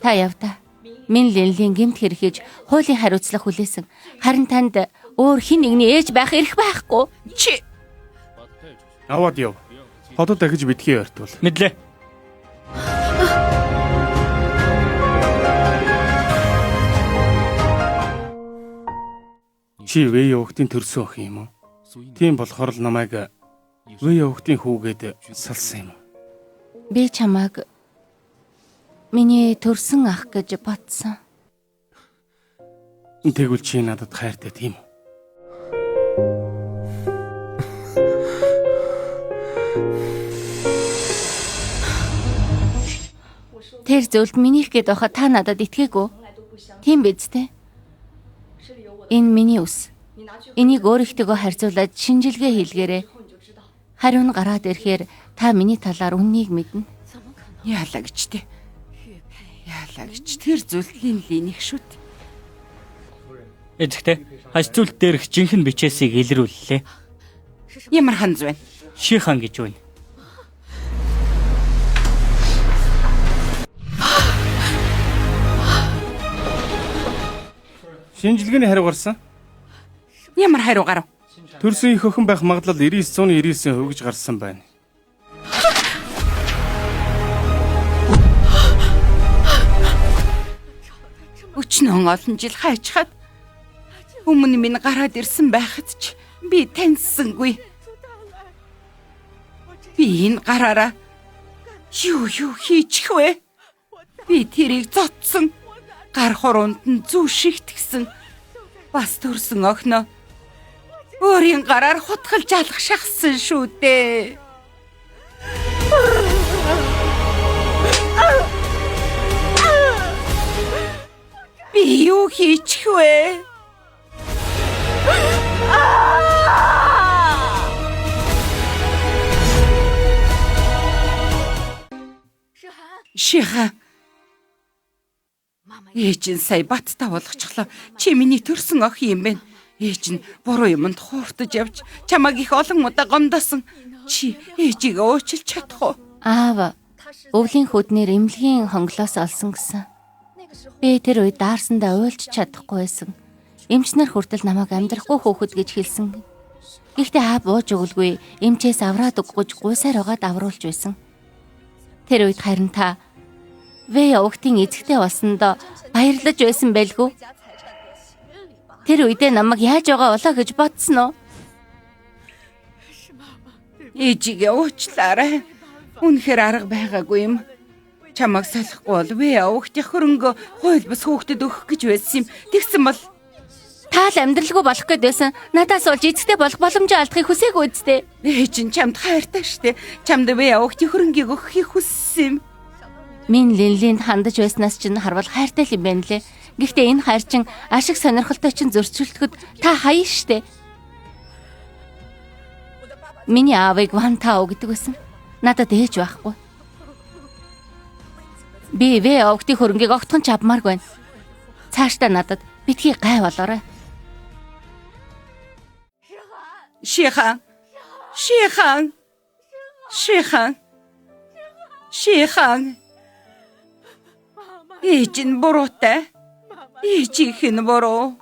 Та явта. Мин Линлийн гэмт хэрэг хийж хуулийн хариуцлага хүлээсэн. Харин танд өөр хэн нэгний ээж байх эрх байхгүй. Чи Аваад яв. Хотод дахиж битгий ойртвол. Мэдлээ. Чи Вэй өвгтийн төрсөн охин юм уу? Тийм болохоор л намайг Вэй өвгтийн хүүгээд салсан юм уу? Би чамайг миний төрсөн ах гэж бодсон. Тэгвэл чи надад хайртай тийм үү? Тэр зүйлд минийх гээд байхад та надад итгээгүй. Тийм биз дээ? Энэ миний ус. Энийг өөрийнхтэйгөө харьцуулаад шинжилгээ хийлгээрэй. Хариу нь гараад ирэхээр та миний талаар үннийг мэднэ. Яалаа гэж те. Яалаа гэж тэр зүйлд Линлиних шүт. Эзэгтэй хаж зүйлт дээрх жинхэнэ бичээсийг илрүүллээ. Ямар ханз вэ? Шихан гэж байна. Шинжилгээний хариу гарсан. Ямар хариу гарав? Төрсөн их охин байх магадлал 99.99% гэж гарсан байна. Өчнөн олон жил хайчхад өмнө минь гараад ирсэн байхад ч би таньсангүй. Би энэ гараараа юу юу хийчих вэ? Би тэрийг зодсон. Гар хуруунд нь зүү шигтгэсэн. Бас төрсөн охиноо өөрийн гараар хутгалж алах шахсан шүү дээ. Би юу хийчих вэ? Шиха. Ээж нь сая баттай болгочихлоо. Чи миний төрсөн охин юм байна. Ээж нь буруу юмд хууртаж явж чамайг их олон удаа гомдоосон. Чи ээжигээ уучлж чадах уу? Аав өвлийн хөднөр эмнэлгийн хонглоос олсон гэсэн. Би тэр үед даарсандаа уйлж чадахгүй байсан. Эмч нар хүртэл намайг амьдрахгүй хөөхөд гэж хэлсэн. Гэхдээ аав бууж өгөлгүй эмчээс авраад өгөх гэж гуйсаар байгаад авруулж байсан. Тэр үед харин та Вэ овгтын эзэгтэй болсондоо баярлаж байсан байлгүй. Тэр үедээ намайг яаж байгаа болоо гэж бодсон уу? Ээжигээ уучлаарай. Үнэхээр арга байгаагүй юм. Чамайг салахгүй бол вэ овгтын хөрөнгө хууль бус хүүхдэд өгөх гэж байсан юм. Тэгсэн бол Та л амьдралгүй болох гээд байсан. Надаас болж эзэгтэй болох боломжоо алдахыг хүсээгүй үсттэй. ээж нь чамд хайртай штэ. Чамд вэ овгтын хөрөнгийг өгөхийг хүссэн юм. Мин Линлинд хандаж байснаас чинь харвал хайртай л юм байна лээ. Гэхдээ энэ хайр чинь ашиг сонирхолтой чинь зөрчилдөхөд та хаяа штэ. Миний аавыг Ван Тао гэдэг байсан. Надад ээж байхгүй. Би вэ овгтын хөрөнгийг огтхон ч авмааргүй байна. Цаашдаа надад битгий гай болоорой. Шихан. Шихан. Шихан. Шихан. Ээж нь буруутай. Ээжийнх нь буруу.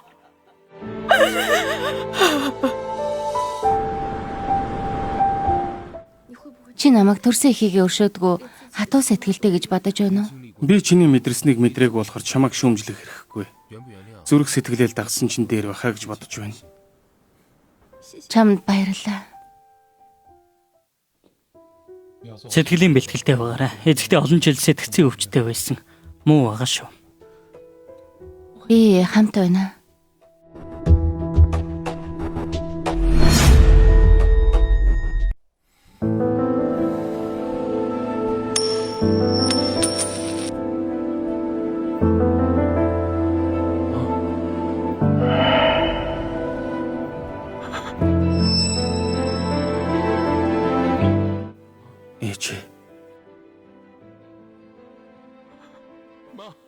Чи намайг төрсөн эхийгээ өршөөдгөө хатуу сэтгэлтэй гэж бодож байна уу? Би чиний мэдрэснийг мэдрээгүй болохоор чамайг шүүмжлэх хэрэггүй. Зүрх сэтгэлээл дагсан чинь дээр байхаа гэж бодож байна. Чамд баярлалаа. Сэтгэлийн бэлтгэлтэй байгаарай. Эзэгтэй олон жил сэтгцийн өвчтэй байсан. Муу байгаа шүү. Би хамт байна.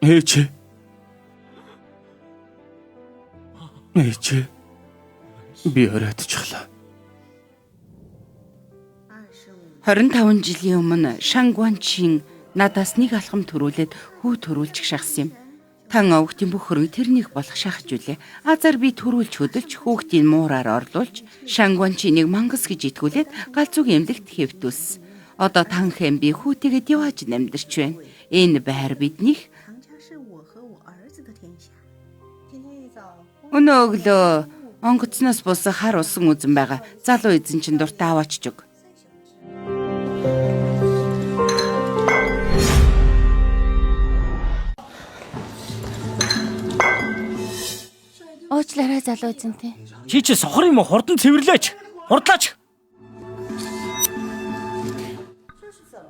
Ээж. Ээж. Би оройтчихлаа. 25 жилийн өмнө Шангуанчин надаас нэг алхам төрүүлээд хүү төрүүлчих шахсан юм. Тан овгтын бүх хөрөнгө тэрнийг болох шахаж үлээ. Азар би төрүүлж хөдөлж хүүхдийн муураар орлуулж Шангуанчиныг мангас гэж итгүүлээд галзуугийн эмнэлэгт хэвтүүлсэн. Одоо тан хэн би хүүтэйгээ дивааж амьдарч байна. Энэ байр биднийх. Өнөө өглөө онгоцноос буусан хар усан үзэн байгаа. Залуу эзэн чинь дуртай аваачч өг. Уучлаарай залуу эзэнтэй. Чи чи сохор юм уу? Хурдан цэвэрлээч. Хурдлаач.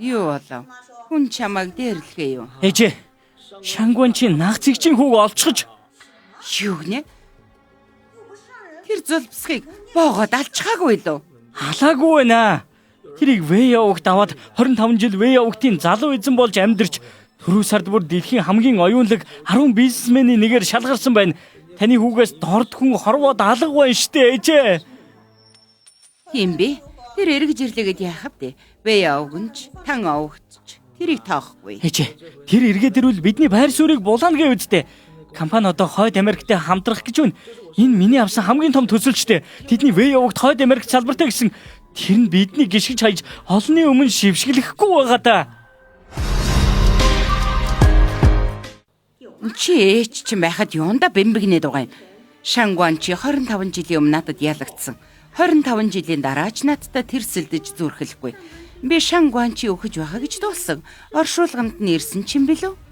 Юу болов? Хүн чамайг дээрлэхээ юу? Ээжээ. Шангуан чи наг цэгчийн хүүг олцгож Юу гинэ? Тэр зулбсхийг боогод алчхаагүй лөө. халаагүй байна. Тэрийг Вэя огт аваад 25 жил Вэя огтын залуу эзэн болж амьдарч түрүү сард бүр дэлхийн хамгийн оюунлаг 10 бизнесменийн нэгээр шалгарсан байна. Таны хүүгээс дорд хүн хорвоод алга байна штэ ээжээ. Тийм бэ? Тэр эргэж ирлээгээд яах вэ? Бэ овгонч, тан овгтч тэрийг тоохгүй. Ээжээ, тэр эргээд ирвэл бидний байр суурийг булаана гэв үсттэй. Компани одоо Хойд Америктэй хамтрах гэж байна. Энэ миний авсан хамгийн том төсөлчтэй. Тэдний Вэя огт Хойд Америк салбартай гэсэн тэр нь бидний гიშгэж хайж олонны өмнө шившгэлэхгүй байгаа та. Чи ээч чинь байхад юунда бэмбэгнээд байгаа юм? Шангуан чи 25 жилийн өмнө надад ялагдсан. 25 жилийн дараа ч надтай тэрсэлдэж зүрхлэхгүй. Би Шангуан чи өгөж байгаа гэж дуусан. Оршуулганд нь ирсэн чинь билүү?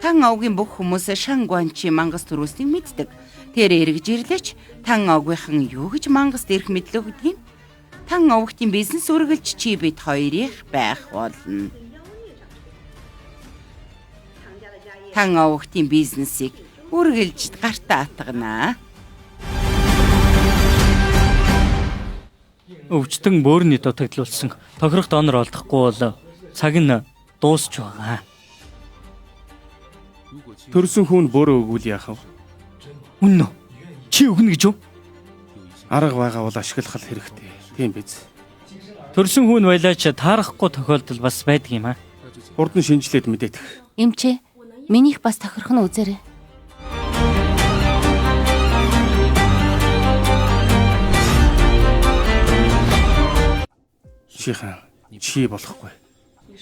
Тан овгийн бүх хүмүүс Шангуан чи мангас төрүүлснийг мэддэг. Тэр эргэж ирлээч тан овгийнхан юу гэж мангаст ирэх мэдлээ гэдгийг. Тан овгтын бизнес үргэлж чи бид хоёрых байх болно. Тан овгтын бизнесийг үргэлж гартаа атгана. Өвчтөн бөөрний дутагдлуулсан. Тохирох донор олдохгүй бол цаг нь дуусч байгаа. Төрсөн хүн бөөрөө өгвөл яах вэ? Үнэн үү? Чи өгнө гэж үү? Арга байгаа бол ашиглах хэрэгтэй. Тийм биз? Төрсөн хүн байлаач таарахгүй тохиолдол бас байдаг юм аа. Хурдан шинжилээд мэдэтэх. Эмчээ, минийх бас тохирох нь үзээрэй. Шихан, чи болохгүй.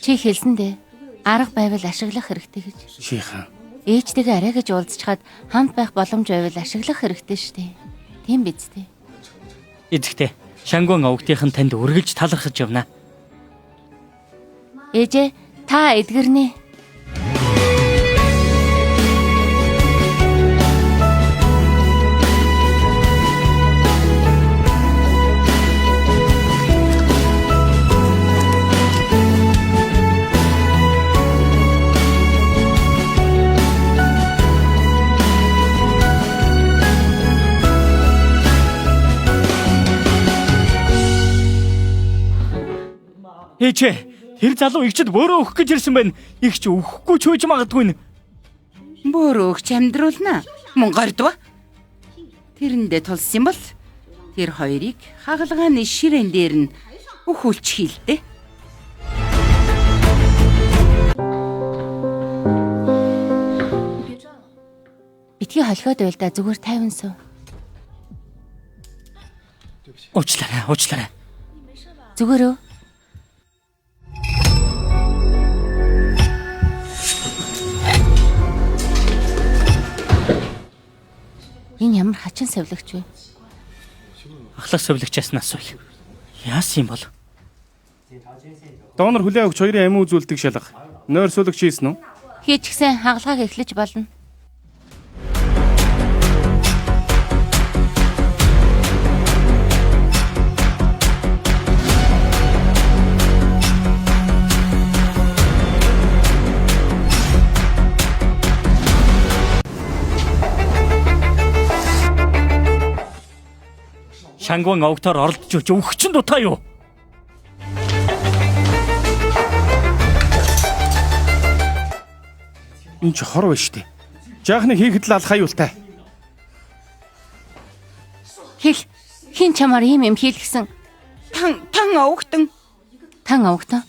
Чи хэлсэн дээ. Арга байвал ашиглах хэрэгтэй гэж. Шихан, Ээжтэйгээ арай гэж уулзчихад хамт байх боломж байвал ашиглах хэрэгтэй шүү дээ. Тийм биз дээ. Эзэгтэй, Шангуан овгтийнх нь танд үргэлж талархаж явна. Ээжээ, та эдгэрнэ. Ээжээ, тэр залуу игчд бөөрөө өгөх гэж ирсэн байна. Игч өгөхгүй ч үеж магадгүй нь. Бөөрөө өгч амьдруулна. Мөн гордва. Тэрэндээ тулсан бол тэр хоёрыг хагалгааны ширээн дээр нь өхүүлчих хилдэ. Битгий холхиод байл да зүгээр тайван суу. Уучлаарай, уучлаарай. Зүгээр үү? Энэ ямар хачин совилогч вэ? Ахлах совилогчаас нь асууя. Яасан юм бол? донор хүлээн өгч хоёрын амин үзүүлдэг шалга. Нойрсуулагч хийсэн үү? Хийчихсэн хагалгааг эхлэж болно. Шангуан овгтоор оролдож өч өгөх чинь дутаа юу? Энэ ч хор байна штэ. Жаахны хийхэд л алах аюултай. Хэл хин чамаар ийм юм хийлгсэн. Тан овгтэн. Тан овгтэн.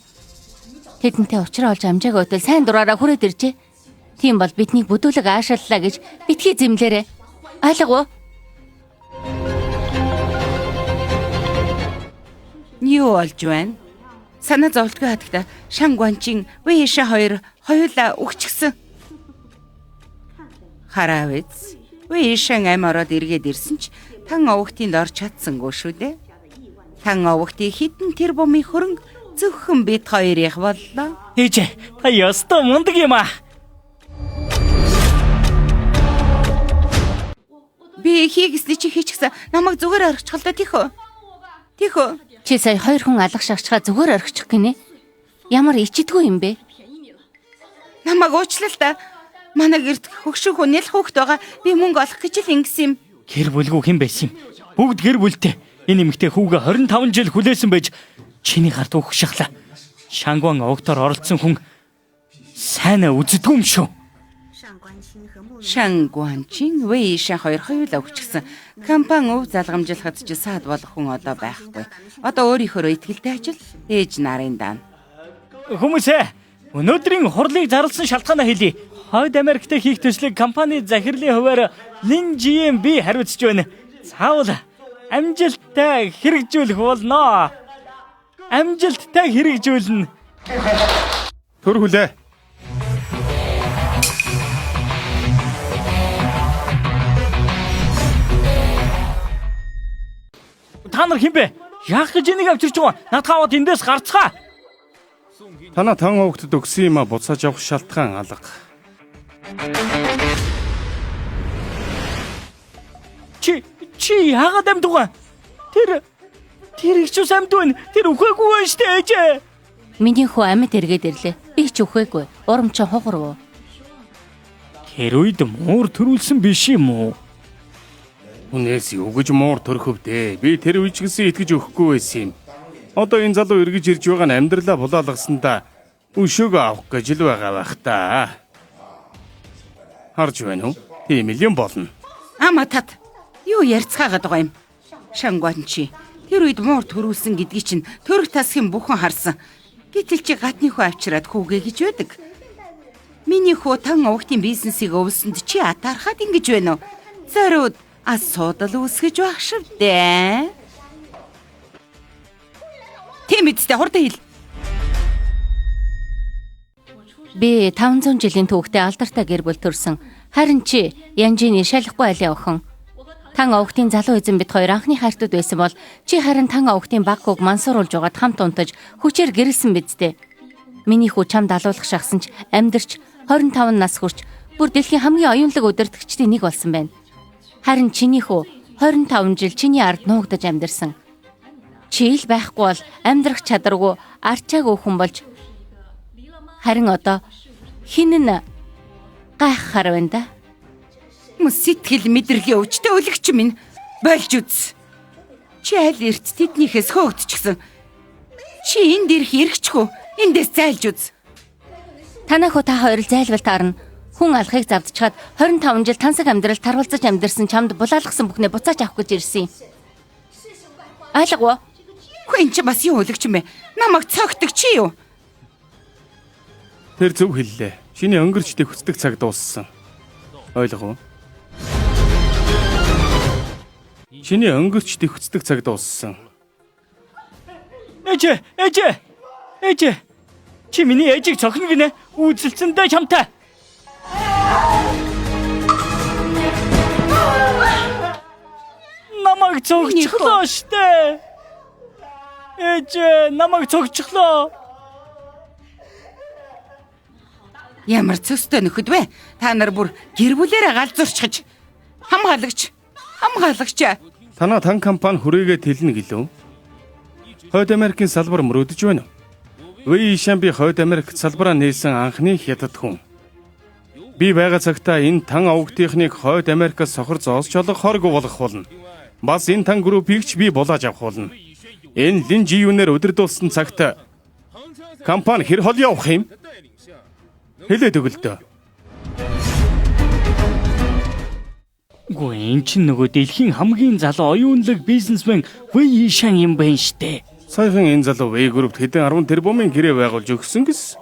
Тэдэнтэй уучраа олж амжаагүй байтал сайн дураараа хүрээд иржээ. Тийм бол биднийг бүдүүлэг аашааллаа гэж битгий зэмлээрэ. Алга уу? Юу болж байна? Санаа зовлтгүй хатагта Шан Гуанчин Вэйша хоёр хоёулаа үхчихсэн. Хараа биз. Вэйшан ам ороод эргээд ирсэн ч тан овгтын дор чадсангүй шүү дээ. Тан овгтын хитэн тэр бумын хөрөнгө зөвхөн бид хоёрынх боллоо. Ээжээ, та ёстой мундаг юм аа. Би хийгсний чи хийчихсэн. Намайг зүгээр орхичих л да тийх үү? Тийх үү? Чи сая хоёр хүн алга шахчихаа зүгээр орхичих гинэ. Ямар ичидгүй юм бэ? Намайг уучлал та. Манай гэрт хөгшин хүн нэл хүүхэд байгаа. Би мөнгө олох гэж л ингэсэн юм. Гэр бүлгүй хэн байсан юм? Бүгд гэр бүлтэй. Энэ эмэгтэй хүүгээ 25 жил хүлээсэн байж чиний гарт өөх шахлаа. Шангуан огтор оролцсон хүн сайн үздэггүй юм шүү. Шан Гуанчин Вэйша хоёр хоёулаа өгчихсэн. Компани өв залгамжлахад ч саад болох хүн одоо байхгүй. Одоо өөрийнхөө итгэлтэй ажил ээж нарын даана. Хүмүүсээ, өнөөдрийн хурлыг зарласан шалтгаанаа хэлье. Хойд Америкт хийх төслийг компани захирлын хувиар Лин GMB хариуцж байна. Заавал амжилттай хэрэгжүүлэх болно. Амжилттай хэрэгжүүлнэ. Төр хүлээ. Та нар хэн бэ? Яах гэж энийг авчирч байгаа? Наадхаа аваад эндээс гарцгаа. Танаа тан овгтод өгсөн юмаа буцааж авах шалтгаан алга. Чи яагаад амьд байгаа? Тэр их ч ус амьд байна. Тэр үхээгүй байна штэ ээжээ. Миний хүү амьд эргээд ирлээ. Би ч үхээгүй. Урам чи хугарв уу? Тэр үед муур төрүүлсэн биш юм уу? Хүнээс юу гэж муур төрөхөв дээ. Би тэр үе ч гэсэн итгэж өгөхгүй байсан юм. Одоо энэ залуу эргэж ирж байгаа нь амьдралаа булаалгасандаа өшөөгөө авах гэж л байгаа байх та. Харж байна уу? Тийм л юм болно. Ама тат. Юу ярьцгаагаад байгаа юм? Шан Гуанчин тэр үед муур төрүүлсэн гэдгийг чинь төрөх тасхийн бүхэн харсан. Гэтэл чи гадны хүү авчираад хүүгээ гэж байдаг. Миний хүү тан овгтын бизнесийг өвсөнд чи атаархаад ингэж байна уу? Зориуд асуудал үүсгэж байх шив дээ. Тийм үстэй хурдан хэл. Би 500 жилийн түүхтэй алдартай гэр бүл төрсөн. Харин чи Янжины шалахгүй айлын охин. Тан овгтын залуу эзэн бид хоёр анхны хайртууд байсан бол чи харин тан овгтын баг хүүг мансууруулж байгаад хамт унтаж хүчээр гэрэлсэн биз дээ. Миний хүү чамд алуулах шахсан ч амьдарч 25 нас хүрч бүр дэлхийн хамгийн оюунлаг удирдагчдын нэг болсон байна. Харин чиний хүү 25 жил чиний ард нуугдаж амьдарсан. Чи ил байхгүй бол амьдрах чадваргүй арчаагүй хүн болж харин одоо хин нь гайхахаар байна да. Сэтгэл мэдрэхийн өвчтэй өлөгч минь болж үз. Чи аль эрт тэднийхээс хөөгдчихсэн. Чи энд ирэх эрхчгүй. Эндээс зайлж үз. Танаа хүү та хоёр зайлвал таарна. Хүн алхыг завдчихад 25 жил тансаг амьдрал тарвалзаж амьдарсан чамд булаалгасан бүхнээ буцааж авах гэж ирсэн юм. Алга уу? Хөө эн чи бас юу өлөгч юм бэ? Намайг цогтөг чи юу? Тэр зөв хэллээ. Чиний өнгөрч дэвхцдэг цаг дууссан. Ойлгов уу? Чиний өнгөрч дэвхцдэг цаг дууссан. Ээжээ, ээжээ. Ээжээ. Чи миний ээжийг цохино гинэ? Үүсэлцэндээ чамтай. Намайг цогцлоо штэ. Ээжээ, намайг цогцлоо. Ямар цөстэй нөхөд вэ? Та нар бүр гэр бүлээрээ галзуурчихж. Хамгаалагч. Хамгаалагч. Танаа тан компани хүрээгээ тэлнэ гэлөө. Хойд Америкийн салбар мөрөөдөж байна уу? Вэй Шан би Хойд Америкт салбараа нээсэн анхны хятад хүн. Би байгаа цагтаа энэ тан овгтийнхнийг Хойд Америкаас сохор зоос чолго хорг болгох болно. Бас энэ тан группийг ч би булааж авах болно. Энэ Лин Жиюнээр удирдуулсан цагт компани хэр хол явах юм? Хэлээд өгөлдөө. Үгүй эн чинь нөгөө дэлхийн хамгийн залуу оюунлаг бизнесмен Вэй Ишан юм байна штэ. Саяхан энэ залуу Вэй группт хэдэн 10 тэрбумын гэрээ байгуулж өгсөн гэс.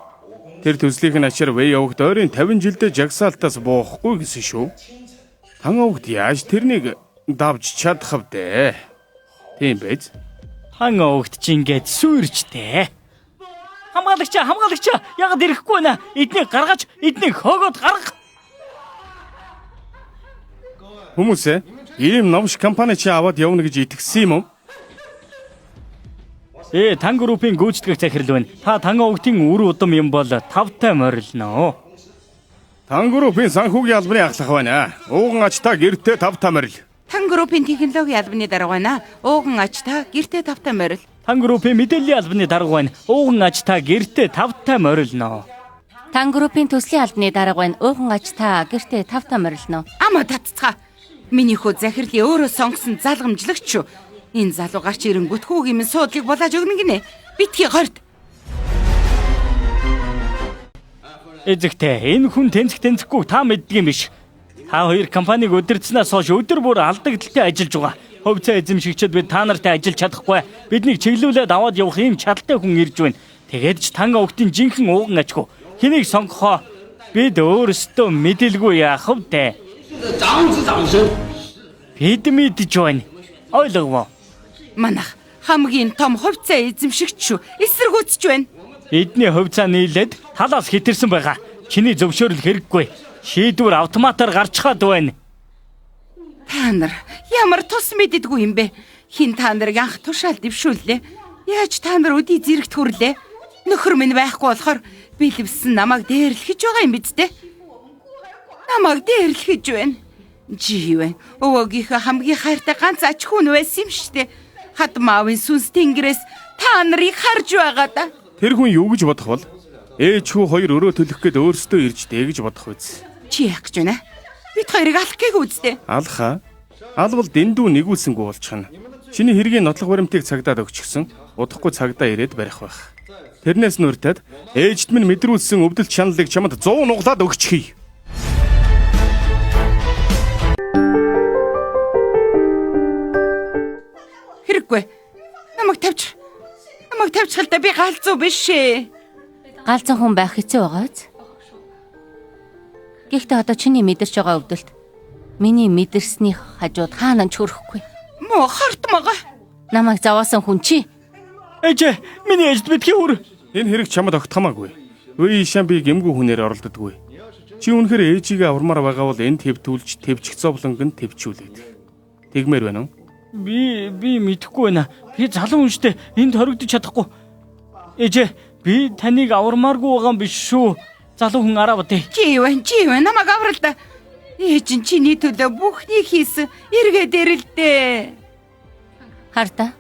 Тэр төслийнх нь ачаар Вэй овогт ойрын 50 жилдээ жагсаалтаас буухгүй гэсэн шүү. Тан овогт яаж тэрнийг давж чадах вэ? Тийм биз? Тан овогт чи ингээд сүрчтэй. Хамгаалагчаа, хамгаалагчаа, ягаад ирэхгүй байна? Эднийг гаргаж, эднийг хөөгөөд гарга. Хүмүүсээ ийм новш компани чи аваад явна гэж итгэсэн юм уу? Тан группийн гүйцэтгэх захирал байна. Та тан овогтын үр удам юм бол тавтай морилно. Тан группийн санхүүгийн албаны ахлах байна. Ууган ач та гэртээ тавтай морил. Тан группийн технологийн албаны дарга байна. Ууган ач та гэртээ тавтай морил. Тан группийн мэдээллийн албаны дарга байна. Ууган ач та гэртээ тавтай морилно. Тан группийн төслийн албаны дарга байна. Ууган ач та гэртээ тавтай морилно. Амаа татцгаа. Миний хүү захирлын өөрөө сонгосон залгамжлагч шүү. Энэ залуу гарч ирэнгүүт хүүгийн минь суудлыг булааж өгнө гинэ. Битгий горд. Эзэгтэй, энэ хүн тэнцэх тэнцэхгүй та мэддэг юм биш. Та хоёр компаниг удирдсанаас хойш өдөр бүр алдагдaltaй ажиллаж байгаа. Хувьцаа эзэмшигчид бид та нартай ажиллаж чадахгүй. Биднийг чиглүүлээд аваад явах ийм чадaltaй хүн ирж байна. Тэгээд ч тан овгтын жинхэнэ ууган ачгүй. Хэнийг сонгохоо бид өөрсдөө мэдэлгүй яах вэ? Бид мэдж байна. Ойлгов уу? Манах хамгийн том хувьцаа эзэмшигч шүү. Эсэргүүцэж байна. Эдний хувьцаа нийлээд талаас хэтэрсэн байгаа. Чиний зөвшөөрөл хэрэггүй. Шийдвэр автоматар гарчхаад байна. Та нар ямар тус мэддэггүй юм бэ? Хин та нарыг анх тушаал дэвшүүллээ. Яаж та нар өдий зэрэгт хүрлээ? Нөхөр минь байхгүй болохоор бэлэвсэн намайг дээрлэхэж байгаа юм биз дээ? Намайг дээрлэхэж байна. Живэн. Өвөөгийнхөө хамгийн хайртай ганц ач хүн байсан юм шүү дээ. Хадмаавын сүнс тэнгэрээс та нарыг харж байгаа да. Тэр хүн юу гэж бодох бол? Ээж хүү хоёр өрөө төлөх гээд өөрсдөө ирж дээ гэж бодох биз. Чи яах гэж байна? Бид хоёрыг алах гээгүй үсттэй. Алхаа. Алвал дэндүү нэгүүлсэнгүү болчихно. Чиний хэргийн нотлох баримтыг цагдаад өгчихсөн. Удахгүй цагдаа ирээд барих байх. Тэрнээс нь уртад ээжд минь мэдрүүлсэн өвдөлт шаналлыг чамд 100 нуглаад өгчихье. Хэрэггүй. Намайг тавьчих. Намайг тавьчих л да, би галзуу биш ээ. Галзуу хүн байх хэцүү байгаа биз? Гэхдээ одоо чиний мэдэрч байгаа өвдөлт миний мэдэрсний хажууд хаана ч хүрэхгүй. Муу хортмогоо. Намайг зовоосон хүн чи. Ээжээ, миний ээжд битгий хүр. Энэ хэрэг чамд огтхамаагүй. Үе Ишан би гэмгүй хүнээр оролддоггүй. Чи үнэхээр ээжигээ авармаар байгаа бол энэ твтүүлж твчих зовлонг нь твчүүлээд. Тэгмээр байна уу? Би мэдэхгүй байна. Би залуу хүн штэ. Энд хоригдож чадахгүй. Ээжээ, би таныг авармааргүй байгаа юм биш шүү. Залуу хүн араа бодъё. Чи юу вэ? Чи юу вэ? Намайг аврал да. Ээж нь чиний төлөө бүхнийг хийсэн. Эргээд ирэлдээ. Хар та.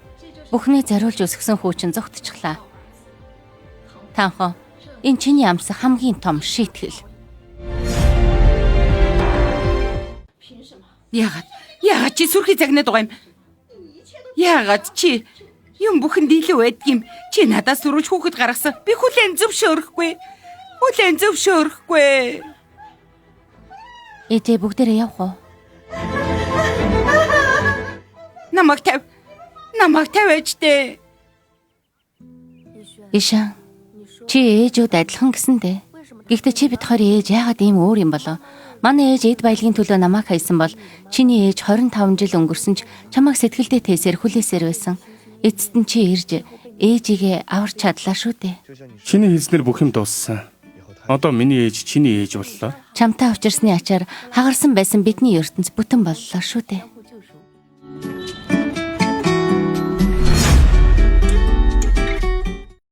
Бүхний зориулж өсгсөн хүү чинь зогтчихлаа. Танхо, энэ чиний амсан хамгийн том шийтгэл. Яагаад? Яагаад чи сүрхий загнаад байгаа юм? Яагаад чи юм бүхэнд илүү байдгийм? Чи надаас түрүүлж хүүхэд гаргасан. Би хүлээн зөвшөөрөхгүй. Хүлээн зөвшөөрөхгүй. Ээжээ бүгдээрээ явах уу? Намайг тавь. Намайг тавь ээжтэй. Ишан, чи ээжүүд адилхан гэсэн дээ. Гэхдээ чи бид хоёрын ээж яагаад ийм өөр юм болов? Манай ээж эд баялагын төлөө намайг хайсан бол чиний ээж 25 жил өнгөрсөн ч чамайг сэтгэлдээ тээсээр хүлээсээр байсан. Эцэст нь чи ирж ээжигээ аварч чадлаа шүү дээ. Чиний хэлснээр бүх юм дууссан. Одоо миний ээж чиний ээж боллоо. Чамтай учирсны ачаар хагарсан байсан бидний ертөнц бүтэн боллоо шүү дээ.